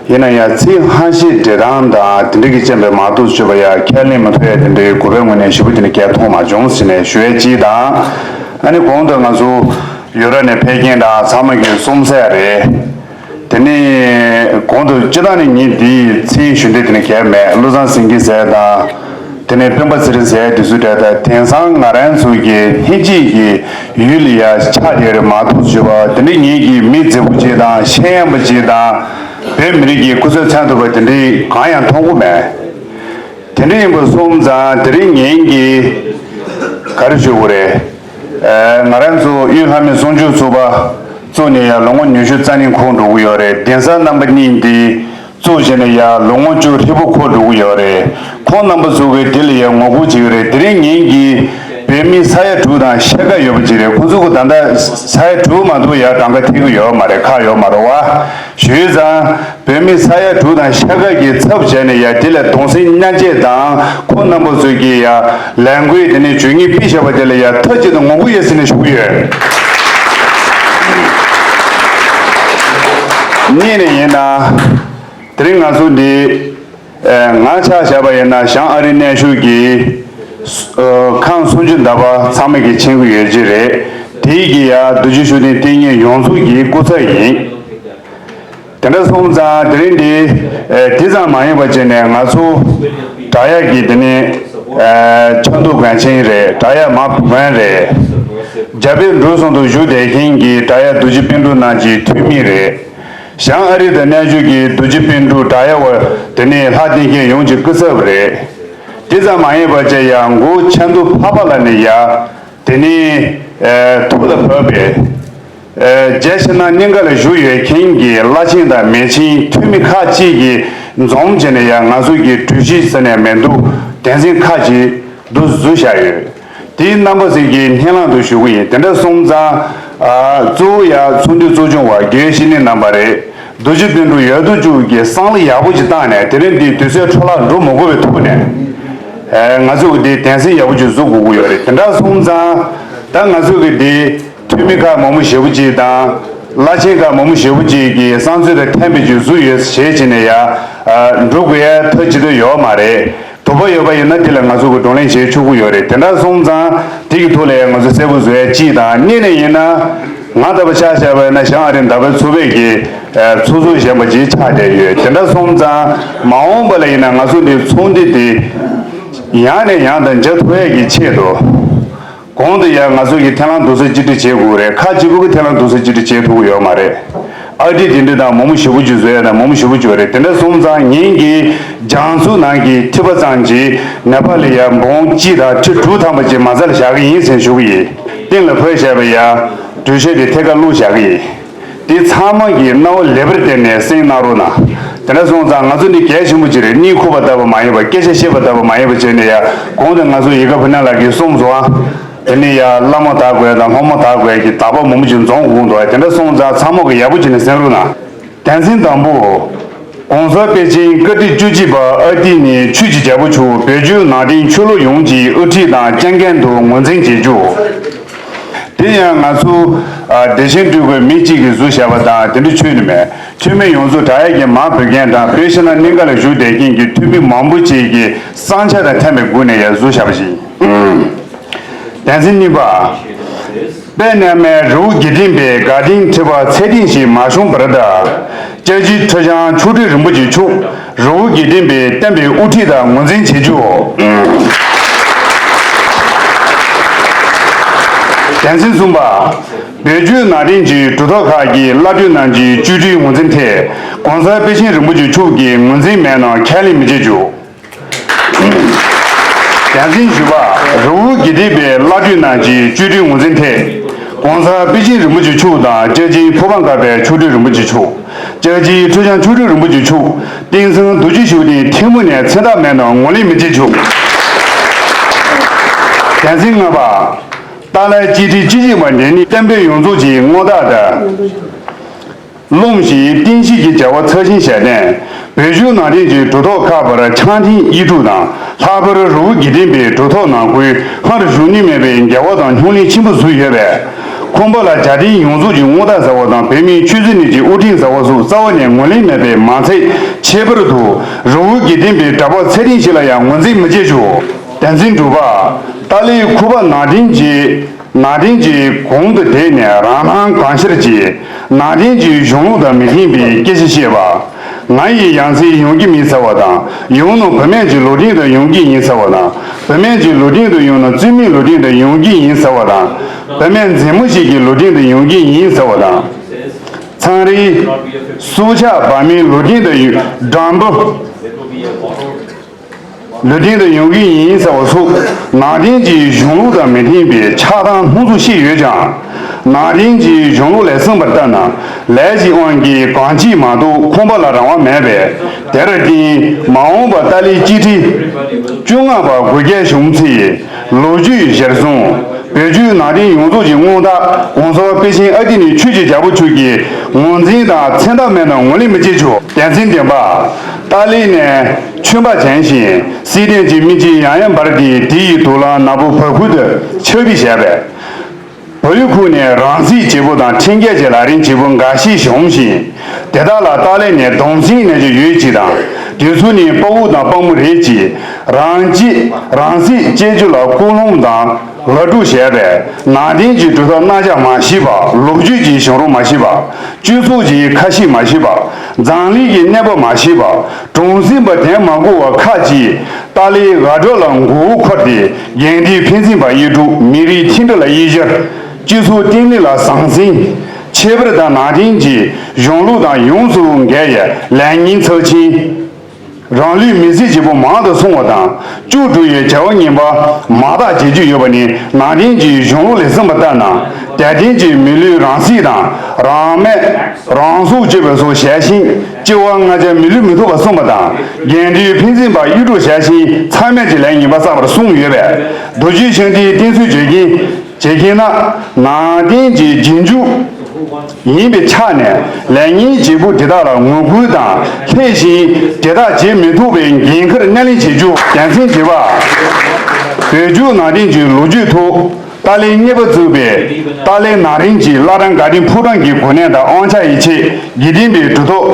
ཡིན་ན་ཡང་ཚིག་ཧ་ཤེས་འགྲེལ་སྟངས་དང་དེ་འདྲ་གི་རྐྱེན་པས་མ་གཏོགས་ཆོས་པ་ཡ་ཁས་ལེན་མ་ཐུབ་ཡ་དེ་འདྲའི་གོ་བའི་ངོས་ནས་ཞེ་པོ་དེ་འདྲ་གལ་མཐོང་མ་བྱུང་ཟེར་ནས་ཞུ་ཡ་གཅིག་དང་། ཨ་ནི་གོང་དུ་ང་ཚོ་ཡུ་རོབ་ནས་ཕེབས་མཁན་དང་ཚང་མ་གིས་གསུངས་ས་རེད། དེ་ནས་གོང་དུ་སྤྱི་བཏང་ནས་ངས་འདིའི་མཚན་ཞུ་འདོད་དེ་ནི་གལ་མེད། བློ་བཟང་སེང་གེ་ཟེར་དང་། དེ་ནས་སྤེན་པ་ཚེ་རིང་ཟེར་དེ་ཚོ་འདྲ། ད་དེང་སང་ང་རང་ཚོ་གི་ལྷན་སྐྱེས་ཀྱི་ཡུལ་ལ་ཡ་ཆགས་བསྡད་རེད་མ་གཏོགས་བྱས་པ་དེ་འདྲ་ངེད་ཀྱི་མི་རྫིག་པོ་ཅིག་དང་ཤེས་ཡོན་པ་ཅིག་དང་བོད་མི་རིགས་ཀྱི་སྐུ་ཚབ་མཚོན་ཐུབ་པ་དེ་འདྲ་གང་ཡང་མཐོང་གི་མེད། དེ་འདྲ་ཡིན་པ་སོང་ཙང་དེ་རིང་ངེད་ཀྱི་ག་རེ་ཞུ་དགོས་རེད། ཨ་ང་རང་ཚོ་དབུས་ལྷ་མོའི་གསུང་ཆོས་ཚོགས་པ་བཙུགས་ནས་ཡང་ལོ་ངོ་ཉི་ཤུ་རྩ་གཉིས་འཁོར་འགྲོ་གི་ཡོད་རེད། གདན་ས་རྣམ་པ་གཉིས་འདི་བཙུགས་བྱས་ནས་ཡང་ལོ་ངོ་བཅུ་ཧྲིལ་པོ་འཁོར་འགྲོ་གི་ཡོད་རེད། ཁོང་རྣམ་པ་ཚོ་གིས་དེ་ལ་ཡང་ངོ་རྒོལ་བྱེད་ཀྱི་རེད། དེ་རིང་ངེད་ཀྱི་བོད་མི་ས་ཡ་དྲུག་དང་ཕྱེད་ཀ་ཡོད་པ་ཅིག་རེད། ཁོང་ཚོ་གི་ད་ལྟ་ས་ཡ་དྲུག་མ་གཏོགས་ཡང་གྲངས་ཀ་ཐེབས་ཀྱི་ཡོད་མ་རེད། ཁག་ཡོད་མ་རེད་བ། ཞུས་ཙང་། བོད་མི་ས་ཡ་དྲུག་དང་ཕྱེད་ཀ་གི་ཚབ་བྱས་ནས་ཡ་དེ་ལ་གདུང་སེམས་མཉམ་སྐྱེད་དང་ཁོང་རྣམ་པ་ཚོས་ཀྱི་ཡ་ལས་འགུལ་དེ་ནས་བརྗོད་སྙིང་ཕུལ་བཞག་པ་དེ་ལ་ཡ་མཐའ་གཅིག་ཏུ་ངོ་རྒོལ་ཡོད་ཟེར་ནས་ཞུ་གི་ཡོད། གཉིས་ནས་ཡིན་ན། དེ་རིང་ང་ཚོ་འདི་ང་ཆ་བཞག་པ་ཡིན་ན་བྱང་ཨ་རིའི་གནས་བཞུགས་ཀྱི་ཁམས་སུམ་ཅུ་ཟླ་བ་ཚང་མ་གིས་མཁྱེན་གྱི་ཡོད་ཀྱི་རེད། དེའི་གི་ཡ་རྡོ་རྗེ་ཤུགས་ལྡན་བསྟེན་མཁན་ཡོངས་རྫོགས་ཀྱི་སྐུ་ཚབ་ཡིན། དེ་འདྲ་སོང་ཙང་དེ་རིང་འདི་ཨེ་དེ་ཙམ་མ་ཡིན་པ་བྱས་ནས་ང་ཚོ་བྲག་གཡབ་ཀྱི་དེ་ནི་ཨེ་ཆབ་མདོ་དགོན་ཆེན་རེད། བྲག་གཡབ་མ་དགོན་རེད། རྒྱ་བལ་འབྲུག་གསུམ་དུ་བཞུགས་བསྡད་མཁན་གྱི་བྲག་གཡབ་རྡོ་རྗེ་སྤུན་གྲོགས་རྣམས་ཀྱི་འཐུས་མི་རེད། བྱང་ཨ་རི་དུ་གནས་བཞུགས་ཀྱི་རྡོ་རྗེ་སྤུན་གྲོགས་བྲག་གཡབ་བ་དེ་ནི་ལྷ་བསྟེན་མཁན་ཡོངས་ཀྱི་སྐུ་ཚབ་རེད། དེ་ཙམ་མ་ཡིན་པ་བྱས་ཡང་མགོ་ཆབ་མདོ་ཕ་པ་ལ་ནི་ཡ་དེ་ནི་ཨེ་ཐུགས་ལ་བབས་པའི། རྒྱལ་ཕྱི་ནང་གཉིས་ཀ་ལ་བཞུགས་ཡོད་མཁན་གྱི་བླ་ཆེན་དང་མི་ཆེན་འཐུས་མི་ཁག་ཅིག་གིས་འཛོམས་བྱས་ནས་ཡང་ང་ཚོ་གི་གྲོས་གཞི་ཟེར་ནས་མི་འདུག། གདན་སེམས་ཁག་ཅིག་འདུག་བཟོས་བཞག་ཡོད། དེའི་རྣམ་པ་ཟེར་གྱི་སྙན་ལམ་དུ་ཞུ་གི་ཡིན། དེ་འདྲ་སོང་ཙང་གཙོ་བོ་ཡ་ཚོགས་འདུའི་གཙོ་སྐྱོང་བ་དགེ་བའི་བཤེས་གཉེན་རྣམ་པ་རེད། རྡོ་རྗེ་སྤུན་གྲོགས་ཡོད་དོ་ཅོག་གིས་བསམ་བློ་ཡག་པོ་ཅིག་བཏང་ནས་དེ་རིང་འདི་དུས་ཚོད་འཕྲོ་བརླག་འགྲོ་མི་དགོས་པའི་ཐོག་ནས་ང་ཚོ་གི་འདི་གདན་སེམས་ཡག་པོ་ཅིག་བཟོ་དགོས་ཀྱི་ཡོད་རེད། དེ་འདྲ་སོང་ཙང་ད་ང་ཚོ་གི་འདི། འཐུས་མི་ཁག་མང་པོ་ཞེ་པོ་ཅིག་དང་། བླ་ཆེན་ཁག་མང་པོ་ཞེ་པོ་ཅིག་གིས་བསམ་ཚུལ་དང་མཐུན་པའི་ཅིག་བཟོ་ཡོད་ཞེས་བྱས་ནས་ཡ། འགྲོ་དགོས་ཡ་ཐབས་ཅི་ཐུབ་ཡོད་མ་རེད། དོགས་པ་ཡོད་པ་ཡིན་ན་དེ་ལ་ང་ཚོ་གིས་བགྲོ་གླེང་བྱེད་ཆོག་གི་ཡོད་རེད། དེ་འདྲ་སོང་ཙང་དེ་གི་ཐོག་ལ་ཡ་ང་ཚོ་གསལ་པོ་བཟོ་ཡ་གཅིག་དང་། གཉིས་ནས་ཡིན་ན། ང་ལྟ་བུ་ཆ་བཞག་པ་ཡིན་ན་བྱང་ཨ་རི་ཟླ་བའི་ཚོགས་པས་ཀྱི་ཚོགས་གཙོ་གཞོན་པ་ཅིག་ཆགས་བསྡད་ཡོད། དེ་འདྲ་སོང་ཙང་མ་འོངས་པ་ལ་ཡིན་ན་ང་ཚོ་འདི་ཚོགས་འདུ་འདི་ཡང་ནས་ཡང་དུ་བྱ་ཐུབ་ཡ་གི་ཆེད་དུ། གོང་དུ་ཡང་ང་ཚོ་གིས་ཐེངས་ལམ་རྡོག་རྩ་གཅིག་སྒྲིལ་བྱེད་དགོས་རེད། ཁག་གཅིག་པོ་གིས་ཐེངས་ལམ་རྡོག་རྩ་གཅིག་སྒྲིལ་བྱེད་ཐུབ་ཀྱི་ཡོད་མ་རེད། ཨར་ཊི་དེ་འདྲ་དང་མང་པོ་ཞེ་པོ་ཅིག་བཟོ་ཡ་དང་མང་པོ་ཞེ་པོ་ཅིག་ཡོད་རེད། དེ་འདྲ་སོང་ཙང་ངེད་ཀྱི་སྦྱང་ཚུལ་ནང་གི་ཐིགས་པ་ཙམ་གྱིས་ནེ་པ་ལི་ཡ་འབུམ་གཅིག་དང་ཁྲི་དྲུག་ཐམ་པ་ཅིག་མ་རྩ་ལ་བཞག་གི་ཡིན་ཟེར་ཞུ་གི་ཡིན། སྟེང་ལ་ཕུལ་བཞག་པའི་ཡ་གྲོས་ཆོད་དེ་ཐད་ཀར་བླུགས་བཞག་གི་ཡིན། དེ་ཚང་མ་གིས་རྣ་བ་ལེགས་པར་གཏད་ནས་གསན་གནང་རོགས་གནང་། དེ་འདྲ་སོང་ཙང་ང་ཚོ་འདི་གལ་ཆེན་པོ་ཅིག་རེད། གཉིད་ཁུག་པ་ལྟ་བུ་མ་ཡིན་པར་སྐད་ཆ་བཤད་པ་ལྟ་བུ་མ་ཡིན་པ་བྱས་ནས་ཡ་གོང་དུ་ང་ཚོ་ཡིད་དགའ་ཕུ་ནན་ལགས་ཀྱིས་གསུངས་སོང་ཨ། དེ་ནས་ཡ་བླ་མ་དག་དགོས་དང་སློབ་མ་དག་དགོས་ཀྱི་དག་པ་མང་པོ་ཅིག་འཛོམས་དགོས་འདུག། དེ་འདྲ་སོང་ཙང་ཚང་མ་གིས་ཡག་པོ་བྱས་ནས་གསན་རོགས་གནང་། གདན་སེམས་དང་པོ། ༸གོང་ས་པཎ་ཆེན་བཀའ་ཁྲིད་བཅུ་གཅིག་པ། ཨ་ཏི་ནི་ཆོས་ཀྱི་རྒྱལ་པོ་མཆོག་བོད་བརྒྱུད་ནང་བསྟན་ཆོས་ལུགས་ཡོངས་ཀྱི་དབུ་ཁྲིད་དང་ལྕམ་མགོན་དུ་ངོས་འཛིན་བྱེད་རྒྱུ། དེ་ཡང་ང་ཚོ་ཨ་བདེ་ཆེན་སྤྲུལ་སྐུའི་མི་གཅིག་གིས་བཟོས་བཞག་པ་དང་དེ་འདྲ་ཆོས་ནི་མེད། འཐུས་མི་ཡོངས་རྫོགས་བྲག་གཡབ་ཀྱི་མར་བུད་མཁན་དང་བོད་ཕྱི་ནང་གཉིས་ཀ་ལ་བཞུགས་བསྡད་མཁན་གྱི་འཐུས་མི་མང་པོ་ཅིག་གི་བསམ་འཆར་དང་མཐུན་པའི་སྒོ་ནས་ཡང་བཟོས་བཞག་པ་ཞིག་ཡིན། གདན་སེམས་གཉིས་པ། དཔལ་རྣལ་མའི་རི་བོ་དགེ་ལྡན་པའི་དགའ་སྟོན་ཁྲི་པ་ཚད་ལྡན་ཞིག་མ་བྱུང་བར་དུ། སྐྱབས་རྗེ་ཁྲི་བྱང་མཆོག་སྤྲུལ་རིན་པོ་ཆེ་མཆོག་རི་བོ་དགེ་ལྡན་པའི་བསྟན་པའི་དབུ་ཁྲིད་དང་ངོས་འཛིན་བྱེད་རྒྱུ། གདན་སེམས་གསུམ་པ། བོད་བརྒྱུད་ནང་བསྟན་གྱི་གྲུབ་ཐོབ་ཁག་གི་བླ་སྤྲུལ་རྣམས་ཀྱི་བཅོས་སྒྲིག་ངོས་འཛིན་ཐད་༸གོང་ས་པཎ་ཆེན་རིན་པོ་ཆེ་མཆོག་གིས་ངོས་འཛིན་མེད་ན་ཁས་ལེན་མི་བྱེད་རྒྱུ། གདན་སེམས་བཞི་པ། རི་བོ་དགེ་ལྡན་པའི་བླ་སྤྲུལ་རྣམས་ཀྱི་བཅོས་སྒྲིག་ངོས་འཛིན་ཐད། ༸གོང་ས་པཎ་ཆེན་རིན་པོ་ཆེ་མཆོག་དང་། སྐྱབས་རྗེ་ཕོ་བྲང་དཀར་པའི་མཆོག་སྤྲུལ་རིན་པོ་ཆེ་མཆོག་སྐྱབས་རྗེ་ཁྲི་བྱང་མཆོག་སྤྲུལ་རིན་པོ་ཆེ་མཆོག་བསྟན་སྲུང་རྡོ་རྗེ་ཤུགས་ལྡན་ཐལ་མོ་ནས་མཚན་རྟགས་མེད་ན་ངོས་ལེན་མི་བྱེད་ཆོག་དོན་ཚན་ལྔ་པ། ཏཱ་ལའི་གཅིག་ཁྲི་གཅིག་གཅིག་པ་འདི་ནི་བསྟན་པའི་ཡོངས་རྫོགས་ཀྱི་མངའ་བདག་དང་། སློབ་ཞིང་བསྟན་བཤིག་གི་བྱ་བ་ཚར་ཞིང་བཞག་ནས། བོད་བརྒྱུད་ནང་བསྟན་གྱི་གྲུབ་ཐོབ་ཁག་བར་ཆང་འཐེན་དབྱེ་དཀྲུག་དང་། ལྷག་པར་རི་བོ་དགེ་ལྡན་པའི་གྲུབ་ཐོབ་ནང་ཁུལ་སྔར་བྱུང་མྱོང་མེད་པའི་འགལ་བ་དང་ལྷུང་ལེན་ཆེན་པོ་བཟོས་ཡོད་པས། ཁོང་པ་ལ་རྒྱལ་བསྟན་ཡོངས་རྫོགས་ཀྱི་མངའ་བདག་ཟེར་བ་དང་། བོད་མིའི་ཆོས་སྲིད་གཉིས་ཀྱི་དབུ་ཁྲིད་ཟེར་བ་སོགས་རྩ་བ་ནས་ངོས་ལེན་མེད་པས་མ་ཚད། ཁྱད་པར་དུ་རི་བོ་དགེ་ལྡན་པའི་གྲྭ་པ་ཚད་ལྡན་ཞིག་ལ་ཡང་ངོས་འཛིན་མི་བྱེད་ཆོག་དོན་ཚན་དྲུག་པ། ཏཱ་ལའི་ཁུ་པ་ནང་བསྟན་གྱི་ནང་བསྟན་གྱི་གོང་དུ་བསྡད་ནས་རང་སྣང་གང་ཤར་གྱིས་ནང་བསྟན་གྱི་གཞུང་ལུགས་དང་མི་མཐུན་པའི་སྐད་ཆ་བཤད་པ། ང་ཡི་ཡང་སྲིད་ཡོང་གི་མིན་ཟེར་བ་དང་། ཡོང་ན་བུད་མེད་ཀྱི་ལུས་རྟེན་དུ་ཡོང་གི་ཡིན་ཟེར་བ་དང་། བུད་མེད་ཀྱི་ལུས་རྟེན་དུ་ཡོང་ན་བཙུན་མའི་ལུས་རྟེན་དུ་ཡོང་གི་ཡིན་ཟེར་བ་དང་། བུད་མེད་མཛེས་མོ་ཞིག་གི་ལུས་རྟེན་དུ་ཡོང་གི་ཡིན་ཟེར་བ་དང་། མཚང་རིང་སྲོག་ཆགས་བ་མའི་ལུས་རྟེན་དུ་ཡོང་སྦྲང་བུ། ལུས་རྟེན་དུ་ཡོང་གི་ཡིན་ཟེར་བ་སོགས་ནང་བསྟན་གྱི་གཞུང་ལུགས་དང་མི་མཐུན་པའི་ཆགས་སྡང་ལྷུག་སུ་སྐྱེས་ཡོད་ཀྱང་། ནང་བསྟན་གྱི་གཞུང་ལུགས་ལ་གསུངས་པར་ལྟར་ན། ལས་ཀྱི་དབང་གིས་གང་བྱེད་མ་གཏོགས་ཁོང་པ་ལ་རང་དབང་མེད་པས། དེར་བརྟེན་མ་འོངས་པ་ཏཱ་ལའི་གཅིག་ཁྲི་བཅོ་ལྔ་པ་འགོས་རྒྱལ་བྱུང་ཚེ། ལོ་རྒྱུས་གཞིར་བཟུང་བོད་བརྒྱུད་ནང་བསྟན་ཡོངས་རྫོགས་ཀྱི་མངའ་བདག་༸གོང་ས་པཎ་ཆེན་ཨ་ཏི་ནི་ཆོས་ཀྱི་རྒྱལ་པོ་མཆོག་གི་ངོས་འཛིན་དང་མཚན་རྟགས་མེད་ན་ངོས་ལེན་མི་བྱེད་ཆོག་དོན་ཚན་བདུན་པ། ཏཱ་ལའི་ནས་ཆོས་པ་བྱས་ཤིང་སྲིད་དོན་གྱི་མི་གཅིག་ཡང་ཡང་འབར་ཏེ། དེ་ཡི་དུག་རླངས་ནག་པོ་བ་ཁུལ་དུ་ཁྱབ་སྤེལ་བྱས་པས། བལ་ཡུལ་ཁུལ་ནས་རང་སྲིད་བྱེད་པོ་དང་ཁྲིམས་འགལ་གྱི་ལག་ལེན་བྱེད་པོ་འགའ་ཤས་བྱུང་ཞིང་། དེ་དག་ལ་ཏཱ་ལའི་ནས་གདུང་སེམས་ནས་ཀྱང་ཡོད་ཅིག་དང་། དེ་ཚོ་ནི་དཔའ་བོ་དང་དཔའ་མོ་རེད་ཅིག་རང་སྐྱིད་རང་སྲིད་གཅེས་གཅོད་ལ་སྐུལ་སློང་དང་ལ་སྒྲུབ་བྱས་པས། ནང་བསྟན་གྱི་གྲུབ་ཐོབ་རྣམ་གཞག་མ་ཤེས་པ། ལོ་རྒྱུས་ཀྱི་བྱུང་རབས་མ་ཤེས་པ། སྤྱི་ཚོགས་ཀྱི་ཁ་ཤས་མ་ཤེས་པ། འཛམ་གླིང་གི་གནས་བབ་མ་ཤེས་པ། གྲངས་ཟིན་པ་དོན་མ་གོ་བ་ཁག་ཅིག་ཏཱ་ལའི་དགའ་སྤྲོ་ལ་མགོ་བོ་འཁོར་ཏེ། དགེ་འདུན་ཕན་ཚུན་བར་དབྱེ་དཀྲུག་མི་རིགས་མཐུན་སྒྲིལ་ལ་དབྱེ་ཞིབ། སྤྱི་ཚོགས་བརྟན་ལྷིང་ལ་ཟང་ཟིང་། ཁྱད་པར་དང་ནང་བསྟན་གྱི་གཞུང་ལུགས་དང་ཡོངས་སུ་འགལ་བའི་ལས་ངན་ཚབས་ཆེན། རང་ལུས་མེར་སྲེག་བྱེད་པོ་མང་དུ་སོང་བ་དང་། བཅུ་དྲུག་ཡི་བྱ་བ་ངན་པ་མང་དག་བྱེད་རྒྱུ་ཡོད་པ་ནི། ནང་བསྟན་གྱི་གཞུང་ལུགས་ལས་གསུངས་པ་ལྟར་ན། དད་ལྡན་གྱི་མི་ལུས་རང་སྲེག་དང་། རང་མེད་རང་སྲོག་གཅོད་པ་སོགས་བྱས་ཤིང་། སྐྱེ་བ་ལྔ་བརྒྱ་མི་ལུས་མི་ཐོབ་པར་གསུངས་པ་དང་། དགེ་འདུན་ཕན་ཚུན་བར་དབྱེ་དཀྲུག་བྱས་ཤིང་། མཚམས་མེད་ཀྱི་ལས་ངན་པ་བསགས་པར་གསུངས་ཡོད་པས། རྡོ་རྗེ་འཆང་ལྡན་བསྟེན་གསོལ་བྱེད་མཁན་བྱེད་མཁན་ན་ནང་བསྟན་གྱི་རྗེས་འཇུག་ཡིན་པའི་ཆ་ནས། ལས་ངན་བྱེད་པོ་དེ་དག་ལ་ངོ་རྒོལ་དང་ལྷན་ཞིང་དེ་དག་བྱེད་མི་ཐུབ་པའི་འགན་ཁུར་སྣེ་ལེན་བྱེད་རྒྱུ། དོན་ཚན་བརྒྱད་པ། བོད་བརྒྱུད་ནང་བསྟན་གྱི་ལོ་རྒྱུས་ཐོག་ཏཱ་ལའི་གཉེར་པ་བཙུགས་པའི་ཏཱ་ལའི་ནང་རིམ་གྱི་བླ་བྲང་དགའ་ལྡན་ཕོ་བྲང་གི་གོ་གནས་དང་དབང་ཆ་ཡི་ཆེད་དགེ་ལྡན་པའི་གྲུབ་ཐོབ་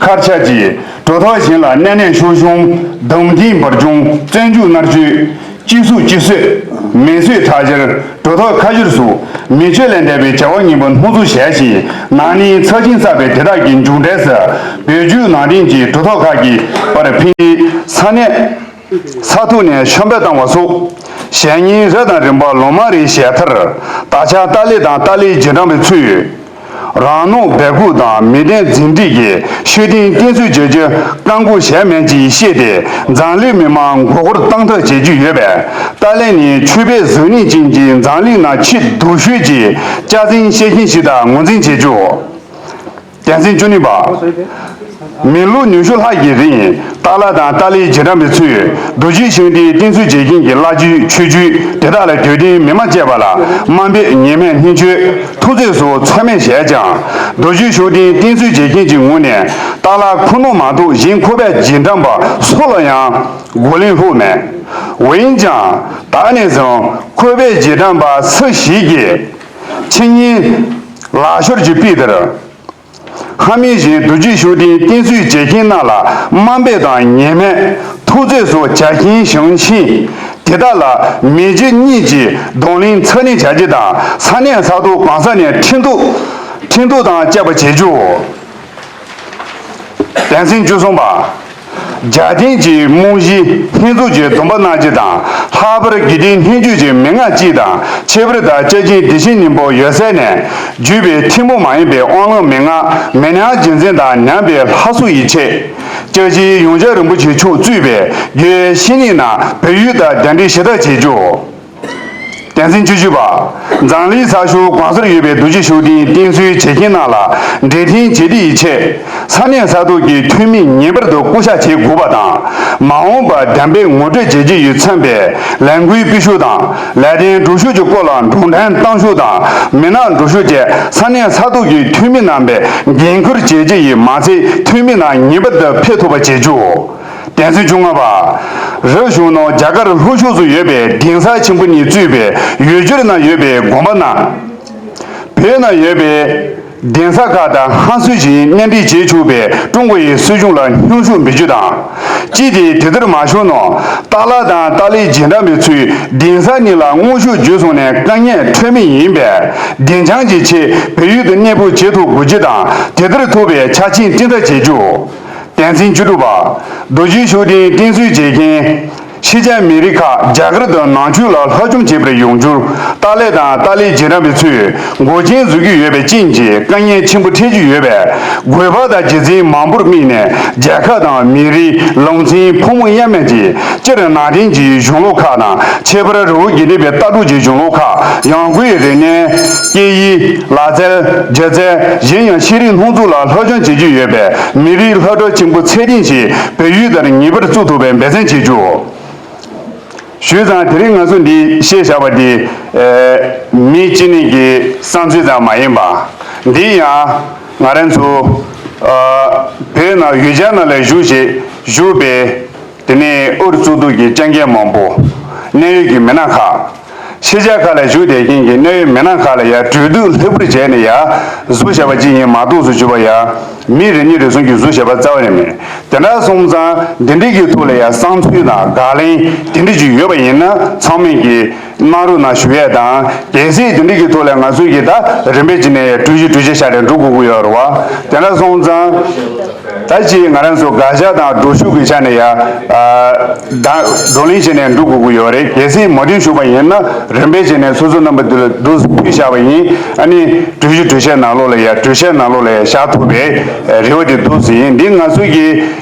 མཁར་ཆགས་ཀྱིས་གྲུབ་ཐོབ་གཞན་ལ་མནན་ནས་ཤོར་ཤོང་། རྡུང་རྡེག་འབུར་གྱོང་། བཙོན་འཇུག་མནར་གཅོད། སྤྱི་གསོད་སྤྱི་གསོད། མི་གསོད་ཁྲག་སྦྱོར། གྲུབ་ཐོབ་ཁ་བསྒྱུར་སོགས་མི་ཆོས་ལས་འདས་པའི་བྱ་བ་ངན་པ་སྣ་ཚོགས་བྱས་ཤིང་། ན་ནིང་ཚབས་ཆེན་བསགས་པའི་དེ་དག་གི་མཇུག་འབྲས་སུ། བོད་བརྒྱུད་ནང་བསྟན་གྱི་གྲུབ་ཐོབ་ཁག་གི་བར་ཕན་ཚུན་ས་གནས་ས་ཐོག་ནས་ཤོམ་སྦས་བཏང་བ་སོགས་བྱས་ཉེས་རབ་དང་རིམ་པ་ལོ་མང་རིང་བྱས་མཐར། ད་ཆ་ཏཱ་ལའི་དང་ཏཱ་ལའི་རྗེས་འབྲང་པའི་ཚུལ། རང་ནོར་སྦས་འགུག་དང་མི་བདེན་འཛིང་འདེད་ཀྱིས་ཤུགས་ལྡན་བསྟེན་གསོལ་བྱ་རྒྱུ་བཀག་འགོག་བྱས་མེད་ཅེས་བཤད་དེ། འཛམ་གླིང་མི་མང་མགོ་སྐོར་བཏང་ཐབས་བྱེད་ཀྱི་ཡོད་པས། ཏཱ་ལའི་ནི་ཆོས་པའི་གཟུགས་བརྙན་ཅན་གྱིས་འཛམ་གླིང་ནང་ཆེས་སྡུག་ཤོས་ཀྱི་སྐྱག་རྫུན་བཤད་མཁན་ཞིག་དང་ངོས་འཛིན་བྱེད་རྒྱུ། དོན་ཚན་བཅུ་གཉིས་པ། མི་ལོ་ཉི་ཤུ་ལྷག་གི་རིང་ཏཱ་ལ་དང་ཏཱ་ལའི་རྗེས་འབྲང་པའི་ཚུལ། རྡོ་རྗེ་འཆང་ལྡན་བསྟེན་གསོལ་བྱེད་མཁན་གྱི་བླ་བརྒྱུད་ཆོས་བརྒྱུད་དེ་དག་ལ་དད་ལྡན་མི་མང་བཅས་པ་ལ་དམའ་འབེབས་ཉེས་མེད་བསྙེན་བཅོས་ཐུགས་བརྩེ་སོགས་ཚད་མེད་བྱས་ཀྱང་། རྡོ་རྗེ་འཆང་ལྡན་བསྟེན་གསོལ་བྱེད་མཁན་གྱི་ངོས་ནས་ཏཱ་ལ་ཁོ་ན་མ་གཏོགས་གཞན་ཁོ་པའི་རྗེས་འབྲང་པ་སུ་ལ་ཡང་གོ་ལེན་ལྷོད་མེད། འོན་ཀྱང་ད་ནས་བཟུང་ཁོ་པའི་རྗེས་འབྲང་པ་སུ་ཞིག་གིས་ཕྱི་ཉིན་ལག་ཤོར་གྱི་དཔེ་ལྟར། ཧ་མི་གཞན་རྡོ་རྗེ་འཆང་ལྡན་བསྟེན་གསོལ་བྱེད་མཁན་རྣམས་ལ་དམའ་འབེབས་དང་ཉེས་མེད་ཐུགས་བརྩེ་སོགས་བྱ་མཁན་བྱུང་ཕྱིན། དེ་དག་ལ་མི་རྗེ་གཉིས་ཀྱིས་གདོང་ལེན་ཚུར་ལེན་བྱ་རྒྱུ་དང་། ས་གནས་ས་ཐོག་གང་ས་ནས་ཁྲིམས་གཏུག་ཁྲིམས་གཏུག་དང་བཅས་པ་བྱེད་རྒྱུ། དོན་ཚན་བཅུ་གསུམ་པ། རྒྱལ་བསྟན་གྱི་རྨང་གཞི་ལྷན་འཛོམས་ཀྱི་སྡོམ་པ་གནང་རྒྱུ་དང་། ལྷག་པར་དགེ་ལྡན་ལྷན་བརྒྱུད་ཀྱི་མན་ངག་སྤྱི་དང་། ཁྱད་པར་དུ་སྐྱབས་རྗེ་བདེ་ཆེན་སྙིང་པོ་ཡབ་སྲས་ནས་བརྒྱུད་པའི་ཐུན་མོང་མ་ཡིན་པའི་དབང་ལུང་མན་ངག་མི་ཉག་རྗེས་འཛིན་དང་ཉམས་པའི་ལྷ་སྲུང་ཡི་ཆེད། སྐྱབས་རྗེ་ཡོངས་གྲགས་རིན་པོ་ཆེ་མཆོག་གཙོས་པའི་རྒྱུད་བཤེས་གཉེན་རྣམས་བོད་ཡུལ་དུ་གདན་འདྲེན་ཞུ་དག་བྱེད་རྒྱུ། དོན་ཚན་བཅུ་བཞི་པ། འཛམ་གླིང་ས་ཕྱོགས་གང་སར་ཡོད་པའི་རྡོ་རྗེ་ཤུགས་ལྡན་བསྟེན་གསོལ་བྱེད་མཁན་རྣམས་ལ་འབྲེལ་མཐུན་བྱེད་དུ་ཡི་ཆེད། ས་གནས་ས་ཐོག་གི་འཐུས་མི་ངེས་པར་དུ་བསྐོ་བཞག་བྱེད་དགོས་པ་དང་། མ་འོངས་པར་གདམ་པའི་ངོ་སྤྲོད་བྱེད་རྒྱུ་ཡིས་མཚོན་པའི་ལས་འགུལ་སྤེལ་ཤོག་དང་། ལས་དོན་སྒྲུབ་ཤོག་གི་སྐོར་ལ་སྒྲུང་གཏམ་བཏང་ཤོག་དང་། མི་སྣ་སྒྲུབ་ཤོག་བཅས་ས་གནས་ས་ཐོག་གི་འཐུས་མི་རྣམ་པས་འགན་འཁུར་བྱེད་རྒྱུ་ཡིས་མ་ཚད། འཐུས་མི་རྣམས་ངེས་པར་དུ་ཕེབས་ཐུབ་པ་བྱེད་རྒྱུ། དོན་ཚན་བཅོ་ལྔ་པ། རིག་གཞུང་ནང་རྒྱ་གར་ལྷོ་ཕྱོགས་སུ་ཡོད་པའི་གདན་ས་ཆེན་པོ་གཉིས་གཙོས་པའི་ཡུལ་གྲུ་ནང་ཡོད་པའི་དགོན་པ་རྣམས། བོད་ནང་ཡོད་པའི་གདན་ས་ཁག་དང་ཧང་སུའུ་ཞིང་མཉམ་འབྲེལ་བྱེད་ཆོག་པའི་ཀྲུང་གོ་ཡི་སྲིད་གཞུང་ལ་སྙན་ཞུ་འབུལ་རྒྱུ་དང་། ཅི་སྟེ་དེ་ལྟར་མ་བྱུང་ན། ཏཱ་ལ་དང་ཏཱ་ལའི་རྗེས་འབྲང་པ་ཚོས་གདན་ས་གཉིས་ལ་དངོས་ཤུགས་བརྒྱུད་སོང་ནས་དཀའ་ངལ་འཕྲད་མུས་ཡིན་པས། བདེ་འཇགས་ཀྱི་ཆེད་བལ་ཡུལ་དུ་གནས་སྤོ་བྱེད་ཐུབ་དགོས་རྒྱུ་དང་། དེ་ལྟར་ཐུབ་པའི་ཆ་རྐྱེན་བསྐྲུན་ཐབས་བྱེད་རྒྱུ། དོན་ཚན་བཅུ་དྲུག་པ། རྡོ་རྗེ་ཤུགས་ལྡན་བསྟེན་གསོལ་བྱེད་མཁན་ཕྱི་རྒྱལ་མི་རིགས་ཁག་རྒྱ་གར་དང་ནང་ཆོས་ལ་སློབ་སྦྱོང་བྱེད་པར་ཡོང་རྒྱུར། ཏཱ་ལའི་དང་ཏཱ་ལའི་རྗེས་འབྲང་པ་ཚོས་འགོག་རྐྱེན་བཟོ་གི་ཡོད་པའི་རྐྱེན་གྱིས་དཀའ་ངལ་ཆེན་པོ་འཕྲད་ཀྱི་ཡོད་པས། དགོས་པ་དང་རྒྱུ་མཚན་མང་པོར་དམིགས་ནས་རྒྱལ་ཁབ་དང་མི་རིགས། ལུང་ཚན། ཕོ་མོ་དབྱེར་མེད་ཀྱིས། སྤྱིར་ནང་བསྟན་གྱི་གཞུང་ལུགས་ཁག་དང་། ཁྱད་པར་རི་བོ་དགེ་ལྡན་པའི་ལྟ་གྲུབ་ཀྱི་གཞུང་ལུགས་ཁག། ཡང་སྒོས་རིག་གནས། སྐད་ཡིག། ལག་རྩལ། སྒྱུ་རྩལ། གཞན་ཡང་ཤེས་རིག་སྣ་ཚོགས་ལ་སློབ་སྦྱོང་བྱེད་ཀྱི་ཡོད་པའི་མི་རིགས་སློབ་གྲྭ་ཆེན་པོ་ཚད་ལྡན་ཞིག་བལ་ཡུལ་དུ་ངེས་པར་བཙུགས་ཐུབ་པའི་འབད་བརྩོན་བྱེད་རྒྱུ། ཞུས་ཙང་དེ་རིང་ང་ཚོ་འདི་བཤད་བཞག་པ་འདི། ཨེ། མི་གཅིག་གཉིས་ཀྱི་བསམ་ཚུལ་ཙམ་མ་ཡིན་པ། འདི་ཡང་ང་རང་ཚོ། ཨ། བོད་ནང་ཡུལ་གྱར་ནང་ལ་བཞུགས་བྱས་བཞུགས་པའི། དེ་ནས་ཨུ་རུ་གཙུག་ཏོར་གྱི་སྐྱབས་མགོན་མང་པོ། གནད་ཡོད་ཀྱི་མི་སྣ་ཁག་ཕྱི་རྒྱལ་ཁག་ལ་བཞུགས་བསྡད་མཁན་གྱི་གནད་ཡོད་མི་སྣ་ཁག་ལ་ཡང་གྲོས་བསྡུར་ལྷུག་པོར་བྱས་ནས་ཡང་བཟོས་བཞག་པ་ཅིག་ཡིན་མ་གཏོགས་སུ་གྱུར་པ་ཡང་མི་རེ་གཉིས་རེ་གསུམ་གྱིས་བཟོས་བཞག་པ་རྩ་བ་ནས་མེད། དེ་འདྲ་སོང་ཙང་འདི་འདྲའི་གི་ཐོག་ལ་ཡང་བསམ་ཚུལ་དང་དགག་ལན་དེ་འདྲ་ཅིག་ཡོད་པ་ཡིན་ན་ཚང་མས་ཀྱི་གནང་རོགས་གནང་ཞུ་ཡས་དང་། གལ་སྲིད་དེ་འདྲའི་གི་ཐོག་ལ་ང་ཚོས་ཀྱི་ད་རིམ་པས་ཀྱི་ནས་གྲོས་གཞི་གྲོས་ཆོད་བཞག་ནས་འགྲོ་དགོས་ཀྱི་ཡོད་རེད་བ། དེ་འདྲ་སོང་ཙང་། ད་ཅིག་ང་རང་ཚོ་དགག་བཞག་དང་སྒྲུབ་ཞུགས་ཀྱི་ཆ་ནས་ཡ། ཨ། ད་བགྲོ་གླེང་བྱས་ནས་འགྲོ་དགོས་ཀྱི་ཡོད་རེད། གལ་སྲིད་མོས་མཐུན་ཞུས་པ་ཡིན་ན་རིམ་པས་བྱས་ནས་སོ་སོ་རྣམ་པ་འདི་ལ་འདུག་ཕུལ་བཞག་པ་ཡིན། ཨ་ནི་གྲོས་གཞི་གྲོས་ཆོད་ནང་ལོགས་ལ་ཡ། གྲོས་ཆོད་ནང་ལོགས་ལ་ཡ་བཞག་ཐུབ་པའི་རེ་བ་དེ་འདུག་ཟེར་ཡིན། འདི་ང་ཚོའི་གི་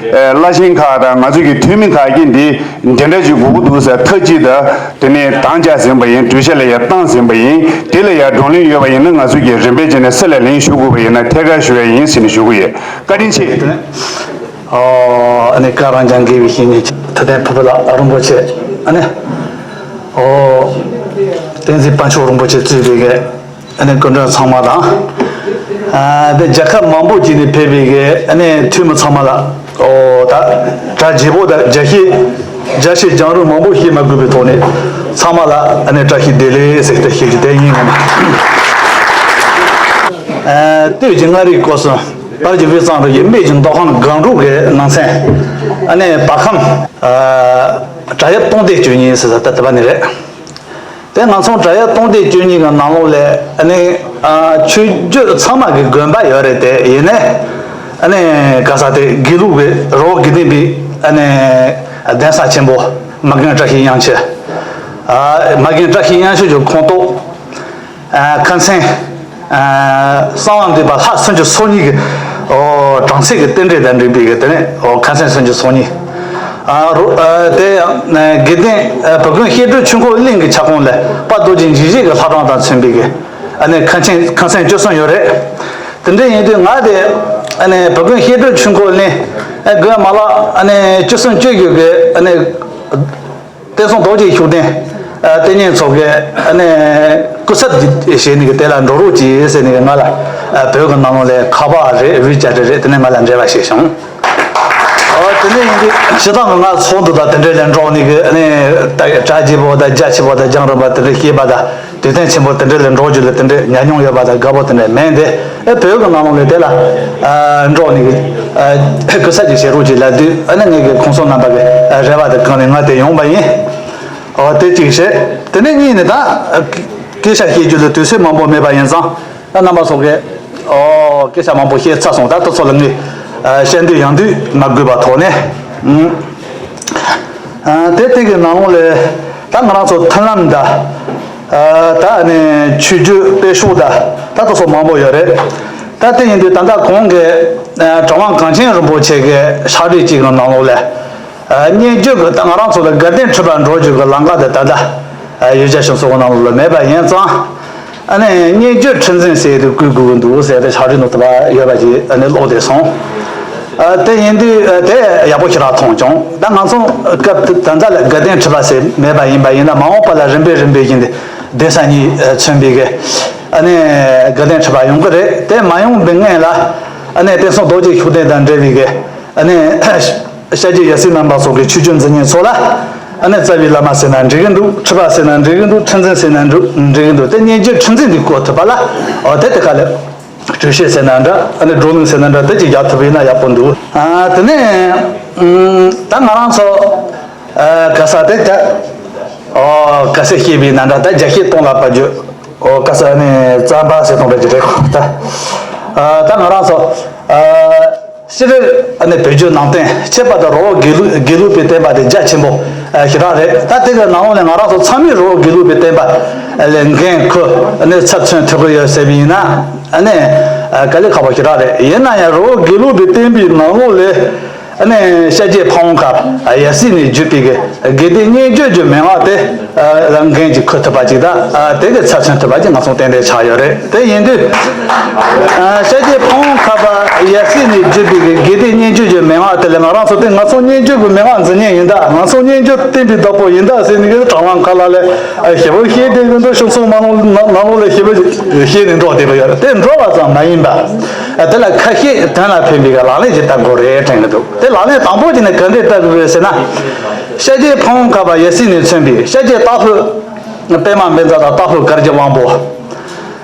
བླ་ཆེན་ཁག་དང་ང་ཚོའི་གི་འཐུས་མི་ཁག་གིས་འདི་འདི་འདྲ་ཅིག་དགོས་ཀྱི་འདུག་ཟེར་ཐག་གཅིག་ཏུ་དེ་ནས་དམ་བཅའ་ཟིན་པ་ཡིན། གྲོས་ཆོད་ལ་ཡ་བཏང་ཟིན་པ་ཡིན། དེ་ལ་ཡ་བགྲོ་གླེང་ཡོད་པ་ཡིན་ན་ང་ཚོས་ཀྱི་རིམ་པས་བྱས་ནས་སྲིད་ལ་ལན་ཞུ་དགོས་པ་ཡིན་ན་ཐད་ཀར་ཞུ་ཡ་ཡིན་ཟེར་ནས་ཞུ་གི་ཡོད། བཀའ་དྲིན་ཆེ། ཨོ། ཨ་ནི་བཀའ་རང་འགྱངས་དགེ་བའི་བཤེས་གཉེན་ཐུབ་བསྟན་ཕུར་བུ་ལགས་རིན་པོ་ཆེ། ཨ་ནི། ཨོ། བསྟན་འཛིན་དཔལ་མཆོག་རིན་པོ་ཆེ་གཙོས་པའི་གི། ཨ་ནི་སྐུ་མགྲོན་ཚང་མ་དང་། ཨ། དེ་རྒྱལ་ཁབ་མང་པོ་ཅིག་ནས་ཕེབས་པའི་གི། ཨ་ནི་འཐུས་མི་ཚང་མ་ལ། ཨོ། ད་གྲ་རྒྱས་པོ་དང་རྒྱ་སྐད། རྒྱ་ཆེ་རྒྱང་རིང་མང་པོ་བཤད་མ་དགོས་པའི་ཐོག་ནས་ཚང་མ་ལ། ཨ་ནི་བཀྲ་ཤིས་བདེ་ལེགས་ཟེར་ཏེ་ཞུ་རྒྱུ་དེ་ཡིན། ཨ། སྟོད་ཀྱི་མངའ་རིས་སྐོར་གསུམ། བར་གྱི་དབུས་གཙང་རུ་ཡི་སྨད་ཀྱི་མདོ་ཁམས་སྒང་དྲུག་གི་ནང་ཚན། ཨ་ནི་བར་ཁམས། ཨ། བྲག་གཡབ་སྟོང་སྡེ་བཅུ་གཉིས་ཟེར་ས་ད་དེ་པ་ནི་རེད། དེ་ང་ཚོ་བྲག་གཡབ་སྟོང་སྡེ་བཅུ་གཉིས་ཀྱི་ནང་ལོགས་ལ་ཨ་ནི། ཨ། ཆོས་བརྒྱུད་ཚང་མ་གི་དགོན་པ་ཡོད་རེད། དེ་ཡིན་ནའི་ཨ་ནི་ག་ས་དེ་དགེ་ལུགས་པའི་རི་བོ་དགེ་ལྡན་པའི་ཨ་ནི་གདན་ས་ཆེན་པོ་མ་རྒན་བཀྲ་ཤིས་དབྱངས་ཆོས། ཨ། མ་རྒན་བཀྲ་ཤིས་དབྱངས་ཆོས་ཀྱི་ཁོངས་གཏོགས། ཨ། ཁ་སང་། ཨ། གསང་བ་འདུས་པ་ལྷ་སུམ་ཅུ་སོ་གཉིས་ཀྱི། ཨོ། གྲངས་ཚད་ཀྱི་རྟེན་འབྲེལ་དང་འབྲེལ་བའི་གི་དེ་ནས། ཨོ། ཁ་སང་སུམ་ཅུ་སོ་གཉིས། ཨ། རུ། ཨ། དེ་ཡང་དགེ་ལྡན། ཨ། བུ་དགོན་བཤད་སྒྲུབ་ཆོས་འཁོར་གླིང་གི་ཁྱབ་ཁོངས་ལ་དཔལ་རྡོ་རྗེ་འཇིགས་བྱེད་ཀྱི་ལྷ་གྲངས་དང་མཚོན་པའི་གི། ཨ་ནི་ཁ་སང་ཁ་སང་བཅུ་གསུམ་ཡོད་རེད། དེ་འདྲ་ཡིན་དུས་ང་དེ། ཨ་ནི་བུ་དགོན་བཤད་སྒྲུབ་ཆོས་འཁོར་གླིང་། ཨ། དགོན་མ་ལག་ཨ་ནི་བཅུ་གསུམ་བཅུ་བཞི་གི། ཨ་ནི། བསྟན་སྲུང་རྡོ་རྗེ་ཤུགས་ལྡན། ཨ། བསྟན་གཉེར་ཚོ་གི། ཨ་ནི་སྐུ་ཚབ་ཅིག་བྱས་ནས་གི་དེ་ལ་འགྲོ་རོགས་གྱིས་ཟེར་ནས་གི་ང་ལ། ཨ། བོད་ཀྱི་ནང་ལོགས་ལ་ཁ་པར་རེད། ཝི་ཅེ་ཊི་རེད། དེ་ནས་ང་ལ་འབྲེལ་བ་བྱས་བྱུང་། ཨོ། དེ་ནས་ཡིན་དུས་སྤྱིར་བཏང་གི་ང་ཚོགས་འདུ་དང་དེ་འདྲ་ལ་འགྲོ་ནས་གི། ཨ་ནི་ད་གྲ་རྒྱས་པོ་དང་རྒྱ་ཆེ་པོ་དང་རྒྱང་རིང་པ་དེ་འདྲ་བཤད་པ་དང་། དུས་སྟོན་ཆེན་པོ་དེ་འདྲ་ལ་འགྲོ་རྒྱུ་ལ་དེ་འདྲ་ཉམས་མྱོང་ཡོད་པ་དང་དགའ་པོ་དེ་འདྲ་མེད་དེ། ཨེ། བོད་ཀྱི་ནང་ལོགས་ལ་དེ་ལ། ཨ། འགྲོ་ནས་གི། ཨ། སྐུ་ཚབ་ཀྱི་བྱེད་རོགས་ཅིག་ལབ་དུས། ཨ་ནི་ངེད་ཀྱི་ཁོང་ཚོ་རྣམ་པ་གི། ཨ། རེ་བ་དེ་བསྐངས་ནས་ང་དེ་ཡོང་པ་ཡིན། ཨོ། དེ་གཅིག་བྱས། དེ་ནས་གཉིས་ནི་ད། ཨ། སྐད་ཆ་བཤད་རྒྱུ་ལ་དུས་ཚོད་མང་པོ་མེད་པ་ཡིན་ཙང་། ཨ། རྣམ་པ་ཚོ་གིས། ཨོ། སྐད་ཆ་མང་པོ་བཤད་ཚར་སོང་། ད་དེ་ཚོ་ལ་ངས། ཨ། བཤད་འདོད་ཡོང་འདོད་མ་དགོས་པ་ཐོག་ནས། ཨུམ། ཨ། དེ་དེ་གི་ནང་ལོགས་ལ་ད་ང་རང་ཚོ་མཐུན་ལམ་དང་། ཨ། ད་ནི་ཆོས་བརྒྱུད་སྤེལ་ཕྱོགས་དང་ད་དེ་ཚོ་མང་པོ་ཡོད་རེད། ད་དེ་ཡིན་དུས་ད་ལྟ་གོང་གི། ཨ། གྲུབ་དབང་གངས་ཅན་རིན་པོ་ཆེ་གི་ཕྱག་བྲིས་གཅིག་གི་ནང་ལོགས་ལ། ཨ། སྙན་བརྒྱུད་ཀྱི་ད་ང་རང་ཚོ་ལ་དགའ་ལྡན་ཁྲི་པ་འགྲོ་རྒྱུ་གི་ལམ་ཁ་དེ་ད་ལྟ། ཡོད་ཆ་ཤོང་སོགས་ནང་ལོགས་ལ་མེད་པ་ཡིན་ཙང་། ཨ་ནི་སྙན་བརྒྱུད་ཁྲི་འཛིན་ཟེར་དུས་བཀོད་དགོས་ཀྱི་འདུག་ཟེར་ཏེ་ཕྱག་བྲིས་ནང་དུ་བ་ཡོད་པ་ཅིག་ཨ་ནི་ཀློག་བསྡད་སོང་། ཨ་དེ་ཡིན་དུས་ཨ་དེ་ཡག་པོ་ཞེ་དྲག་མཐོང་བྱུང་། ད་ང་ཚོ་སྐབས་དེ་ད་ལྟ་ལ་དགའ་ལྡན་ཁྲི་པ་ཟེར་མེད་པ་ཡིན་པ་ཡིན་ན། མ་འོངས་པ་ལ་རིམ་པས་རིམ་པས་བཞིན་དུ་གདན་ས་གཉིས་མཚོན་པའི་གི་ཨ་ནི་དགའ་ལྡན་ཁྲི་པ་ཡོང་གི་རེད། དེ་མ་ཡོང་པའི་སྔོན་ལ་ཨ་ནི་བསྟན་སྲུང་རྡོ་རྗེ་ཤུགས་ལྡན་དང་འབྲེལ་བའི་གི་ཨ་ནི་ཤཱཀྱའི་ཡབ་སྲས་རྣམ་པ་སོགས་ཀྱི་ཆོས་བརྒྱུད་འཛིན་མཁན་ཚོ་ལ་ཨ་ནི་རྩ་བའི་བླ་མ་ཟེར་ན་འགྲིག་གི་འདུག། ཁྲི་པ་ཟེར་ན་འགྲིག་གི་འདུག། ཁྲི་འཛིན་ཟེར་ན་འགྲིག་འགྲིག་གི་འདུག། དེ་སྙན་བརྒྱུད་ཁྲི་འཛིན་འདི་བཀོད་ཐུབ་པ་ལ་ཨོ་དེ་དེ་ག་ལས་སྤྲོས་བཤད་ཟེར་ན་འདྲ། ཨ་ནི་བགྲོ་གླེང་ཟེར་ན་འདྲ། དེ་ཅིག་རྒྱག་ཐུབ་པ་ཡིན་ན་ཡག་པོ་འདུག། ཨ་དེ་ནས་ཨ་ད་ང་རང་ཚོ་ཨ་ག་ས་དེ་ད་ཨོ་ག་ས་སྐྱེས་པའི་ན་འདྲ། ད་རྒྱ་སྐྱེས་སྟོང་ལ་བབ་རྒྱུ། ཨོ་ག་ས་ནས་རྩམ་པ་ཟེར་སྟོང་འདྲ་ཅིག་རེད་ད། ཨ་ད་ང་རང་ཚོ་ཨ་ཕྱི་རོལ་ཨ་ནི་བོད་བརྒྱུད་ནང་བསྟན་ཁྱད་པར་དུ་རི་བོ་དགེ་ལུགས་དགེ་ལུགས་པའི་བསྟན་པ་དེ་རྒྱ་ཆེན་པོ་ཨ་ཞེ་དྲག་རེད། ད་དེ་གི་ནང་ལོགས་ནས་ང་རང་ཚོ་ཚང་མས་རི་བོ་དགེ་ལུགས་པའི་བསྟན་པ་ལས་འགན་ཁུར་ཨ་ནི་ཚབ་མཚོན་ཐུབ་ཀྱི་ཡོད་ཟེར་བ་ཡིན་ན་ཨ་ནི་ཨ་དཀའ་ལས་ཁག་པོ་ཞེ་དྲག་རེད། ཡིན་ན་ཡང་རི་བོ་དགེ་ལུགས་པའི་བསྟན་པའི་ནང་ལོགས་ལས་ཨ་ནི་ཤཱཀྱའི་ཕ་བོང་ཁ་ཡབ་སྲས་ནས་བརྒྱུད་པའི་གི་དགེ་ལྡན་སྙན་བརྒྱུད་ཀྱི་མན་ངག་དེ་ལ་འགན་ཅིག་ཁུར་ཐུབ་པ་ཅིག་དང་དེ་གི་ཚབ་མཚོན་ཐུབ་པ་ཅིག་ང་ཚོ་ཏན་ཏན་ཆགས་ཡོད་རེད། དེ་ཡིན་དུས་ཤཱཀྱའི་ཕ་བོང་ཁ་པ་ཡབ་སྲས་ནས་བརྒྱུད་པའི་གི་དགེ་ལྡན་སྙན་བརྒྱུད་ཀྱི་མན་ངག་དེ་ལ་ང་རང་ཚོ་དེ་ང་ཚོ་སྙན་བརྒྱུད་ཀྱི་མན་ངག་འཛིན་མཁན་ཡིན་ད། ང་ཚོ་སྙན་བརྒྱུད་བསྟན་པའི་བདག་པོ་ཡིན་ད་ཟེར་ནས་གི་དྲང་ལམ་ཁ་ལ་ལས་ཞེ་པོ་བཤད་བསྡད་གི་འདུག། གཞུང་ཚོགས་མ་ནང་ནང་ལོགས་ལ་ཞེ་པོ་བཤད་ནས་འགྲོ་བསྡད་གི་ཡོད་རེད། དེ་འགྲོ་བ་ཙམ་མ་ཡིན་པ། དེ་ལ་ཁ་ཤས་དོན་ལ་ཕན་པའི་གི་ལག་ལེན་ཅིག་བསྟར་དགོས་རེད་དྲན་གི་འདུག། དེ་ལག་ལེན་དང་པོ་དེ་ནི་ག་འདྲས་བསྟར་དགོས་རེད་ཟེར་ན། ཤཱཀྱའི་ཕ་བོང་ཁ་པ་ཡབ་སྲས་ནས་མཚོན་པའི་ཤཱཀྱའི་སྟག་ཕུ་པདྨ་བཛྲ་དང་སྟག་ཕུ་གར་གྱི་དབང་པོ།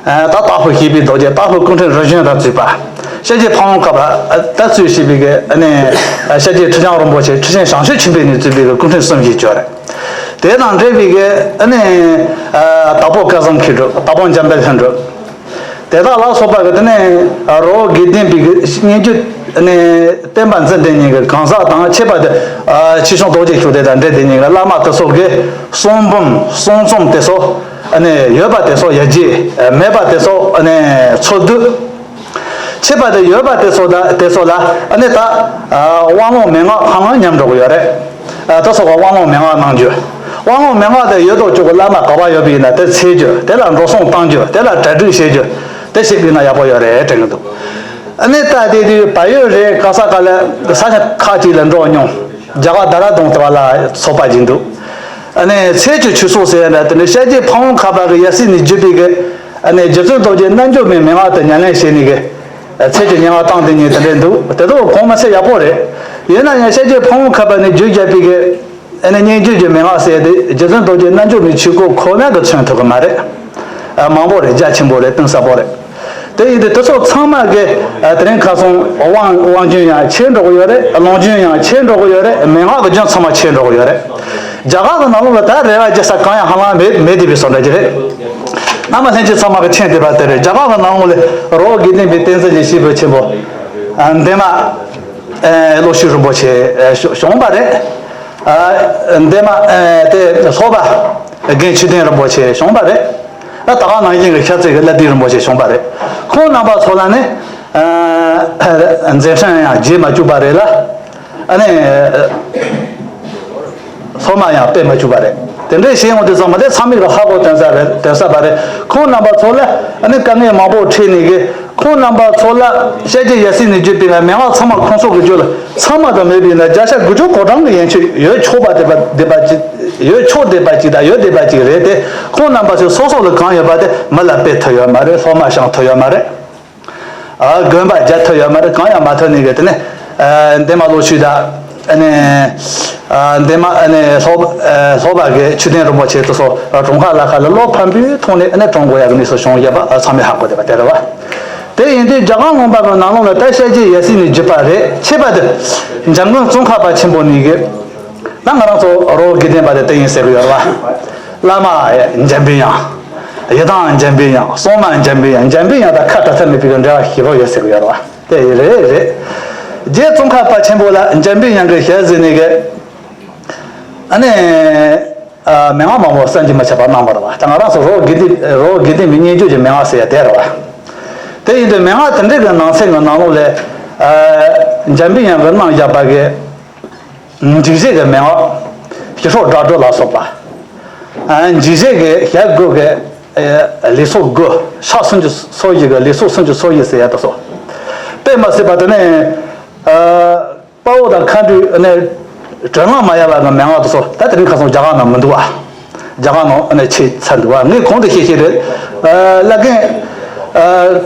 ད་སྟག་ཕུ་གཤེགས་པའི་རྡོ་རྗེ། སྟག་ཕུ་སྐུ་ཕྲེང་རིམ་བྱོན་དང་གཙོས་པ། ཤཱཀྱའི་ཕ་བོང་ཁ་པ་ད་གཙོས་བྱས་པའི་གི་ཨ་ནི་ཤཱཀྱའི་ཁྲི་བྱང་རིན་པོ་ཆེ། ཁྲི་ཆེན་བྱང་ཆུབ་ཆེན་པོའི་ནས་གཙོས་པའི་གི་སྐུ་ཕྲེང་གསུམ་ཞེས་བརྗོད་རེད། དེ་དང་འབྲེལ་བའི་གི་ཨ་ནི་དྭགས་པོ་སྐལ་བཟང་མཁས་གྲུབ། དྭགས་པོ་འཇམ་དཔལ་ལྷུན་གྲུབ། དེ་དག་ལ་སོགས་པ་གི་དེ་ནས་རི་བོ་དགེ་ལྡན་པའི་གི་སྙན་བརྒྱུད་ནས་བསྟན་པ་འཛིན་བསྡད་མཁན་གྱི་གང་ཟག་དང་། ཁྱད་པར་དུ་ཆོས་སྐྱོང་རྡོ་རྗེ་ཤུགས་ལྡན་དང་འབྲེལ་བསྡད་མཁན་གྱི་བླ་མ་དེ་ཚོ་གི་གསུང་འབུམ་གསུང་རྩོམ་དེ་ཚོ་ཡོད་པ་དེ་ཚོ་ཡར་རྒྱས། མེད་པ་དེ་ཚོ་འཚོལ་བསྡུ། ཁྱད་པར་དུ་ཡོད་པ་དེ་ཚོ་དང་དེ་ཚོ་ལ་ཨ་ནི་ད་དབང་ལུང་མན་ངག་ཧ་ལམ་ཉམས་འགྲོ་གི་ཡོད་རེད། ད་སོགས་པ་དབང་ལུང་མན་ངག་གནང་རྒྱུ། དབང་ལུང་མན་ངག་དེ་ཡོད་དོ་ཅོག་གི་བླ་མ་ག་པར་ཡོད་པ་ཡིན་ན་དེ་འཚོལ་རྒྱུ། དེ་ལ་འགྲོ་སོང་གཏང་རྒྱུ། དེ་ལ་གྲ་སྒྲིག་བྱེད་རྒྱུ། དེ་ཞིག་ཡིན་ན་ཡག་པོ་ཡོད་རེད་དྲན་གི་འདུག། ཨ་ནི་ད་དེ་དུས་བལ་ཡུལ་རེད། ག་ས་ག་ལ་ས་ཆ་ཁག་ཅིག་ལ་འགྲོ་མྱོང་། རྒྱ་གར་རྡ་ར་ལྡུན་དེ་བ་ལ་ཚོགས་པ་ཅིག་འདུག། ཨ་ནི་འཚོལ་རྒྱུ་ཆོས་ཚོགས་ཟེར་ཡ་འདྲ། དེ་ནི་ཤཱཀྱའི་ཕ་བོང་ཁ་པ་གི་ཡབ་སྲས་ནས་བརྒྱུད་པའི་གི་ཨ་ནི་རྗེ་བཙུན་རྡོ་རྗེ་རྣལ་འབྱོར་མའི་མན་ངག་དེ་ཉམས་ལེན་བྱས་ནས་གི་འཚོལ་རྒྱུ་སྙན་ངག་བཏང་དེ་ཉིད་དེ་འདྲས་འདུག། དེ་ཚོ་གོང་མ་ཚད་ཡག་པོ་རེད། ཡིན་ན་ཡང་ཤཱཀྱའི་ཕ་བོང་ཁ་པ་ནས་བརྒྱུད་བཞག་པའི་གི་ཨ་ནི་སྙན་བརྒྱུད་ཀྱི་མན་ངག་ཟེར་ཏེ་རྗེ་བཙུན་རྡོ་རྗེ་རྣལ་འབྱོར་མའི་ཆོས་སྐོར་ཁོ་ན་གི་མཚོན་ཐུབ་ཀྱི་མ་རེད། ཨ་མང་པོ་རེད། རྒྱ་ཆེན་པོ་རེད། གཏིང་ཟབ་པོ་རེད། དེ་ཡིན་དུས་དེ་ཚོ་ཚང་མ་གི་ཨ་དེ་རིང་ཁ་སང་དབང་དབང་རྒྱུན་ཡང་ཆད་འགྲོ་གི་ཡོད་རེད། ལུང་རྒྱུན་ཡང་ཆད་འགྲོ་གི་ཡོད་རེད། མན་ངག་གི་རྒྱུན་ཚང་མ་ཆད་འགྲོ་གི་ཡོད་རེད། རྒྱ་གར་གི་ནང་ལོགས་ལ་ད་རེ་བ་རྒྱག་ས་གང་ཡང་ཧ་ལམ་མེད་མེད་བསྡད་པའི་བཟོ་འདྲ་ཅིག་རེད། བླ་མ་ལྷན་རྒྱས་ཚང་མ་གི་མཁྱེན་བསྡད་པ་དེ་རེད། རྒྱ་གར་གི་ནང་ལོགས་ལ་རི་བོ་དགེ་ལྡན་པའི་བསྟན་འཛིན་གྱི་སྐྱེས་བུ་ཆེན་པོ་ཨ་འདན་མ་ཨ་བློ་ཤུགས་རིན་པོ་ཆེ་ཨ་བྱོན་བྱོན་པ་རེད། ཨ་འདན་མ་ཨ་དེ་ལྷོ་པ་རྒན་ཆོས་ལྡན་རིན་པོ་ཆེ་བྱོན་པ་རེད། ཨ་ད་ག་ནང་བཞིན་གྱི་ཤར་རྩེ་གི་བླ་བདེ་རིན་པོ་ཆེ་བྱོན་པ་རེད། ཁོང་རྣམ་པ་ཚོ་ལ་ནི་ཨ་མཛད་འཕྲིན་ཡང་རྗེས་མ་བཅུག་པ་རེད་ལ། ཨ་ནི་སློབ་མ་ཡང་སྤེལ་མ་བཅུག་པ་རེད། དེ་འདྲའི་བྱས་ཡོང་དུས་ཙམ་པ་དེ་ཚང་མས་ཀྱི་ཧ་གོ་དོན་ས་རེད། དོན་ས་པ་རེད། ཁོང་རྣམ་པ་ཚོ་ལ་ཨ་ནི་དཀའ་ངལ་མང་པོ་འཕྲད་ནས་གི་ཁོང་རྣམ་པ་ཚོ་ལ་ཤཱཀྱའི་ཡབ་སྲས་ནས་བརྒྱུད་པའི་མན་ངག་ཚང་མ་ཁོང་ཚོ་གི་རྒྱུད་ལ་ཚང་མ་དང་མེད་པ་ཡིན་ན་བརྒྱ་ཆ་དགུ་བཅུ་གོ་གྲངས་ཀྱི་ཡན་ཆོད་ཡོད་ཆོག་པ་བསྡད་པ་བསྡད་པ་ཅིག་ཡོད་ཆོག་བསྡད་པ་ཅིག་དང་ཡོད་བསྡད་པ་ཅིག་རེད་དེ། ཁོང་རྣམ་པ་ཚོས་སོ་སོ་ལ་གང་ཡོད་པ་དེ་མི་ལ་སྤེལ་ཐུབ་ཡོད་མ་རེད། སློབ་མ་བྱང་ཐུབ་ཡོད་མ་རེད། ཨ་དགོན་པ་རྒྱག་ཐུབ་ཡོད་མ་རེད། གང་ཡང་མ་ཐུབ་ནས་གི་དེ་ནས་ཨ་འདན་མ་བློ་ཤུགས་དང་། ཨ་ནི་ཨ་འདན་མ་ཨ་ནི་ལྷོ་ཨ་ལྷོ་པ་གི་ཆོས་ལྡན་རིན་པོ་ཆེ་དེ་ཚོ་གྲོང་ཁ་ལ་ཁ་ལ་བློ་ཕམ་པའི་ཐོག་ནས་ཨ་ནི་གྲོངས་དགོས་ཡག་གི་གནས་སུ་བྱུང་ཡོད་པ་ཨ་ཚང་མས་ཧ་གོ་བསྡད་པ་དེ་རེད་བ། དེ་ཡིན་དུས་རྒྱ་གར་ལུང་པ་གི་ནང་ལོགས་ལ་ད་ཤཱཀྱའི་ཡབ་སྲས་ནས་བརྒྱུད་པ་རེད། ཁྱད་པར་དུ་འཇམ་མགོན་ཙོང་ཁ་པ་ཆེན་པོ་ནས་གི་ད་ང་རང་ཚོ་རི་བོ་དགེ་ལྡན་པ་དེ་དེ་ཡིན་ཟེར་གི་ཡོད་རེད་བ། བླ་མ་འཇམ་པའི་དབྱངས། ཡི་དམ་འཇམ་པའི་དབྱངས། སྲུང་མ་འཇམ་པའི་དབྱངས། འཇམ་པའི་དབྱངས་དང་ཁ་བྲལ་ཐབས་མེད་པའི་འབྲེལ་བ་ཞེ་པོ་ཡོད་ཟེར་གི་ཡོད་རེད་བ། དེ་རེད་རེད། རྗེ་ཙོང་ཁ་པ་ཆེན་པོ་ལ་འཇམ་པའི་དབྱངས་ཀྱི་ཞལ་གཟིགས་ནས་གི་ཨ་ནི་ཨ་མན་ངག་མང་པོ་བསམ་གྱིས་མི་ཁྱབ་པ་གནང་བ་རེད་བ། ད་ང་རང་ཚོ་རི་བོ་དགེ་ལྡན་རི་བོ་དགེ་ལྡན་པའི་སྙན་བརྒྱུད་ཀྱི་མན་ངག་ཟེར་ཡ་དེ་རེད་བ། དེ་ཡིན་དུས་མན་ངག་དེ་འདྲའི་གི་ནང་ཚན་གྱི་ནང་ལོགས་ལ་ཨ་འཇམ་པའི་དབྱངས་ཀྱིས་གནང་བཞག་པ་གི་འཇིགས་བྱེད་ཀྱི་མན་ངག་ཞི་ཁྲོ་སྒྲ་སྒྲོགས་ལ་སོགས་པ། ཨ། འཇིགས་བྱེད་ཀྱི་ཞག་དགུ་གི་ཨ་ལུས་སྲོག་དགུ། ཕྱག་སུམ་ཅུ་སོ་བཞི་གི་ལུས་སྲོག་སུམ་ཅུ་སོ་བཞི་ཟེར་ཡ་དེ་ཚོ། དཔེ་མ་སྲིད་པ་དེ་ནས་ཨ་དཔའ་བོ་དང་མཁའ་འགྲོའི་ནས་དྲོད་རླངས་མ་ཡལ་བ་གི་མན་ངག་དེ་ཚོ་ད་དེ་རིང་ཁ་སང་རྒྱ་གར་ནང་མི་འདུག་བ། རྒྱ་གར་ནང་ཨ་ནི་ཆེ་ཚར་འདུག་བ། ངས་གོང་དུ་བཤད་བཤད་རེད། ཨ་བླ་རྒན་ཨ་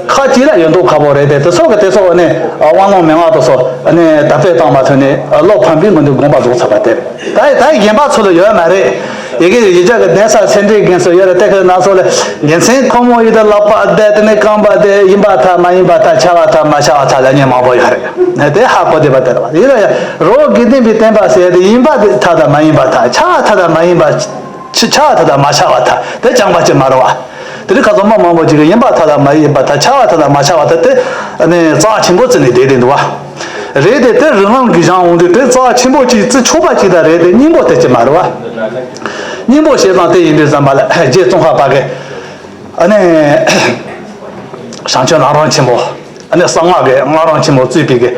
ཁ་ཅིག་ལ་ཡོད་མདོག་ཁ་པོ་རེད་དེ། དེ་ཚོ་གི་དེ་ཚོ་ཨ་ནི་ཨ་དབང་ལུང་མན་ངག་དེ་ཚོ་ཨ་ནི་དར་སྤེལ་བཏང་མ་ཐུབ་ནས་ཨ་བློ་ཕམ་པའི་མི་འདུག་དགོངས་པ་རྫོགས་ཚར་བ་དེ་རེད། ད་ད་གཞན་པ་ཚོ་ལ་ཡོད་མ་རེད། ཡི་གེ་ཡི་གེ་གི་གདན་ས་ཚད་འབྲས་རྒན་ཚོ་ཡོད་རེད། དེ་གི་ནང་ཚོ་ལ་རྒྱལ་མཚན་ཁོ་མོ་ཡི་དེ་ལག་པ་བསྡད་དེ་ནས་རྐང་པ་དེ་ཡིན་པ་ཐལ་མ་ཡིན་པ་ཐལ་ཆ་བ་ཐལ་མ་ཆ་བ་ཐལ་ལབ་མཁན་མང་པོ་ཡོད་རེད། དེ་ཧ་གོ་བསྡད་པ་དེ་རེད་བ། ཡིན་ན་ཡང་རི་བོ་དགེ་ལྡན་པའི་བསྟན་པ་ཟེར་ཡ་དེ་ཡིན་པ་དེ་ཐལ་དང་མ་ཡིན་པ་ཐལ། ཆ་བ་ཐལ་དང་མ་ཡིན་པ། ཆ་ཆ་བ་ཐལ་དང་མ་ཆ་བ་ཐལ། དེ་རྐྱང་པ་ཅིག་མ་རེད་བ། དེ་རིང་ཁ་སང་མི་མང་པོ་ཅིག་གིས་ཡིན་པ་ཐལ་དང་མ་ཡིན་པ་ཐལ། ཆ་བ་ཐལ་དང་མ་ཆ་བ་ཐལ་དེ་ནི་རྩ་བ་ཆེན་པོ་བརྩིས་ནས་བསྡད་བསྡད་འདུག་བ། རེད་དེ། དེ་རང་རང་གིས་སྦྱང་འོང་དུས་དེ་རྩ་བ་ཆེན་པོ་ཅིག་བརྩི་ཆོག་པ་ཅིག་ད་རེད་དེ། སྙིང་པོ་དེ་ཅིག་མ་རེད་བ། སྙིང་པོ་བྱས་ཙང་དེ་ཡིན་དུས་ཙམ་པ་ལ་རྗེ་ཙོང་ཁ་པ་གིས་ཨ་ནི་བྱང་ཆུབ་ལམ་རིམ་ཆེན་མོ། ཨ་ནི་གསང་སྔགས་ཀྱི་སྔགས་རིམ་ཆེན་མོ་གཙོས་པའི་གི་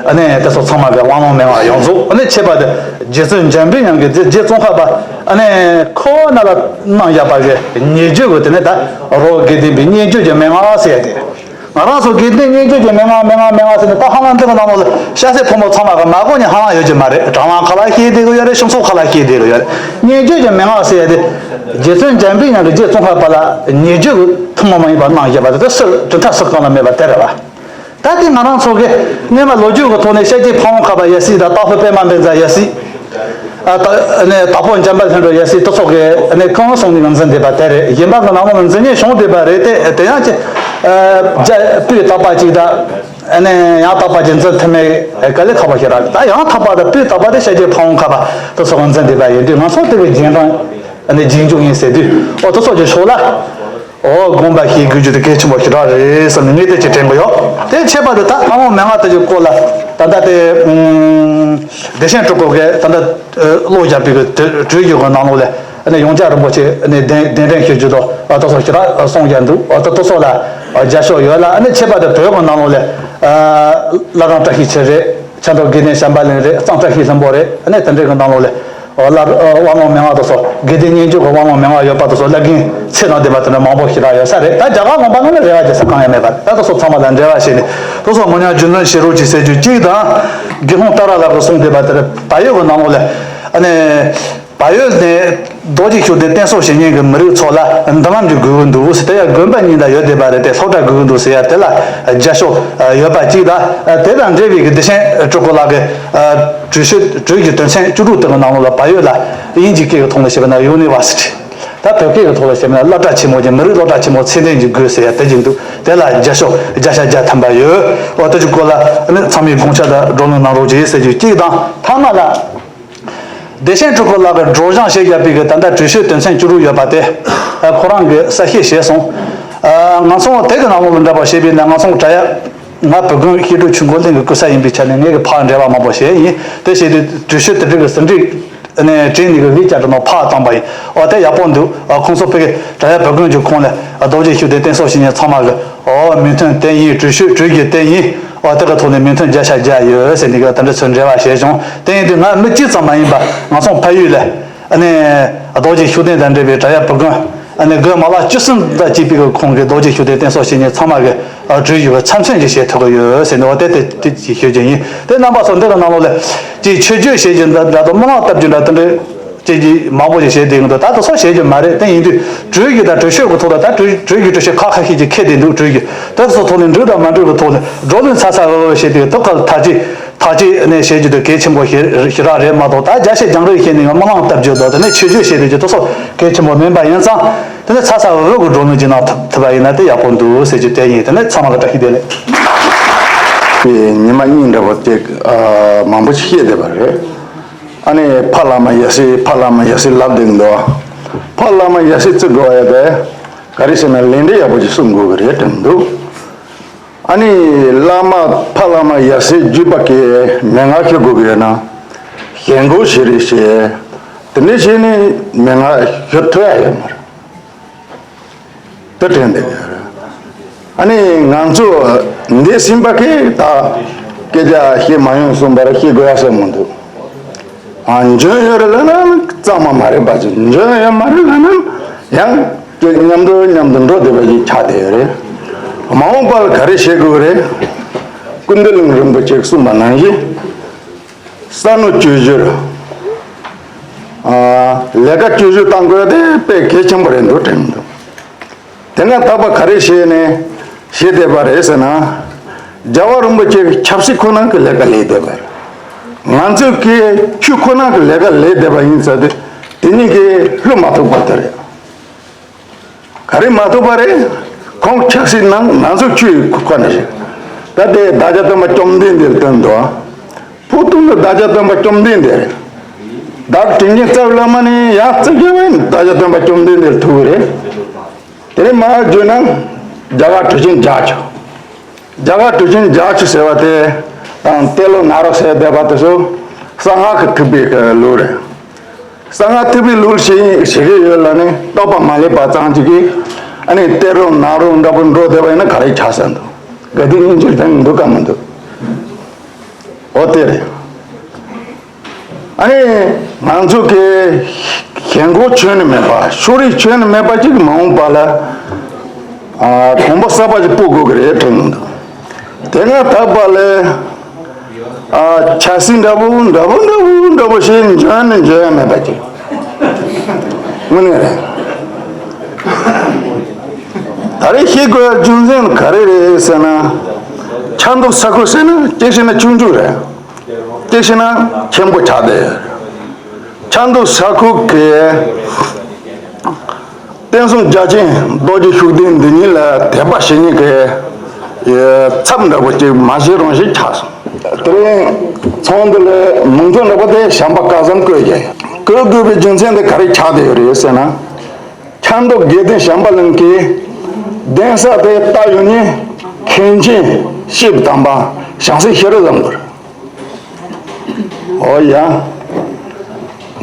ཨ་ནི་དེ་ཚོ་ཚང་མ་གི་དབང་ལུང་མན་ངག་ཡོངས་རྫོགས། ཨ་ནི་ཁྱད་པར་དུ་རྗེ་བཙུན་འཇམ་པའི་དབྱངས་ཀྱིས་རྗེ་ཙོང་ཁ་པ་ཨ་ནི་ཁོ་ན་ལ་གནང་བཞག་པ་གི་ཉེ་བརྒྱུད་ཀྱི་དེ་ནི་ད་རི་བོ་དགེ་ལྡན་པའི་སྙན་བརྒྱུད་ཀྱི་མན་ངག་ཟེར་ཡ་དེ། ང་རང་ཚོ་དགེ་ལྡན་སྙན་བརྒྱུད་ཀྱི་མན་ངག་མན་ངག་མན་ངག་ཟེར་ནས་ད་ཧ་ལམ་འདི་གི་ནང་ལོགས་ལ་སྐྱ་སེར་ཕོ་མོ་ཚང་མ་གི་མ་གོ་མཁན་ཧ་ལམ་ཡོད་ཀྱི་མ་རེད། དྲ་ལམ་ཁག་ལ་བཤད་བསྡད་གི་ཡོད་རེད། ཕྱི་ཕྱོགས་ཁག་ལ་བཤད་བསྡད་གི་ཡོད་རེད། སྙན་བརྒྱུད་ཀྱི་མན་ངག་ཟེར་ཡ་དེ་རྗེ་བཙུན་འཇམ་པའི་དབྱངས་ཀྱིས་རྗེ་ཙོང་ཁ་པ་ལ་ཉེ་བརྒྱུད་ཀྱི་ཐུན་མོང་མ་ཡིན་པ་གནང་བཞག་པ་དེ་ད་སུ་དྲིན་ཐག་སུ་གང་ལ་མེད་པ་དེ་རེད་བ། ད་དེ་ང་རང་ཚོ་གི་སྔོན་མ་ལོ་རྒྱུས་ཀྱི་ཐོག་ནས་ཤཱཀྱའི་ཕ་བོང་ཁ་པ་ཡབ་སྲས་དང་དྭགས་པོ་པདྨ་བཛྲ་ཡབ་སྲས། ཨ་ད་ནས་དྭགས་པོ་འཇམ་དཔལ་ལྷུན་གྲུབ་ཡབ་སྲས་དེ་ཚོ་གི་ནས་གང་གསུངས་ནས་འཛིན་བསྡད་པ་དེ་རེད། གཞན་པ་གི་ནང་ལོགས་འཛིན་མཁན་བྱུང་བསྡད་པ་རེད་དེ། དེ་ཡང་ཅི་ཨ་རྒྱ་སྤུས་དག་པ་ཅིག་དང་ནས་ཡང་དག་པ་ཅིག་འཛིན་ཐུབ་མེད་དཀའ་ལས་ཁག་པོ་ཞིག་རེད། ད་ཡང་དག་པ་དང་སྤུས་དག་པ་དེ་ཤཱཀྱའི་ཕ་བོང་ཁ་པ་དེ་ཚོ་གི་འཛིན་བསྡད་པ་ཡིན་དུས། ང་ཚོ་དེ་གི་རྗེས་འབྲང་ནས་རྗེས་འཇུག་ཡིན་ཟེར་དུས། ཨོ་དེ་ཚོ་གི་ཕྱོགས་ལ། ཨོ་དགོངས་པ་བཞེས་དགོས་རྒྱུ་དེ་གལ་ཆེན་པོ་ཞེ་དྲག་རེད་བསམ་ནས་ངས་དེ་ཅིག་དྲན་གི་ཡོད། དེ་ཁྱད་པར་དུ་ད་ཨ་མོ་མན་ངག་དེ་ཅིག་སྐོར་ལ་ད་ལྟ་དེ་ཨུམ་བདེ་ཆེན་སྤྲུལ་སྐུ་གིས་ད་ལྟ་ཨ་བློ་བཞག་པའི་གི་དེ་བྲིས་རྒྱུ་གི་ནང་ལོགས་ལ་ཨ་ནི་ཡོངས་གྲགས་རིན་པོ་ཆེ་ཨ་ནི་གདན་གདན་འདྲེན་ཞུ་རྒྱུ་དང་ཨ་དེ་ཚོ་ཞེ་དྲག་གསུངས་བཞག་འདུག་ཨ་ད་དེ་ཚོ་ལ་ཨ་རྒྱབ་སྐྱོར་ཡོད་ལ། ཨ་ནི་ཁྱད་པར་དུ་བོད་གི་ནང་ལོགས་ལ་ཨ་བླ་བྲང་བཀྲ་ཤིས་འཁྱིལ་རེད། ཆབ་མདོ་དགེ་ལྡན་བྱམས་པ་གླིང་རེད། གཙང་བཀྲ་ཤིས་ལྷུན་པོ་རེད། ཨ་ནི་དེ་འདྲའི་གི་ནང་ལོགས་ལ། ཨོ་ལ་ཨོ་དབང་ལུང་མན་ངག་དེ་ཚོ་དགེ་ལྡན་སྙན་བརྒྱུད་ཀྱི་དབང་ལུང་མན་ངག་ཡོད་པ་དེ་ཚོ་བླ་རྒན་ཚེ་དང་ལྡན་པ་དེ་འདྲ་མང་པོ་ཞེ་དྲག་ཡོད་ས་རེད། ད་རྒྱ་གར་ལུང་པ་ནང་ནས་རེ་བ་བྱེད་ས་གང་ཡང་མེད་པ་རེད། ད་དེ་ཚོ་ཚང་མ་ལ་འབྲེལ་བ་བྱས་ནས་དེ་ཚོ་མི་ཉག་རྒྱུན་འཛིན་བྱེད་རོགས་གྱིས་ཟེར་རྒྱུ་གཅིག་དང་། དགེ་སློང་ཏཱ་ར་ལགས་ཀྱིས་གསུངས་བསྡད་པ་དེ་རེད། བལ་ཡུལ་གྱི་ནང་ལོགས་ལ་ཨ་ནི་བལ་ཡུལ་ནས་རྡོ་རྗེ་ཤུགས་ལྡན་བསྟེན་གསོལ་བྱེད་མཁན་གྱི་མི་རིགས་ཚོ་ལ་མདུན་ལམ་ཅིག་དགོས་ཀྱི་འདུག་ཟེར། དེ་ཡང་དགོན་པ་གཉིས་ལ་ཡོད་བསྡད་པ་རེད་དེ། སློབ་གྲྭ་དགོས་ཀྱི་འདུག་ཟེར་ཡ་དེ་ལ་རྒྱབ་སྐྱོར་ཡོད་པ་གཅིག་དང་། དེ་དང་འབྲེལ་བའི་གི་བདེ་ཆེན་སྤྲུལ་སྐུ་ལགས་ཀྱི་བྲུས་ཤོས་བྲུས་ཀྱི་དོན་ཚན་བཅུ་དྲུག་དེ་གི་ནང་ལོགས་ལ་བལ་ཡུལ་ལ་དབྱིན་ཇིའི་སྐད་ཀྱི་ཐོག་ནས་བཤད་པ་ན་ཡུ་ནི་ཝར་སི་ཊི། ད་བོད་སྐད་ཀྱི་ཐོག་ལ་བཤད་པ་ན་སློབ་གྲྭ་ཆེན་མོ་ཅིག་མི་རིགས་སློབ་གྲྭ་ཆེན་མོ་ཚད་ལྡན་ཅིག་དགོས་ཟེར་ཡ་དེ་ཅིག་འདུག་དེ་ལ་རྒྱབ་སྐྱོར་བརྒྱ་ཆ་བརྒྱ་ཐམ་པ་ཡོད། འོ་དེ་ཅིག་སྐོར་ལ་ཨ་ནི་ཚང་མས་དགོངས་འཆར་དང་བགྲོ་གླེང་གནང་རོགས་གྱིས་ཟེར་རྒྱུ་གཅིག་དང་། ཐ་མ་ལ། བདེ་ཆེན་སྤྲུལ་སྐུ་ལགས་ཀྱིས་སྒྲོག་སྦྱང་བྱེད་བཞག་པའི་གི་ད་ལྟ་བྲུས་ཤོས་དོན་ཚན་བཅུ་དྲུག་ཡོད་པ་དེ། ཨ་ཁོ་རང་གིས་གསལ་བཤད་བྱས་སོང་། ཨ་ང་ཚོ་དེ་གི་ནང་ལོགས་ལ་འདྲ་པོ་བྱས་པས་ན། ང་ཚོ་གྲྭ་ཡག་ང་བོད་དགོན་བཤད་སྒྲུབ་ཆོས་འཁོར་གླིང་གི་སྐུ་ཚབ་ཡིན་པའི་ཆ་ནས་ངས་གི་ཕར་འབྲེལ་བ་མང་པོ་བྱས་ཡིན། དེ་བྱས་དུས་བྲུས་ཤོས་དེ་འདྲ་གི་ཟིན་བྲིས་ཨ་ནི་བྲིས་ནས་གི་ལས་བྱ་བྲིས་ནང་ཕར་བཏང་པ་ཡིན། འོ་དེ་ཡག་པོ་འདུག་ཨ་ཁོང་ཚོ་ཕ་གི་གྲྭ་ཡག་བོད་དགོན་གྱི་ཁོངས་ལ་ཨ་རྡོ་རྗེ་ཤུགས་ལྡན་བསྟེན་གསོལ་བྱེད་མཁན་ཚང་མ་གི་ཨོ་མིང་ཐོན་དེ་ཡིན། བྲུས་ཤོས་བྲུས་རྒྱུ་དེ་ཡིན། ཨོ་དེ་གི་ཐོག་ནས་མིང་ཐོན་བརྒྱ་ཆ་བརྒྱ་ཡོད་ཟེར་ནས་གི་དེ་འདྲ་ཚོས་འབྲེལ་བ་བྱས་བྱུང་། དེ་ཡིན་དུས་ང་མི་གཅིག་ཙམ་མ་ཡིན་པ་ང་ཚོ་ཕ་ཡུལ་ལ་ཨ་ནི་རྡོ་རྗེ་ཤུགས་ལྡན་དང་འབྲེལ་བའི་གྲྭ་ཡག་བུ་དགོན་ཨ་ནི་དགོན་མ་ལག་བཅུ་གསུམ་དང་བཅས་པའི་གི་ཁོངས་ཀྱི་རྡོ་རྗེ་ཤུགས་ལྡན་བསྟེན་གསོལ་བྱེད་མཁན་ཚང་མ་གི་ཨ་བྲུས་ཡོད་པའི་ཚབ་མཚོན་ཅིག་བྱེད་ཐུབ་ཀྱི་ཡོད་ཟེར་ནས། འོ་དེ་དེ་དེ་ཅིག་ཞུ་རྒྱུ་ཡིན། དེ་རྣམ་པ་ཚོ་འདི་གི་ནང་ལོགས་ལ་ཅིག་ཆོས་སྤྱོད་བྱེད་རྒྱུ་འདྲ་འདྲ་དང་སྨོན་ལམ་བཏབ་རྒྱུ་འདྲ་དེ་འདྲ་ཅིག་ཅིག་མང་པོ་ཞིག་བྱས་བསྡད་ཀྱི་འདུག་ད་དེ་ཚོ་བྱེད་རྒྱུ་མ་རེད། དེ་ཡིན་དུས་བྲུས་རྒྱུ་དང་བྲུས་ཤོས་ཀྱི་ཐོག་ལ་ད་བྲུས་བྲུས་རྒྱུ་བྲུས་ཤོས་ཁག་ཁ་ཤས་ཀྱིས་ཁེལ་བསྡད་འདུག་བྲུས་རྒྱུ་དེ་ཚོ་ཐོག་ནས་འགྲིག་དང་མ་འགྲིག་གི་ཐོག་ལ་བགྲོ་གླེང་ཚ་ཚ་འུར་འུར་བྱས་ཏེ་དེ་ག་ལ་ཐག་གཅོད་ཐག་གཅོད་ནས་བྱེད་རྒྱུ་དེ་གལ་ཆེན་པོ་ཞེ་ཞེ་དྲག་རེད་མ་གཏོགས། ད་རྒྱ་ཆེ་རྒྱང་རིང་བཤད་ནས་སྨོན་ལམ་བཏབ་རྒྱུ་དང་དེ་ནས་ཆོས་སྤྱོད་བྱེད་རྒྱུ་དེ་ཚོ་གལ་ཆེན་པོ་མིན་པ་ཡིན་ཙང་། དེ་ནས་ཚ་ཚ་འུར་འུར་གྱི་བགྲོ་གླེང་ཅིག་གནང་ཐུབ་ཐུབ་པ་ཡིན་ན་དེ་ཡག་པོ་འདུག་ཟེར་རྒྱུ་དེ་ཡིན། དེ་ནས་ཚང་མ་ལ་བཀྲ་ཤིས་བདེ་ལེགས། དེ་ཉི་མ་གཉིས་འདྲ་པོ་དེ་ཨ་མང་པོ་ཞིག་བཤད་བསྡད་པ་རེད། ཨ་ནི་ཕ་བླ་མ་ཡབ་སྲས་ཕ་བླ་མ་ཡབ་སྲས་ལབ་བསྡད་འདུག་ཕ་བླ་མ་ཡབ་སྲས་བརྩི་དགོས་ཡ་དེ་ག་རེ་ཟེར་ན་ལས་འབྲས་ཡག་པོ་ཅིག་སྲུང་དགོས་ཀྱི་རེད་དྲན་འདུག་ཨ་ནི་བླ་མ་ཕ་བླ་མ་ཡབ་སྲས་བརྒྱུད་པ་གི་མན་ངག་ཤེས་དགོས་ཀྱི་ཡོད་ན་ཞེན་ཁོག་ཞེ་རེ་བྱས། དེ་འདྲ་བྱས་ནས་མན་ངག་ཤེས་ཐུབ་ཡ་ཡོད་མ་རེད། དེ་དྲན་བསྡད་ཡོད་རེད། ཨ་ནི་ང་ཚོ་འདས་ཟིན་པ་གི་ད་སྐད་ཆ་བཤད་མ་ཡོང་གསུངས་པར་བཤད་དགོས་ཡ་ཟེར་མི་འདུག་ཨ། འཇོན་ཡོད་རེད་ལབ་ན་གཙང་མ་མ་རེད་པ་ཅིག་འཇོན་ཡོད་མ་རེད་ལབ་ན་ཡང་ཅིག་མཉམ་དུ་མཉམ་དུ་འགྲོ་བསྡད་པ་ཞིག་ཆགས་བསྡད་ཡོད་རེད། མ་འོངས་པར་ག་རེ་བྱེད་དགོས་རེད། ཀུན་བདེ་གླིང་རིན་པོ་ཆེས་གསུངས་པ་ནང་བཞིན། ས་ནུ་བཅུ་བཞི། ཨ། ལས་ཀ་བཅུ་བཞི་བཏང་དགོས་དེ་དཔེ་གལ་ཆེན་པོ་རེད་འདུག་དྲན་འདུག་དེ་སྔ་ད་བར་ག་རེ་བྱས་ནས་བྱས་བསྡད་པ་རེད་ཟེར་ན། རྒྱལ་བ་རིན་པོ་ཆེ་གི་ཆབ་སྲིད་ཁོ་ན་གི་ལས་ཀ་ལས་བསྡད་པ་རེད། ང་ཚོ་གི་ཆོས་ཁོ་ན་གི་ལས་ཀ་ལས་བསྡད་པ་ཡིན་ཟེར་ཏེ། དེ་གཉིས་ཀྱི་ལྷུ་མ་ཐུག་པ་དེ་རེད། ག་རེ་མ་ཐུག་པ་རེད། ཁོང་ཆབ་སྲིད་ནང་ང་ཚོ་ཆོས་ཁོ་ན་ཞིག་ད་དེ་བདག་ཅག་སྟོན་པ་བཅོམ་ལྡན་འདས་ལ་བསྟན་འདུག་ཕུགས་གཏུགས་ནི་བདག་ཅག་སྟོན་པ་བཅོམ་ལྡན་འདས་རེད། བདག་དྲིན་ཅན་རྩ་བའི་བླ་མ་ནི་ཡང་རྩིབས་བརྒྱད་པ་ཡིན། བདག་ཅག་སྟོན་པ་བཅོམ་ལྡན་འདས་ལ་ཐུག་གི་རེད། དེ་ནས་མར་བརྗོད་ན་རྒྱ་གར་གྲུབ་ཆེན་བརྒྱད་ཅུ། རྒྱ་གར་གྲུབ་ཆེན་བརྒྱད་ཅུ་ཟེར་བ་དེ་དང་ཏེ་ལོ་ནཱ་རོ་ཟེར་བསྡད་པ་དེ་ཚོ་གསང་སྔགས་ཀྱི་ཐེག་པའི་ལུགས་རེད། གསང་སྔགས་ཐེག་པའི་ལུགས་ཤིག་བྱེད་ཀྱི་ཡོད་ལབ་ནས་རྟོགས་པ་མ་ལེགས་པ་ཙམ་ཅིག་གིས་ཨ་ནི་ཏེ་རོ་ནཱ་རོ་འདྲ་པོ་འགྲོ་བསྡད་པ་ཡིན་ན་ག་རེ་ཆགས་ཟེར་འདུག་དགའ་སྡུག་སྙིང་རྗེ་ལྡན་འདུག་ག་མི་འདུག་འོ་དེ་རེད། ཨ་ནི་ང་ཚོ་གི་ཞེན་ཁོག་ཁྱོན་ནས་མེད་པ། ཕྱོགས་རིས་ཁྱོན་ནས་མེད་པ་ཅིག་མ་འོངས་པ་ལ་ཨ་གོམ་པ་གསར་པ་ཞིག་སྤོ་དགོས་ཀྱི་རེད་དྲན་གྱི་འདུག་དེ་སྔ་ད་བར་ལ་ཨ་ཆབ་སྲིད་འདྲ་པོ་འདྲ་པོ་འདྲ་པོ་འདྲ་པོ་ཞིག་འཇོན་ནས་འཇོན་ཡ་མེད་པ་ཅིག་དངོས་གནས་རེད། ད་རེས་ཤེས་དགོས་རྒྱུ་མཚན་ག་རེ་རེད་ཟེར་ན། ཆབ་མདོ་ས་ཁུལ་ཟེར་ན་གཅིག་བྱས་ན་ཆུང་ཆུང་རེད། གཅིག་བྱས་ན་ཆེན་པོ་ཆགས་བསྡད་ཡོད། ཆབ་མདོ་ས་ཁུལ་གྱི་བསྟན་སྲུང་རྒྱ་ཆེན་རྡོ་རྗེ་ཤུགས་ལྡན་འདི་ཉིད་ལ་དད་པ་བྱེད་མཁན་གྱི་ཚབ་འདྲ་པོ་ཅིག་མ་བྱེད་རུང་ཞིག་ཆགས་སོང་། དེ་རིང་ཚོགས་འདུ་ལ་མིང་ཐོ་འདྲ་པོ་དེ་བྱམས་པ་སྐལ་བཟང་བཀོད་ཀྱི་ཡོད། བཀོད་དགོས་པའི་རྒྱུ་མཚན་དེ་ག་རེ་ཆགས་བསྡད་ཡོད་རེད་ཟེར་ན། ཆབ་མདོ་དགེ་ལྡན་བྱམས་པ་གླིང་གི་གདན་ས་དེ་ལྟ་ཡོང་ནས་མཁན་ཆེན་སྐྱེས་བུ་དམ་པ་བྱང་སེམས་ཤེས་རབ་བཟང་པོ་རེད། འོ་ཡ།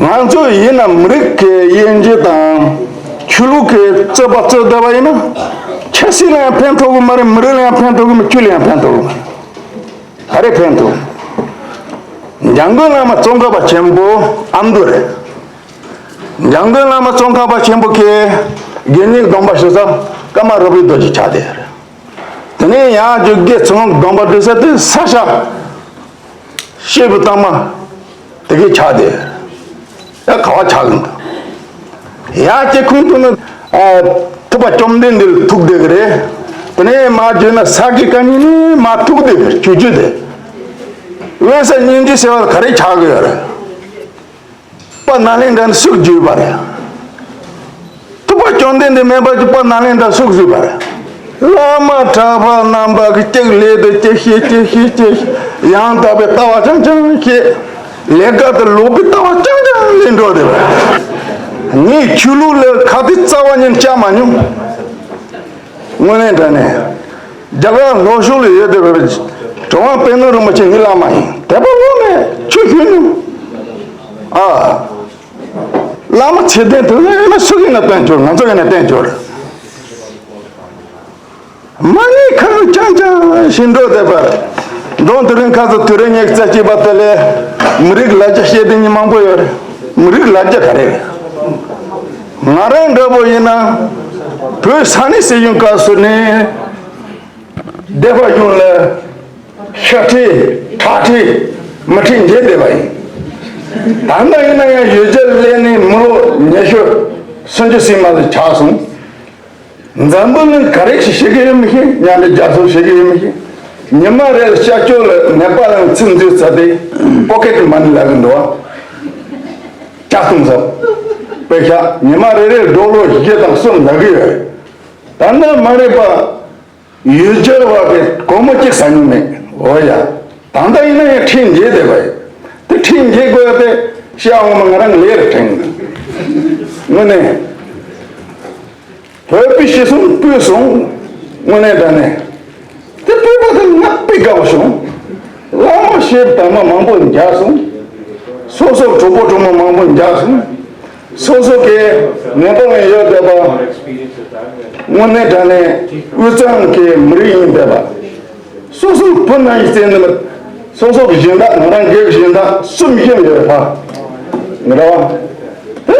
ང་ཚོ་ཡིན་ན་མི་རིགས་ཀྱི་དབྱེ་འབྱེད་དང་ཆོས་ལུགས་ཀྱི་རྩོད་པ་རྩོད་བསྡད་པ་ཡིན་ན། ཆབ་སྲིད་ལ་ཡང་ཕན་ཐོགས་གི་མ་རེད། མི་རིགས་ལ་ཡང་ཕན་ཐོགས་གི་མ་རེད། ཆོས་ལ་ཡང་ཕན་ཐོགས་གི་མ་རེད། ག་རེ་ཕན་ཐོགས། འཇམ་མགོན་བླ་མ་ཙོང་ཁ་པ་ཆེན་པོ་ཨ་མདོ་རེད། འཇམ་མགོན་བླ་མ་ཙོང་ཁ་པ་ཆེན་པོ་གི་དགེ་བསྙེན་སྡོམ་པ་ཞུ་ས་ཀརྨ་རུ་པའི་རྡོ་རྗེ་ཆགས་བསྡད་ཡོད་རེད། དེ་ནས་ཡང་རྒྱུད་དགེ་ཚུལ་ཁྲིམས་སྡོམ་པ་སྒྲུབ་ས་དེ་ས་སྐྱ་སྐྱེས་བུ་དམ་པ་དེ་གའི་ཆགས་བསྡད་ཡོད་རེད། ཡང་ག་བ་ཆགས་གི་འདུག་ཡང་གཅིག་ཁོང་ཚོ་ནི་ཨ་ཐུབ་པ་བཅོམ་ལྡན་འདས་ལ་ཐུག་བསྡད་གི་རེད། དེ་ནས་མར་བརྗོད་ན་ས་དགེ་བཀའ་རྙིང་ནི་མར་ཐུག་བསྡད་གི་རེད། ཆོས་བརྒྱུད་དེ། དབེན་ས་སྙིང་རྗེ་ཟེར་བ་ག་རེ་ཆགས་གི་ཡོད་རེད། དཔལ་ནཱ་ལེནྡྲ་ནི་སུས་བརྒྱུད་པ་རེད། ཐུབ་པ་བཅོམ་ལྡན་འདས་མེད་པ་ཅིག་དཔལ་ནཱ་ལེནྡྲ་སུས་བརྒྱུད་པ་རེད། བླ་མ་གྲྭ་པ་རྣམ་པ་གིས་གཅིག་ལས་དུ་གཅིག་བྱེད་གཅིག་བྱེད་གཅིག་ཡང་དག་པའི་ལྟ་བ་རྐྱང་རྐྱང་བྱེད། ལས་ཀ་དེ་ལོག་པའི་ལྟ་བ་རྐྱང་རྐྱང་ལས་འགྲོ་བསྡད་པ་རེད། ངས་ཆོས་ལུགས་ལ་ཁ་གཏད་རྩ་བ་ཉིད་བཅག་མ་མྱོང་། དངོས་གནས་དྲང་གནས། རྒྱ་གར་ལྷོ་ཕྱོགས་ལ་ཡོད་བསྡད་པའི་གྲུབ་དབང་པད་ནོར་རིན་པོ་ཆེ་ངའི་བླ་མ་ཡིན། དད་པ་བློ་མེད་ཆོས་ཞུ་མྱོང་། ཨ། བླ་མ་ཚད་ལྡན་དེ་ཚོ་ཡིན་ན་སུ་ཡིན་ན་བསྟེན་ཆོག་ང་ཚོ་ཡིན་ན་བསྟེན་ཆོག་མ་ཎི་ཁ་རྐྱང་རྐྱང་བཞིན་འགྲོ་བསྡད་པར། མདོ་དེ་རིང་ཁ་སང་དུས་རབས་ཉི་ཤུ་རྩ་གཅིག་པ་དེ་ལས་མི་རིགས་ལ་རྒྱ་བཤད་དེ་མི་མང་པོ་ཡོད་རེད། མི་རིགས་ལ་རྒྱ་ག་རེ་རེད། ང་རང་འདྲ་པོ་ཡིན་ན་བོད་ས་གནས་སྲིད་གཞུང་སྐབས་སུ་ནས་སྡེ་པ་གཞུང་ལ་ཤ་ཁྲིད་ཁྲག་ཁྲིད་མི་ཁྲིད་འཇལ་བསྡད་པ་ཡིན། ད་ལྟ་ཡིན་ན་ཡང་ཡོ་བྱད་ལེན་ནས་མི་ལོ་ཉི་ཤུ་སུམ་ཅུ་ཙམ་མ་ཟིན་ཆགས་སོང་། འཛམ་བུ་གླིང་ག་རེ་ཞིག་ཤེས་ཀྱི་ཡོད་མི་ཤེས། མཉམ་འབྲེལ་རྒྱལ་ཚོགས་ཤེས་ཀྱི་ཡོད་མི་ཤེས། ཉི་མ་རེར་ཤར་ཕྱོགས་ལ་ནེ་པ་ལ་ཚིག་མཛོད་ཚ་དེ་པོ་ཀེ་ཊི་མ་ནི་ལབ་གི་འདུག་བ། ལྕགས་ཐུམ་ཟབ། པེ་ཤ་ཉི་མ་རེ་རེར་ཌོ་ལར་བཞི་དང་གསུམ་ལབ་གི་ཡོད་རེད། ད་ནི་མ་རེད་པ། ཡུལ་སྦྱོར་བ་གི་སྒོར་མོ་གཅིག་ཟ་མྱོང་མེད། འོ་ཡ། ད་ལྟ་ཡིན་ན་ཡང་ཁྲིད་འཇལ་བསྡད་པ་ཡིན། དེ་ཁྲིད་འཇལ་དགོས་ཡ་དེ་ཤི་ཡ་འོང་མ་ང་རང་ལས་རེ་དྲན་གི་འདུག་དངོས་གནས། བོད་པའི་ཤི་སོང་སྤོས་སོང་། དངོས་གནས་དྲང་གནས། དེ་སྤོས་པ་དེ་ང་དཔེ་དགའ་པོ་བྱུང་། བླ་མ་ཞེས་དམ་པ་མང་པོ་མཇལ་སོང་། སོ་སོ་གྲོགས་པོ་གྲོགས་མོ་མང་པོ་མཇལ་སོང་། སོ་སོ་གི་ནད་པ་ཡང་ཡོད་བསྡད་པ། དངོས་གནས་དྲང་གནས་དབུས་གཙང་གི་མི་རིགས་ཡིན་བསྡད་པ། སོ་སོའི་བུ་ན་ཡི་བཙན་ནི་མེད། སོ་སོ་གི་སྦྱིན་བདག་ང་རང་སྒེར་གྱི་སྦྱིན་བདག་གསུམ་བཞི་ཡོད་པ། རེད་བ། དེ་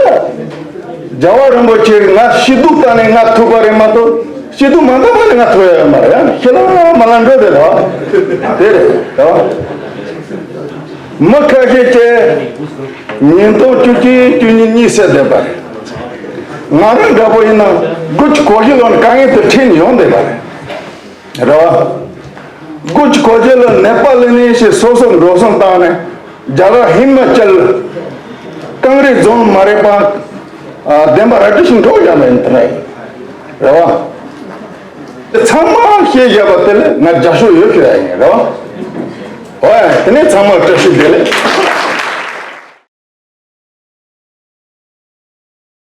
རྒྱལ་བ་རིན་པོ་ཆེ་ང་སྐྱིད་སྡུག་བལྟས་ནས་ང་ཐུག་པ་རེད་མ་གཏོགས། སྐྱིད་སྡུག་མ་བལྟས་པ་ནས་ང་ཐུག་ཡ་ཡོད་མ་རེད། ཡང་ཁྱེད་རང་མ་ལ་འགྲོ་དེ་རེད་བ། དེ་རེད་རེད་བ། མི་ཁ་ཤས་ཀྱིས་ཉིས་སྟོང་བཅུ་གཅིག་བཅུ་གཉིས་གཉིད་སད་བསྡད་པ་རེད། ང་རང་འདྲ་པོ་ཡིན་ན་དགུ་བཅུ་གོ་བཞི་ལོ་ནས་དཀའ་ངལ་དེ་འཕྲད་ནས་ཡོང་བསྡད་པ་རེད། རེད་བ། དགུ་བཅུ་གོ་བརྒྱད་ལ་ནེ་པ་ལི་ནས་ཞེས་སོ་སོ་འགྲོ་སོང་བཏང་ནས་རྒྱ་གར་ཧི་མ་ཅལ་ཀང་རི་རྫོང་མ་རེད་པ། ཨ། བདེན་པ་ར་ཏི་ཤིང་འགྲོ་ཡ་མེད་དེ་རེད། རེད་བ། དེ་ཚང་མ་ཤེས་བཞག་པ་དེ་ལ་ང་རྒྱབ་སྐྱོར་ཡོད་ཤོད་ཡ་ཡིན། རེད་བ། ཨོ་ཡ། དེ་ནས་ཚང་མ་བཀྲ་ཤིས་བདེ་ལེགས།